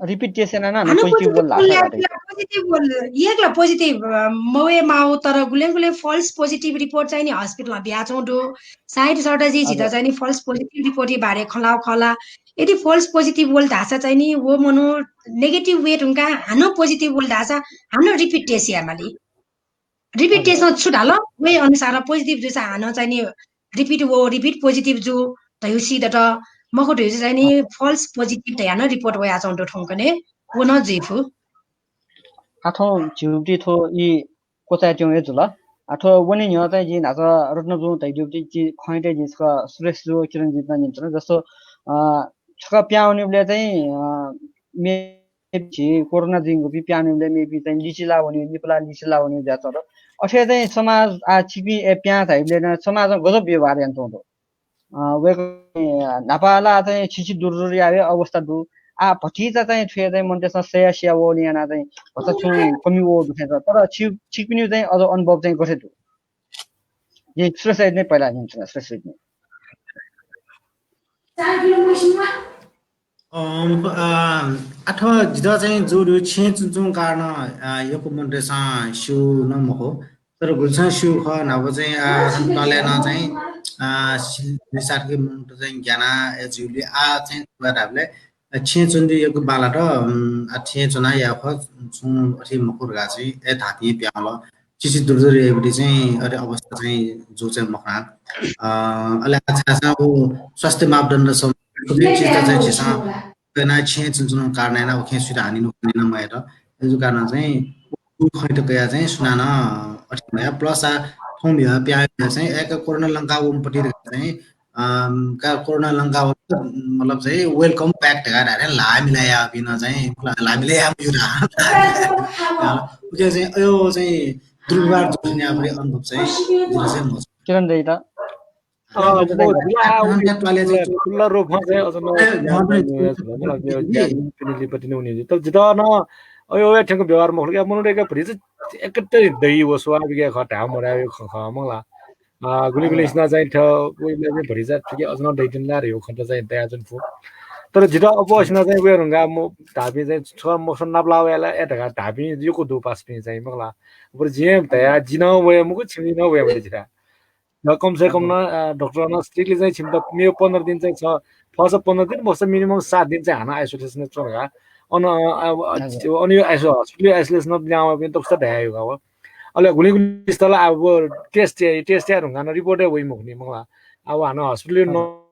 Repeat test यानाः हानं हानं positive वल धाःसा। Positive वल, एक ला positive, अ, मवये माउ, तर गुलें गुलें false positive report चाहिँ नि hospital मा बियाच्वंगु दु। सायद सरिताजी झीत चाहिँ नि false positive report या बारे खँ ल्हाउ खला। यदि false positive वल धाःसा चाहिँ नि व मनू negative वये धुंकाः हानं positive वल धाःसा हानं repeat test यायेमाली। Repeat test नं छु धाल, वहे अनुसार positive जूसा हानं चाहिँ नि repeat व, repeat positive जू धइगु सी दत, मखु धइगु चाहिँ नि false positive धयाः नं report वयाच्वंगु दु थौंकन्हय्, व नं जुइफु। आः थौं झीगु थ्व ई क्वचाय् त्यंगु हे जुल। आः थ्व वने न्ह्यः चाहिँ जिं न्हाचः रत्नजुं धयादीगु खँयात जिं छकः सुरेशजु, किरणजुयात न्यनाच्वना। जस्तो, अ, छकः पिहां वनीबलय् चाहिँ, अ, मे झी कोरोना जुइगुपिं पिहां वनीबलय् मेपिं चाहिँ लिचिला वनी, निपला लिचिला वनी जुयाच्वन। अथे चाहिँ समाज, आ, छिकपिं ए पिहां झाइबलय् नं समाजं गजब व्यवहार यानाच्वंगु दु। अ, वय्कः न्हापा ला चाहिँ छिछि दुरुदुरु यावे अवस्था दु। आ, भतिचा चाहिँ थुया चाहिँ मनूतय्सं सया सिया वःगुलिं यानाः चाहिँ भचा छुं कमी वःगु दु खः। तर छि-, छिकपिनिगु चाहिँ अझ अनुभव चाहिँ गथे दु? जिं सुरेश दाइयात पहिला न्यनाच्वना, सुरेश दाइयात। अँ, अ, अथवा जितः चाहिँ जू दु, छेँ च्वंच्वं कारणं, अ, यक्व मनूतय्सं स्यू नं मखु। तर गुलिसं स्यू खः, न्हापा चाहिँ, अ, तले नं चाहिँ, अ, सिल-, निसारकी मनूत चाहिँ ग्याना ए जुइबलय् आ चाहिँ वा धाबलय्, अ, छेँ च्वंदु यक्व बांलात, उम्, आ छेँ च्वना या खः, छुं अथे मखु धकाः चाहिँ, ए धातिं प्याउँल। चिचि दुर्दुर याइबलय् चाहिँ अथे अवस्था चाहिँ जू चाहिँ मखना। अ, अले आ छाय्‌सा उ स्वास्थ्य मापदण्ड सम-, सबै चिज चाहिँ झीसं कना छेँ च्वंच्वं कारणं याना उखें सुइत हानि नोक्सान याना मयात। अय्‌जु कारणं चाहिँ उ खँत कया चाहिँ सुनानं अथे मया। Plus आ थौं बिया प्याया चाहिँ एक कोरोना लंका वंपति धकाः चाहिँ, अम, का कोरोना लंका व-, मतलब चाहिँ welcome back धकाः धारे ला मिलाया बिन चाहिँ, ला मिलाया मुजुरा। उके चाहिँ अयो चाहिँ दुर्व्यवहार जुनिया भरि अनुभव चाहिँ जितः चाहिँ मजू। किरण दाइ त? अ, म जितः आ उके तुला, तुला रोफा चाहिँ अझ न ए, म पनि ज्ञान पिने लिपा तिने उनी। तर जितः न अयो, अयो थ्यंक व्यवहार मखु, या मनूत एक भरि चाहिँ एकत्रित दइ व स्वाभाविक खः, धाये मरायो खँ खः, मखुला। अ, गुलि गुलिसिनं चाहिँ थ, व इबलय् चाहिँ भरि चाहिँ थुके अझ न दइतिन ला रे, यो खँ त चाहिँ दयाच्वने फु। तर जितः अप्वःसिनं चाहिँ वये धुंकाः म धाःपिं चाहिँ छ मखुसा नापलाः वया ला ए धकाः धाःपिं यक्व दु पासापिं चाहिँ, मखुला। बरु जिं धया, जि नं वये मखु, छिमि नं वये मते जितः। र कम से कम न, अ, डाक्टर नं strictly चाहिँ छिमित मेव पन्ध्र दिन चाहिँ छ, फर्स्ट पन्ध्र दिन, मखुसा minimum सात दिन चाहिँ हानं isolation च्वं धकाः। अन, अ, अ, हजुर। अन यो iso-, hospital isolation ल्याहां वःपिं दक्वसित धयागु का व। अले गुलिं गुलिंसित ला अब test याइ, test याये धुंकाः नं report हे वइ मखुनि, मखुला। अब हानं hospital हजुर।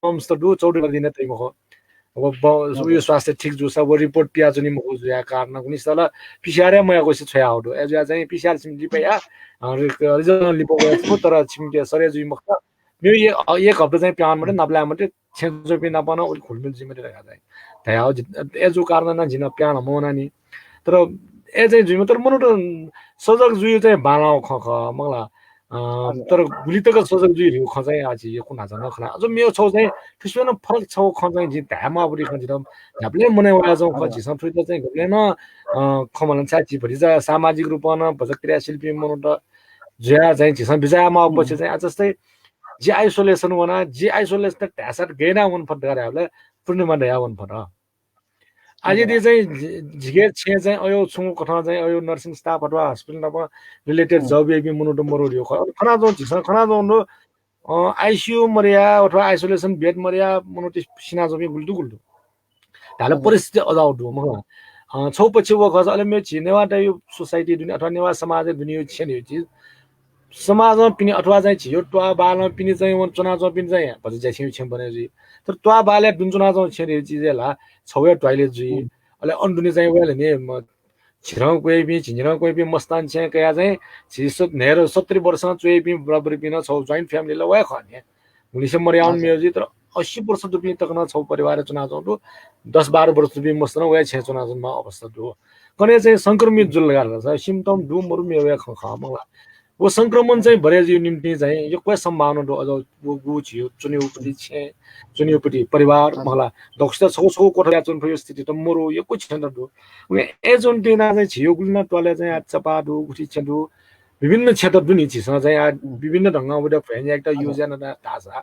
Norms त दु, चौध दिने तइ मखु। अब ब-, हजुर। यो स्वास्थ्य ठीक जूसा व report पियाच्वनी मखु जुया कारण गुलिंसित ला PCR हे मयाकुसे छ्वयाहःगु दु। अय्‌जुया चाहिँ PCR छिमि लिपा या, अ, रि-, result लिपा वया च्वं, तर छिमिके सरे जुइ मखुत। मेव ए-, अ, एक हप्ता चाहिँ प्याहां मते, नापलाये मते, छेँ च्वंपिं नाप नं उलि घुलमिल जुइ मते धकाः चाहिँ धयाहःगु जि-, अय्‌जु कारण नं जिं प्याहां मवनानि। तर अय् चाहिँ जुइमा, तर मनूत सजग जुइ चाहिँ बांलाःगु खँ खः, मखुला। अ, हजुर। तर गुलि तक सजग जुइ धइगु खँ चाहिँ आः झी यक्व न्हाचः नं खना। अझ मेव छगू चाहिँ थुसिबें नं फरक छगू खँ चाहिँ जिं धाये माःगु खँ जितः न्ह्याबलें मनय् वयाच्वंगु खः। हजुर। झीसं थुइत चाहिँ गबलें नं, अ, खँ मल्हाना, छाय् झी भतिचा सामाजिक रूपं नं भचा क्रियाशीलपिं मनूत जुया चाहिँ झीसं बिचाः याये माःगु पक्ष चाहिँ, आ, जस्तै जि isolation वना, जि isolation धाःसा गय् याना वने फत धकाः धायेबलय् पूर्णिमा दया वने फत। आः यदि चाहिँ झि-, झीके छेँय् चाहिँ अयो छुं कथं चाहिँ अयो nursing staff अथवा hospital नाप related job याइपिं मनूत मरु धइगु खः। खनाच्वं झीसं खनाच्वंगु दु, अ, ICU मदया अथवा isolation bed मदया मनूत सिनाच्वंपिं गुलि दु गुलि दु। धाःसा हजुर। परिस्थिति अजाउ दु, मखुला। अ, छगू पक्ष व खःसा अले मेव झी नेवाः दाइया society दुने अथवा नेवाः समाजय् दुने छेँ धइगु चिज समाजं पिने अथवा चाहिँ झीयो त्वाःबालं पिने चाहिँ वन च्वनाच्वंपिं चाहिँ भचा ज्याछेँयु छेँ बने जुइ। तर त्वाःबालय् दुने च्वनाच्वंगु छेँ धइगु चिजय् ला छगू हे toilet जुइ। अले अन दुने चाहिँ वय् ला नि म-, झिरं क्वय्‌पिं, झिंझिरं क्वय्‌पिं मस्तान छेँ कयाः चाहिँ झी स-, न्हय्‌दँ सत्तरी वर्षं च्वय्‌पिं बुढाबुढीपिं नं छगू joint family ला वय् खः नि। गुलिसिनं मदयावं मेव जुइ, तर अस्सी वर्ष दुपिं तक नं छगू परिवारय् च्वनाच्वंगु दु, दस बाह्र वर्ष दुपिं मस्त नं वय् छेँय् च्वनाच्वनेमाःगु अवस्था दु। कन्हय् चाहिँ संक्रमित जुल धकाः धाःसा symptom दु मरु मेव हे खँ खः, मखुला। व संक्रमण चाहिँ बढे जुइगु निंतिं चाहिँ यक्व हे सम्भावना दु। अझ व गु झीयो च्वनेगुपट्टि छेँ, च्वनेगुपट्टि परिवार, मखुला। दक्वसित छगू छगू कोठा च्वने फइगु स्थिति त मरु, यक्व छेँ त दु। उकिं अय्‌जूगुलिं यानाः चाहिँ झीयो गुलि नं त्वालय् चाहिँ आः चपाः दु, गुथि छेँ दु, विभिन्न क्षेत्र दु नि झीसं चाहिँ आः विभिन्न ढंगं व भ्वय् न्यायेकेत use याना धाःसा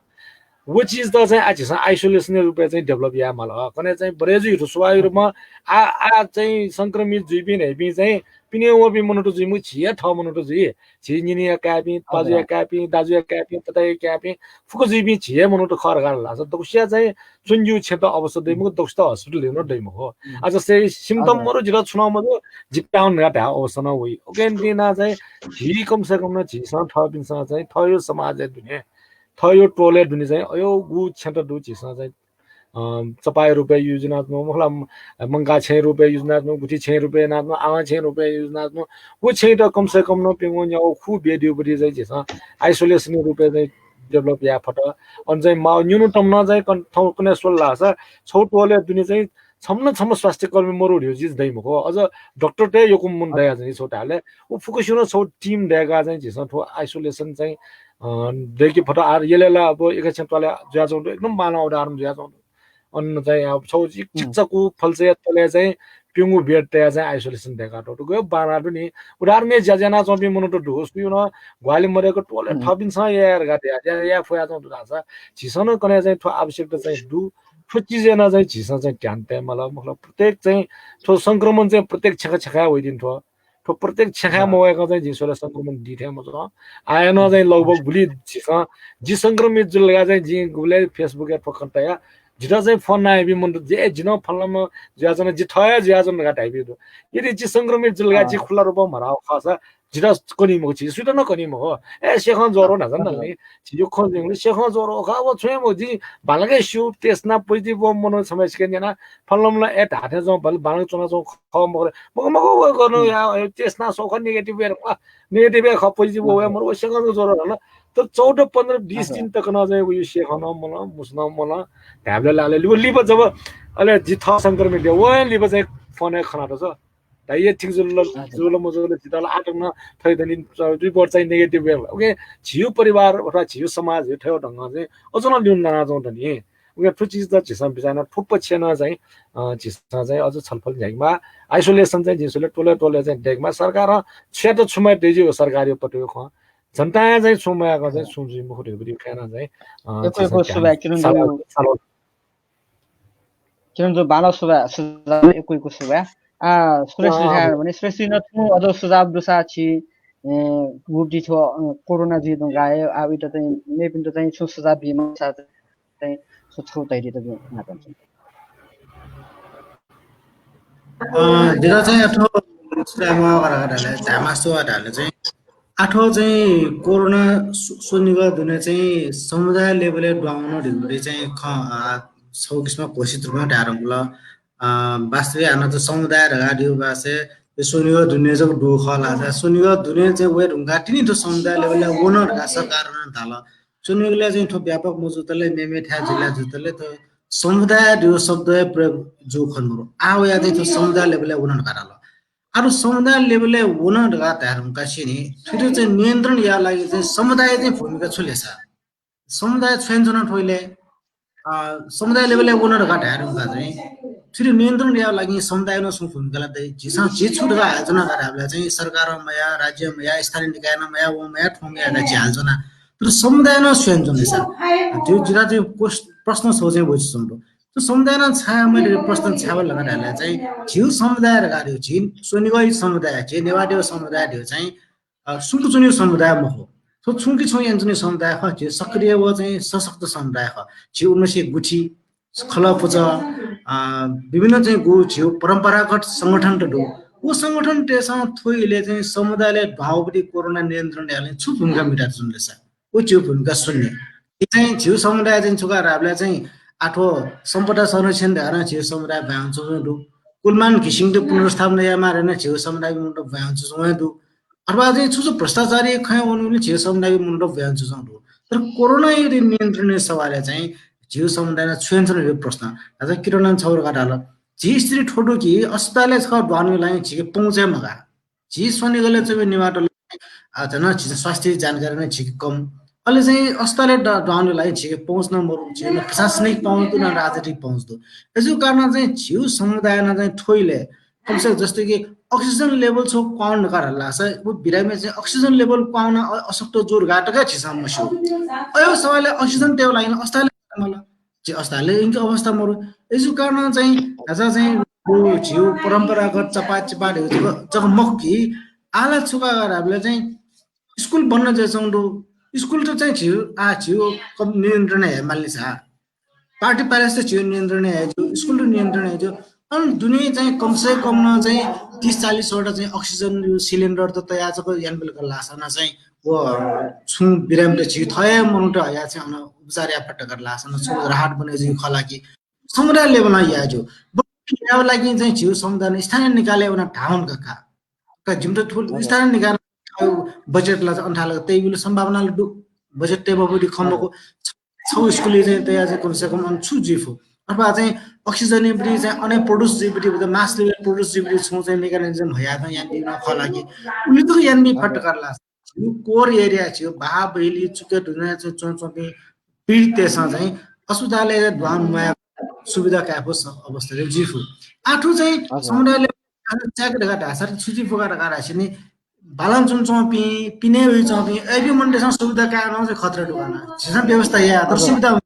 व चिजत चाहिँ आः झीसं isolation-या रूपय् चाहिँ develop याये माल। कन्हय् चाहिँ बढे जुइ धुस्वायु रूपमा आः, आः चाहिँ संक्रमित जुइपिं न्हय्‌पिं चाहिँ पिने वःपिं मनूत जुइ मखु, झी हे थः मनूत जुइ। झी निनिया काय्‌पिं, पाजुया काय्‌पिं, दाजुया काय्‌पिं, तताया काय्‌पिं फुक्क जुइपिं झी हे मनूत खः धकाः धाःसा दक्वसिया चाहिँ च्वनेगु छेँत अवस्था दइ मखु, दक्वसित hospital-य् नं दइ मखु। आः जस्तै symptom मरु, जितः छुं नं मजू, जि प्याहां वने धकाः धायेगु अवस्था नं वइ। उकिं यानाः चाहिँ झी कम से कम नं झीसं थःपिन्सं चाहिँ थःयो समाजय् दुने, थःयो टोलय् दुने चाहिँ अयो गु छेँत दु झीसं चाहिँ, अ, चपाःया रूपय् use यानाच्वनु, मखुला, म-, मंकाः छेँया रूपय् use यानाच्वनु, गुथि छेँया रूपय् यानाच्वनु, आवां छेँया रूपय् use यानाच्वनु। व छेँत कम से कम नं प्यंगू न्यागू खु bed-या उपरि चाहिँ झीसं isolation-या रूपय् चाहिँ develop याये फत। अन चाहिँ माःगु न्यूनतम नं चाहिँ कन-, थौं कन्हय् स्वल धाःसा छगू टोलय् दुने चाहिँ छम्ह न छम्ह स्वास्थ्यकर्मी मरु धइगु चिज दइ मखु। अझ डाक्टरत हे यक्व मनू दयाच्वनी छगू टोलय्। व फुक्कसिनं छगू team दय्‌काः चाहिँ झीसं थ्व isolation चाहिँ, अ, दय्‌के फत। आः यलय् ला अब एकाछेँ त्वालय् जुयाच्वंगु दु, एकदम बांलाः उदाहरण जुयाच्वंगु दु। अन चाहिँ अब छगू चिक-, चिकित्साकू फल्चाया तलय् चाहिँ प्यंगू bed तयाः चाहिँ isolation दय्‌कातःगु दु। गयो बांलाः दु नि। उदाहरणय् ज्या यानाच्वंपिं मनूत दु, सुयां नं ग्वाहालि मदय्‌क टोलय् थःपिन्सं याये धकाः धया, या, याये फयाच्वंगु दु धाःसा झीसं नं कन्हय् चाहिँ थ्व आवश्यकता चाहिँ दु। थ्व चिजय् नं चाहिँ झीसं चाहिँ ध्यान तये माल। मतलब प्रत्येक चाहिँ थ्व संक्रमण चाहिँ प्रत्येक छेँखा छेँखा वइदिन थ्व। थ्व प्रत्येक छेँखा मवय्कं चाहिँ जिं स्वले संक्रमण दी थें मजू। आः नं चाहिँ लगभग गुलि झीसं जि संक्रमित जुल धकाः चाहिँ जिं गुबलय् Facebook-य् थ्व खँ तया। जितः चाहिँ फोन नायेबी मनूत, ए, जि नं फलानाम्ह जुयाच्वना, जि थः हे जुयाच्वना धकाः धाइबी दु। यदि जि संक्रमित जुल धकाः जि खुल्ला रूपं म्हराउ खःसा जितः कनी मखु, झी सुइत नं कनी मखु। ए, सेखं ज्वरो धाःसा नं नि, झी यो खँ जुइगुलिं सेखं ज्वरो खः, व छुं हे मखु, जिं बांलाक स्यू, test याना positive वःम्ह मनू छम्हय्सिके न्यना, फलानाम्हं ए धाःथें च्वं, बांलाक च्वनाच्वंगु खः मखु, मखु, मखु, व गर्नु या, test याना स्वः खः, negative वये, negative हे खः, positive वये, मखु, व सेखं ज्वरो धाल। तर चौध, पन्ध्र, बिस दिन तक नं चाहिँ व सेखं नं मल, मुसु नं मल, धायेबलय् लाले लिपा, लिपा जब अले जि थः संक्रमित जुया, व लिपा चाहिँ फोन हे खनात छ। धाइ, ए, ठीक जुल, जुल मजुल, जितः ला आतंक नं थथे दनि, report चाहिँ negative वये। OK, झीगु परिवार अथवा झीगु समाज हे थथे ढंगं चाहिँ अझ नं ल्यूने लानाच्वंगु दनि। OK, थ्व चिज त झीसं बिचाः याना थ्व पक्षय् नं चाहिँ, अ, झीसं चाहिँ अझ छलफल यायेमाः। Isolation चाहिँ झीसं स्वले टोले टोले चाहिँ दयेकेमाः। सरकारं छुयात छु माः दय् ज्यू, सरकारया पतिगु खँ। जनतां चाहिँ छुं मयाकं चाहिँ छुं जुइ मखु धइगु खँ याना चाहिँ, अ, यक्व यक्व सुभाय् किरण जु। किरण जु, बांलाः सुभाय्, सुझाव यक्व यक्व सुभाय्। आ, सुरेश जु, भने सुरेश जुं थ्व अझ सुझाव दुसा छि, ए, गुप्ति थ्व, अ, कोरोना जुइ धुंकाः हे आ, उइत चाहिँ मेपिन्त चाहिँ छुं सुझाव बीमाःसा चाहिँ छुं धयादित जु। अ, जितः चाहिँ अथवा सुझाव धाःसा चाहिँ आः थ्व चाहिँ कोरोना स्व-, स्वनिगः दुने चाहिँ समुदाय level-य् दुहां वने धइगु चाहिँ खँ, अ, छगू किसिमं घोषित रूपमा धाये धुंकल। अ, वास्तविक हानं त समुदाय धकाः धइगु बासे स्वनिगः दुने जक दु खः ला। स्वनिगः दुने चाहिँ वये धुंकाः तिनि थ्व समुदाय level-य् वन धकाः सरकारं धाल। स्वनिगलय् चाहिँ थ्व व्यापक मजुतले, मेमेथाय् जिल्ला जुतले त समुदाय धइगु शब्द हे प्रयोग जू खने मरु। आः वया चाहिँ थ्व समुदाय level-य् वन धकाः धाल। आः समुदाय level-य् वन धकाः धाये धुंकाः सिनि, थुइत चाहिँ नियन्त्रण यायेगु लागि चाहिँ समुदाय चाहिँ भूमिका छु ले सा? समुदाय छु यानाच्वन थ्व इलय्, अ, समुदाय level-य् वन धकाः धाये धुंकाः चाहिँ थुइत नियन्त्रण यायेगु लागि समुदायं नं छुं भूमिका ला दइ। झीसं झी छु धकाः हालाच्वना धकाः धाःबलय् चाहिँ सरकारं मयाः, राज्यं मयाः, स्थानीय निकायं नं मयाः, वं मयाः, थ्वं मयाः धकाः झी हालाच्वना। तर समुदायं नं छु यानाच्वन ले सा? त्यो जितः चाहिँ क्वेस-, प्रश्न छगू चाहिँ वइच्वंगु दु। थ्व समुदायं नं छाय् मयाः धइगु प्रश्न छाय् वल धकाः धाःबलय् चाहिँ झीगु समुदाय धकाः धइगु, झी स्वनिगः समुदाय, झी नेवाः धइगु समुदाय धइगु चाहिँ अ, सुंक च्वनीगु समुदाय मखु। थ्व छुं कि छुं यानाच्वनीगु समुदाय खः, झी सक्रिय व चाहिँ सशक्त समुदाय खः। झी उन्नाइस सय गुथि, खलः पुचः, अ, विभिन्न चाहिँ गु झीगु परम्परागत संगठनत दु। व संगठनतय्सं थ्व इलय् चाहिँ समुदायलय् दुहां वःगु कोरोना नियन्त्रण यायेगु लागि छु भूमिका म्हिताच्वन ले सा? व झीगु भूमिका शून्य। झी चाहिँ झीगु समुदाय चाहिँ छु का धाःबलय् चाहिँ आः थ्व सम्पदा संरक्षण धयाः नं झीगु समुदाय ब्वाँय् वनाच्वंगु दु। कुलमान घिसिङत पुनर्स्थापना यायेमाः धयाः नं झीगु समुदायया मनूत ब्वाँय् वनाच्वंगु दु। अथवा चाहिँ छु छु भ्रष्टाचारी खँय् वंगुलिं झीगु समुदायया मनूत ब्वाँय् वनाच्वंगु दु। तर कोरोना यदि नियन्त्रणया सवालय् चाहिँ झीगु समुदायं छु यानाच्वन धइगु प्रश्न। अझ किरणं छगू धकाः धाल। झी स्थिति थ्व दु कि अस्पतालय् छकः दुहां वनेगु लागि झीके पहुँच हे मगाः। झी स्वनिगलय् च्वंपिं नेवाःतय्त, अ, झन झी स्वास्थ्य जानकारी नं झीके कम। अले चाहिँ अस्पतालय् द-, दुहां वनेगु लागि झीके पहुँच नं मरु, झीके न प्रशासनिक पहुँच दु, न राजनीतिक पहुँच दु। अय्जूगु कारणं चाहिँ झीगु समुदायं नं चाहिँ थ्व इलय् कम से कम जस्तै कि oxygen level छगू क्वहां वने धकाः धाःसा, व बिरामी चाहिँ oxygen level क्वहां वनाः अ-, अशक्त जू धकाः तक झीसं मस्यू। अय् सवालय् oxygen तयेगु लागि नं अस्पतालय् माल। झी अस्पतालय् यंकेगु अवस्था मरु। अय्जूगु कारणं चाहिँ धाःसा चाहिँ व झीगु परम्परागत चपाः चिपाः धइगु जक, जक मखु कि आः ला छु का धाःबलय् चाहिँ स्कुल बन्द जुयाच्वंगु दु। स्कुलत चाहिँ झीगु, आः झीगु कम नियन्त्रणय् हे माल नि सा। Party palace त झीगु नियन्त्रणय् हे जू, स्कुलत नियन्त्रणय् हे जू। अन दुने चाहिँ कम से कम नं चाहिँ तीस चालीस वटा चाहिँ oxygen cylinder त तयाः जक यानाबिल का धाःसा नं चाहिँ व छुं बिरामीत झी थः हे मनूत हयाः चाहिँ अन उपचार याये फत धकाः धाःसा नं छुं राहत बने जुइ खः ला कि समुदाय level-ं याये ज्यू। बरु यायेगु लागि चाहिँ झीगु समुदायं स्थानीय निकायलय् वनाः धाः वने का। का जिमित थ्व स्थानीय निकायं budget ला चाहिँ अन थाय् ला तयाबिल सम्भावना ला दु। Budget तये मफुगु खँ मखु। छ-, छगू स्कुलय् चाहिँ तयाः चाहिँ कम से कम अन छु जुइ फु। अथवा चाहिँ oxygen-या बिति चाहिँ अन हे produce जुइगु बिति, mass level produce जुइगु बिति छुं चाहिँ mechanism हयाः चाहिँ यानाबी खः ला कि। उलि तक यानाबी फत धकाः धाःसा झीगु core area, झीगु बहाः बहेली, चुकय् दुने चाहिँ च्वंच्वंपिं पीडिततय्सं चाहिँ अस्पतालय् दुहां वने मयाः सुविधा काये फु स-, अवस्था जुइ फु। आः थ्व चाहिँ हजुर। समुदायलय् check धकाः धाःसा छु जुइ फु का धकाः धाःसा नि बालं च्वंच्वंपिं, पिने वइच्वंपिं, अय्‌पिं मनूतय्सं सुविधा काये नं चाहिँ खतरा दु का नं। झीसं व्यवस्था याये, तर हजुर। सुविधा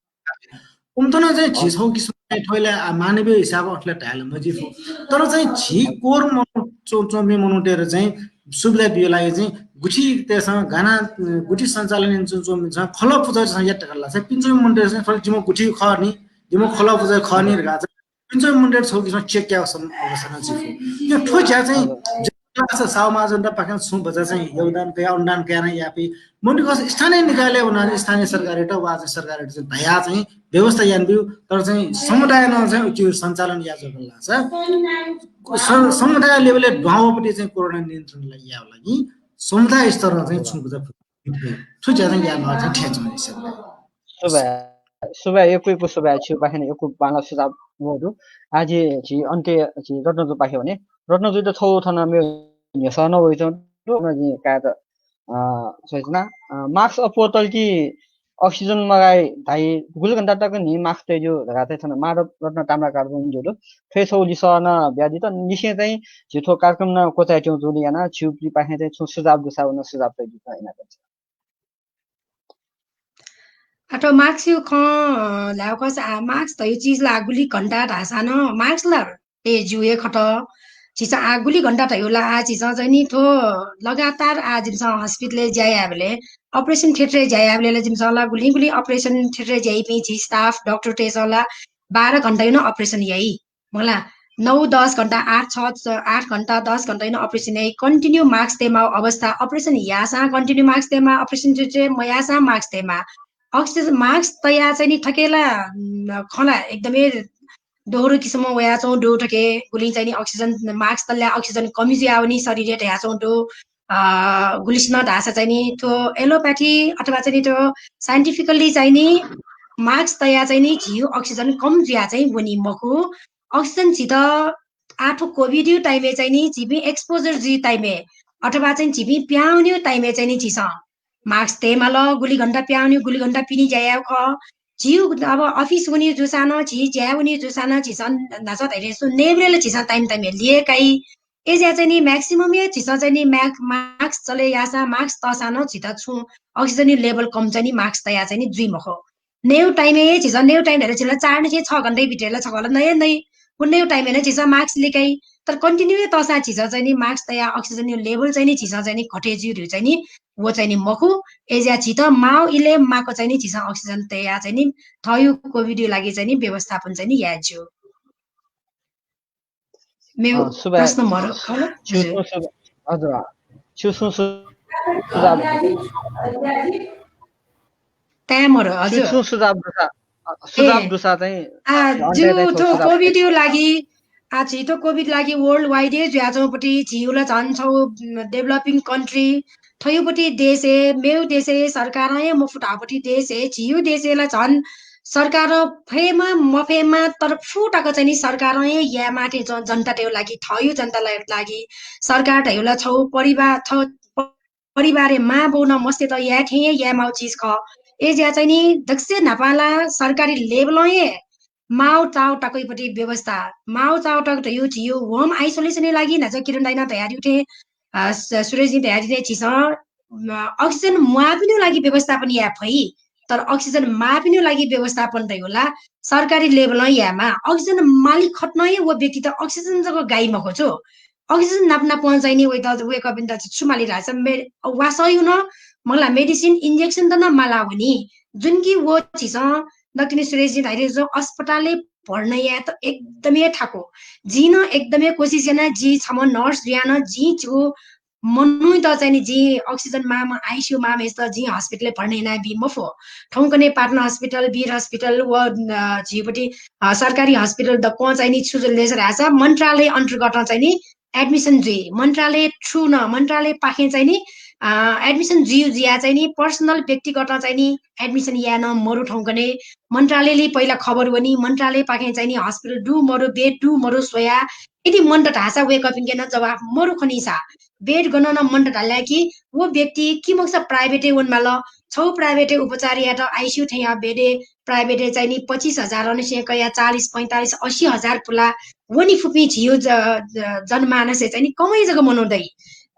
उमित नं चाहिँ झी हजुर। छगू किसिम चाहिँ थ्व ला, आ, मानवीय हिसाबं अथे ला धायेला मजिफु। तर चाहिँ झी कोर मनू च्वं-, च्वंपिं मनूतय्‌त चाहिँ सुविधा बियो लागि चाहिँ गुथितय्‌सं गाना, अ, गुथि सञ्चालन याना च्वं-, च्वंपिन्सं खलः पुजारीसं यात धकाः ला चाहिँ पिन्चुं मनूतय्‌सं थ्व ला जिमि गुथि खः नि, जिमि खलः पुजारी खः नि धकाः चाहिँ पिन्चुं मनूतय्‌त छगू किसिमं check यायेगु सम-, अवस्था नं जुइफु। तर थ्व ज्या चाहिँ हजुर। जनता साहु महाजनतय्‌पाखें छुं भचा चाहिँ योगदान कयाः, अनुदान कयाः नं याये फइ। मखुत, स्थानीय निकायलय् वनाः स्थानीय सरकारयात वा चाहिँ सरकारयात चाहिँ धयाः चाहिँ व्यवस्था याना ब्यु, तर चाहिँ समुदायं नं चाहिँ उकिया सञ्चालन याये जूगु खःसा स-, समुदाय level-य् दुहां वःपट्टि चाहिँ कोरोना नियन्त्रण यायेगु लागि समुदाय स्तरं चाहिँ छुं भचा थ्व ज्या चाहिँ याये माःगु चाहिँ थें च्वं नि समुदाय। सुभाय्, सुभाय्, यक्व यक्व सुभाय्, छिपाखें यक्व बांलाः सुझाव वःगु दु। आः जि, जि अन्त्य, जि रत्नजुपाखे वने। रत्नजुयात छगू थन मेगु न्ह्यसः नं वयाच्वंगु दु, जिं कायेत, अ, स्वयाच्वना। अ, mask अप्वः तल कि oxygen मगाइ धाइ, गुलि घण्टा तक न्हि mask तये ज्यू धकाः चाहिँ थन माधव रत्न ताम्राकारजुं ज्यू दु। थ्व हे छगू लिसः नं बियादीत, निसें चाहिँ झी थ्व कार्यक्रम नं क्वचायेत्यंगु जूगुलिं यानाः छिपिंपाखें चाहिँ छुं सुझाव दुसा व नं सुझाव तयादिसँ इनाप याना। अ, थ्व mask-या खँ, अ, ल्हायेगु खःसा, आ, mask धइगु चिज ला गुलि घण्टा धाःसा नं mask ला तये ज्यू हे खः। झीसं आ गुलि घण्टा धइगु ला आ झीसं चाहिँ नि थ्व लगातार आ जिमिसं hospital-य् ज्या यायेबलय्, operation theatre-य् ज्या यायेबलय् ला जिमिसं ला गुलिं गुलिं operation theatre-य् ज्या याइपिं झी staff, डाक्टरतय्‌सं ला बाह्र घण्टा नं operation याइ। मला, नौ दस घण्टा, आठ, छ, छ, आठ घण्टा, दस घण्टा नं operation याइ, continue mask तयेमाःगु अवस्था, operation याःसां continue mask तयेमाः, operation theatre मयाःसां mask तयेमाः। Oxygen mask तयाः चाहिँ नि थुकी ला, उम्, खँ ला एकदमै दोहोरो किसिमं वयाच्वंगु दु थुकी, गुलिं चाहिँ नि oxygen mask तल ला oxygen कमी जुयावनी शरीरय् धयाच्वंगु दु। अ, गुलिसिनं धाःसा चाहिँ नि थ्व allopathy अथवा चाहिँ नि थ्व scientifically चाहिँ नि mask तयाः चाहिँ नि झीगु oxygen कम जुयाः चाहिँ वनी मखु। Oxygen झीत आः थ्व COVID-या time-य् चाहिँ नि झीपिं exposure जुइ time-य् अथवा चाहिँ झीपिं पिहां वनीगु time-य् चाहिँ नि झीसं mask तयेमाल, गुलि घण्टा पिहां वनीगु, गुलि घण्टा पिने ज्या यायेगु खः। झीगु अब office वनीगु जूसां नं, झी ज्याय् वनीगु जूसां नं, झीसं न्हाचः धइथें सुं नयेबलय् ला झीसं time time-य् लिय् काइ। अय्‌जुयाः चाहिँ नि maximum हे झीसं चाहिँ नि mask, mask चले याःसां, mask तःसां नं झीत छुं oxygen-या level कम चाहिँ नि mask तयाः चाहिँ नि जुइ मखु। नयेगु time-य् हे झीसं नयेगु time धइथें झी ला चार निसें छ घण्टा भित्र ला छकः ला नये नै। व नयेगु time-य् नं झीसं mask लिकाइ। तर continue हे तःसां झीसं चाहिँ नि mask तयाः oxygen-या level चाहिँ नि झीसं चाहिँ नि घटे जुइ धइगु चाहिँ नि व चाहिँ नि मखु। अय्‌जुयाः झीत माःगु इलय् माक्व चाहिँ नि झीसं oxygen तयाः चाहिँ नि थःगु COVID-या लागि चाहिँ नि व्यवस्थापन चाहिँ नि याये ज्यू। मेगु अँ, सुभाय्। प्रश्न मरु, खः ला? हजुर। छु, छु, हजुर, छु, छु, छु, सुझाव? ताये मरु, हजुर। छु, छु सुझाव दुसा, अ, सुझाव ए। दुसा चाहिँ, आ, अ, ज्यू, अन्त्यय् थ्व सुझाव। COVID-या लागि, आ, झी थ्व COVID लागि world wide हे जुयाच्वंपट्टि झीगु ला झन् छगू, उम्, developing country, थ्वयुपट्टि देशय्, मेगु देशय् सरकारं हे मफुत धाःपट्टि देशय्, झीगु देशय् ला झन् सरकारं फयेमा मफयेमा तर फुक्क तक चाहिँ नि सरकारं हे यायेमाः थें जन-, जनतातय्‌गु लागि, थःगु जनताया लागि सरकार धइगु ला छगू परिवार, छ-, परिवारय् मां बौ नं मस्तय्‌त याये थें हे यायेमाःगु चिज खः। अय्‌जुयाः चाहिँ नि दक्वसिनं न्हापां ला सरकारी level-य् हे माःगु चाःगु तकयापट्टि व्यवस्था, माःगु चाःगु तक धइगु झीगु home isolation-या लागि न्हाचः किरण दाइनं धयादीगु थें, अ, स-, सुरेशजीं धयादीगु थें झीसं, अ, oxygen म्वाःपिनिगु लागि व्यवस्थापन याये फइ, तर oxygen माःपिनिगु लागि व्यवस्थापन धइगु ला सरकारी level-य् यायेमाः। Oxygen माःगु खःसा नं हे व व्यक्तित oxygen जक गाइ मखु छु। Oxygen नाप नापं चाहिँ नि वय्‌त, वय्‌कःपिन्त चाहिँ छु माली धाःसा मे-, वासःया नं मला, medicine, injection त नं माला वनी। जुन कि व झीसं दक्वसिनं सुरेशजीं धयादीगु थें अस्पतालय् भर्ना यायेत एकदमै थाकु। जिं नं एकदमै कोसिस याना, जि छम्ह nurse जुयाः नं जिं झीगु मनूत चाहिँ नि जिं oxygen माःम्ह, ICU माःम्हय्‌सित जिं hospital-य् भर्ना याना बी मफु। थौंकन्हय् पाटन hospital, वीर hospital व, अ, झीपट्टि, अ, सरकारी hospital दक्वं चाहिँ नि छु जुल धाःसा मन्त्रालय अन्तर्गतं चाहिँ नि admission जुइ। मन्त्रालय through नं, मन्त्रालयपाखें चाहिँ नि, अ, admission जुइ, जुयाः चाहिँ नि personal व्यक्तिगत चाहिँ नि admission याये नं मरु थौंकन्हय्। मन्त्रालयलय् पहिला खबर वनी, मन्त्रालयपाखें चाहिँ नि hospital दु मरु, bed दु मरु स्वया। यदि मन्त धाःसा वय्‌कःपिन्के नं जवाफ मरु खनीसा, bed गनं नं मन्त धाःसा कि व व्यक्ति कि मखुसा private-य् वनेमाल, छगू private-य् उपचार यायेत ICU थेंया bed-य् private-य् चाहिँ नि पच्चिस हजार अनंनिसें कयाः चालिस, पैंतालिस, अस्सी हजार पुला वने फुपिं झीगु ज-, ज-, जनमानसय् चाहिँ नि कमै जक मनू दइ।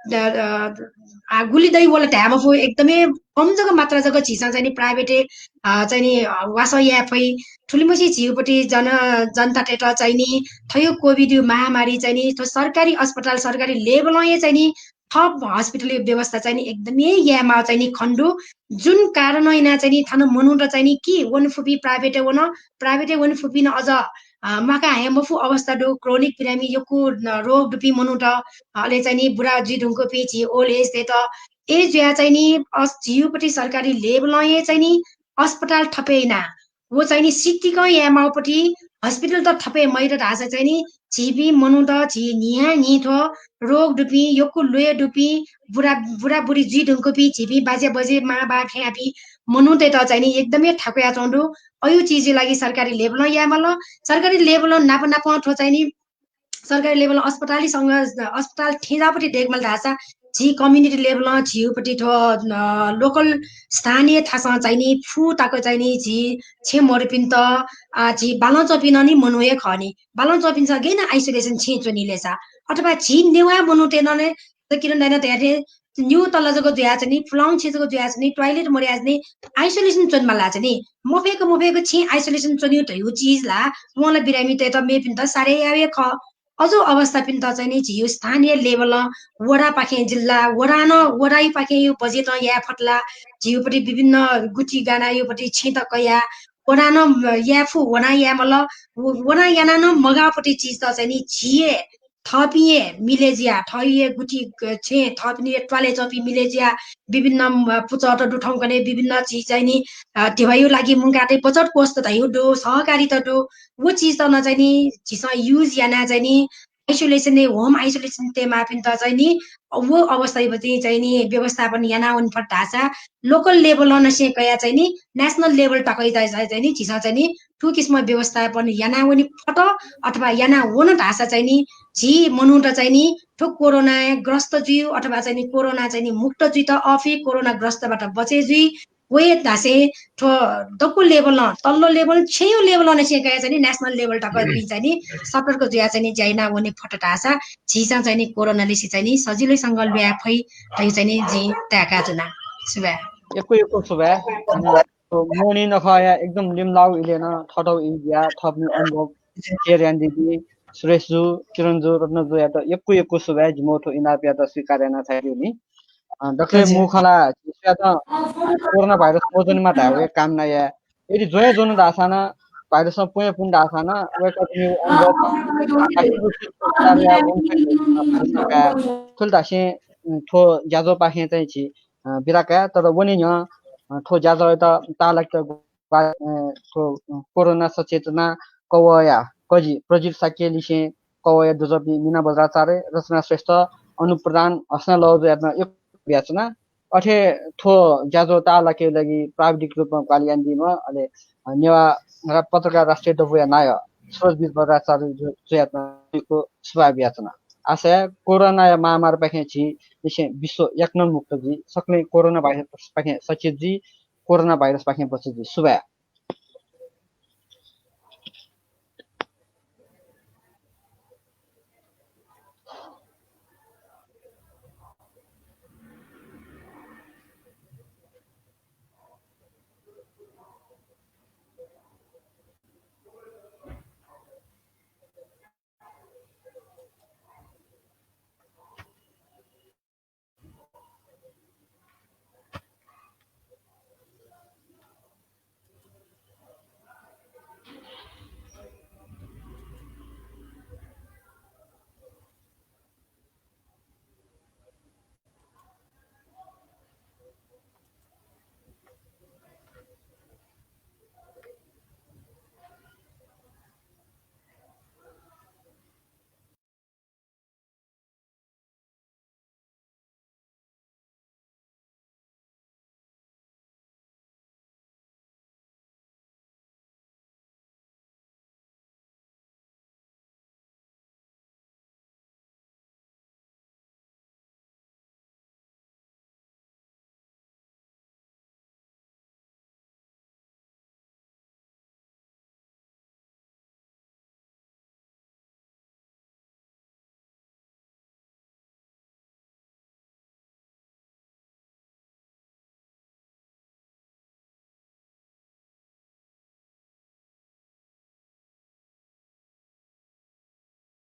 द- अ, आ, गुलि दइ वल धाये मफु, एकदमै कम जक मात्रा जक झीसं चाहिँ नि प्राइभेटय्, अ, चाहिँ नि, अ, वासः याये फइ। थुलिमछि झीउपट्टि जन- जनतातय्त चाहिँ नि थ्व कोभिड महामारी चाहिँ नि थ्व सरकारी अस्पताल, सरकारी लेभलं हे चाहिँ नि थप हस्पिटल व्यवस्था चाहिँ नि एकदमै यायेमाः चाहिँ नि खनेदु। जुन कारणं याना चाहिँ नि थन मनूत चाहिँ नि कि वने फुपिं प्राइभेटय् वन, प्राइभेटय् वने फुपिं नं अझ, अ, म्वाका हये मफु अवस्था दु। क्रोनिक बिरामी यक्व, अ, रोग दुपिं मनूत, अ, अले चाहिँ नि बुरा जुइ धुंकूपिं झी ओल्ड एजतय्त, ए जुया चाहिँ नि अस- झीउपट्टि सरकारी लेभलं हे चाहिँ नि अस्पताल थपे याना व चाहिँ नि सितिकं यायेमाःपट्टि हस्पिटल त थपे मयात धाःसा चाहिँ नि झीपिं मनूत, झी न्हियान्हि थ्व रोग दुपिं, यक्व ल्वय् दुपिं, बुरा- बुराबुरी जुइ धुंकूपिं झीपिं बाज्या बजे, मां बा खेयापिं मनूतय्त चाहिँ नि एकदमै थाकुयाच्वंगु दु। अयु चिजया लागि सरकारी लेभलं यायेमाल। सरकारी लेभलं नाप नापं थ्व चाहिँ नि सरकारी लेभलं अस्पतालय् सँग अस्पताल थेंजाःपट्टि देखेमाल धाःसा झी कम्युनिटी लेभलं झीउपट्टि थ्व, अ, लोकल स्थानीय थासं चाहिँ नि फुतक चाहिँ नि झी छेँ मरुपिन्त, आ, झी बालं च्वंपिं नं नि मनू हे खः नि। बालं च्वंपिन्सं गय् याना आइसोलेसन छेँय् च्वनी ले सा? अथवा झी नेवाः मनूतय् नं नि, त किरण दाइनं धयाथें निगू तला जक जुयाच्वनी, पुलांगु छेँ जक जुयाच्वनी, टोयलेट मरुयाच्वनी, आइसोलेसन च्वनेमाल ला चाहिँ नि? मफय्क मफय्क छेँय् आइसोलेसन च्वनीगु धइगु चिज ला वं ला बिरामीतय्त मेपिन्त सारे याये खः। अज्याःगु अवस्थापिन्त चाहिँ नि झीगु स्थानीय लेभलं वडापाखें जिल्ला, वडां नं वडायुपाखें यो बजेटं याये फत ला, झीउपट्टि विभिन्न गुथि गानायुपट्टि छेँत कयाः वडां नं याये फु, वडां यायेमाल, व- वडां यानाः नं मगाःपट्टि चिजत चाहिँ नि झी हे थःपिं हे मिले जुयाः, थःपिं हे गुथि ग- छेँ, थःपिं हे त्वालय् च्वंपिं मिले जुयाः विभिन्न, अ, पुचःत दुथौंकन्हय् विभिन्न चिज चाहिँ नि, अ, ध्यबायु लागि मुंकातय् बचत कोषत धइगु दु, सहकारीत दु, व चिजत नं चाहिँ नि झीसं युज यानाः चाहिँ नि आइसोलेसनय्, होम आइसोलेसन तयेमाःपिन्त चाहिँ नि व अवस्थायाबट्टि चाहिँ नि व्यवस्थापन यानावने फत धाःसा लोकल लेभलंनिसें कयाः चाहिँ नि नेसनल लेभल तक चाहिँ नि झीसं चाहिँ नि थुकिसिमं व्यवस्थापन यानावने फत अथवा यानावन धाःसा चाहिँ नि झी मनूत चाहिँ नि थ्व कोरोनाग्रस्त जुइ अथवा चाहिँ नि कोरोना चाहिँ नि मुक्त जुइत अफे कोरोनाग्रस्तबाट बचे जुइ। व हे धाःसें थ्व दक्व लेभलं, तल्लो लेभल, छेँयु लेभलंनिसें कयाः चाहिँ नि नेसनल लेभल तक पिं चाहिँ नि सतर्क जुयाः चाहिँ नि ज्या यानावने फत धाःसा झीसं चाहिँ नि कोरोनालिसे चाहिँ नि सजिलैसँग ल्वये फइ धइगु चाहिँ नि जिं ताय्का च्वना। सुभाय्। यक्व यक्व सुभाय्। अ, मोहनी नखःया एकदम लिमलाउ इलय् नं थःथःगु ई बियाः थःपिनिगु अनुभव share यानादीपिं सुरेश जु, किरण जु, रत्न जुयात यक्व यक्व सुभाय्। जिमिगु थ्व इनापयात स्वीकार यानाः झायादीगुलिं। अ, दकलय् मू खँ ला, झी सुयातं कोरोना भाइरस मज्वनेमा धायेगु हे कामना याये। यदि ज्वने ज्वने धाःसा नं, भाइरसं पुँया पुन धाःसा नं, वय्कःपिनिगु अनुभव थुलि धाःसें, उम्, थ्व ज्याझ्वःपाखें चाहिँ झी, अ, बिदा काये। तर वने न्ह्यः, अ, थ्व ज्याझ्वःयात ताःलाकेत ग्वा-, अ, थ्व, अ, कोरोना सचेतना कवःया कजि प्रजित शाक्यलिसें कवःया दुजःपिं मीना बज्राचार्य, रचना श्रेष्ठ, अनुप प्रधान, हसना लवजुयात नं यक्व बियाच्वना। अथे थ्व ज्याझ्वः ताःलाकेगु लागि प्राविधिक रूपमा ग्वाहालि यानादीम्ह, अले, अ, नेवाः रा-, पत्रकार राष्ट्रिय दबूया नायः सुरजवीर बज्राचार्य जु-, जुयात नं यक्व सुभाय् बियाच्वना। आशा याये कोरोनाया महामारीपाखें झीलिसें विश्व याकनं मुक्त जुइ, सकलें कोरोना भाइरसपाखें सचेत जुइ, कोरोना भाइरसपाखें बचे जुइ। सुभाय्।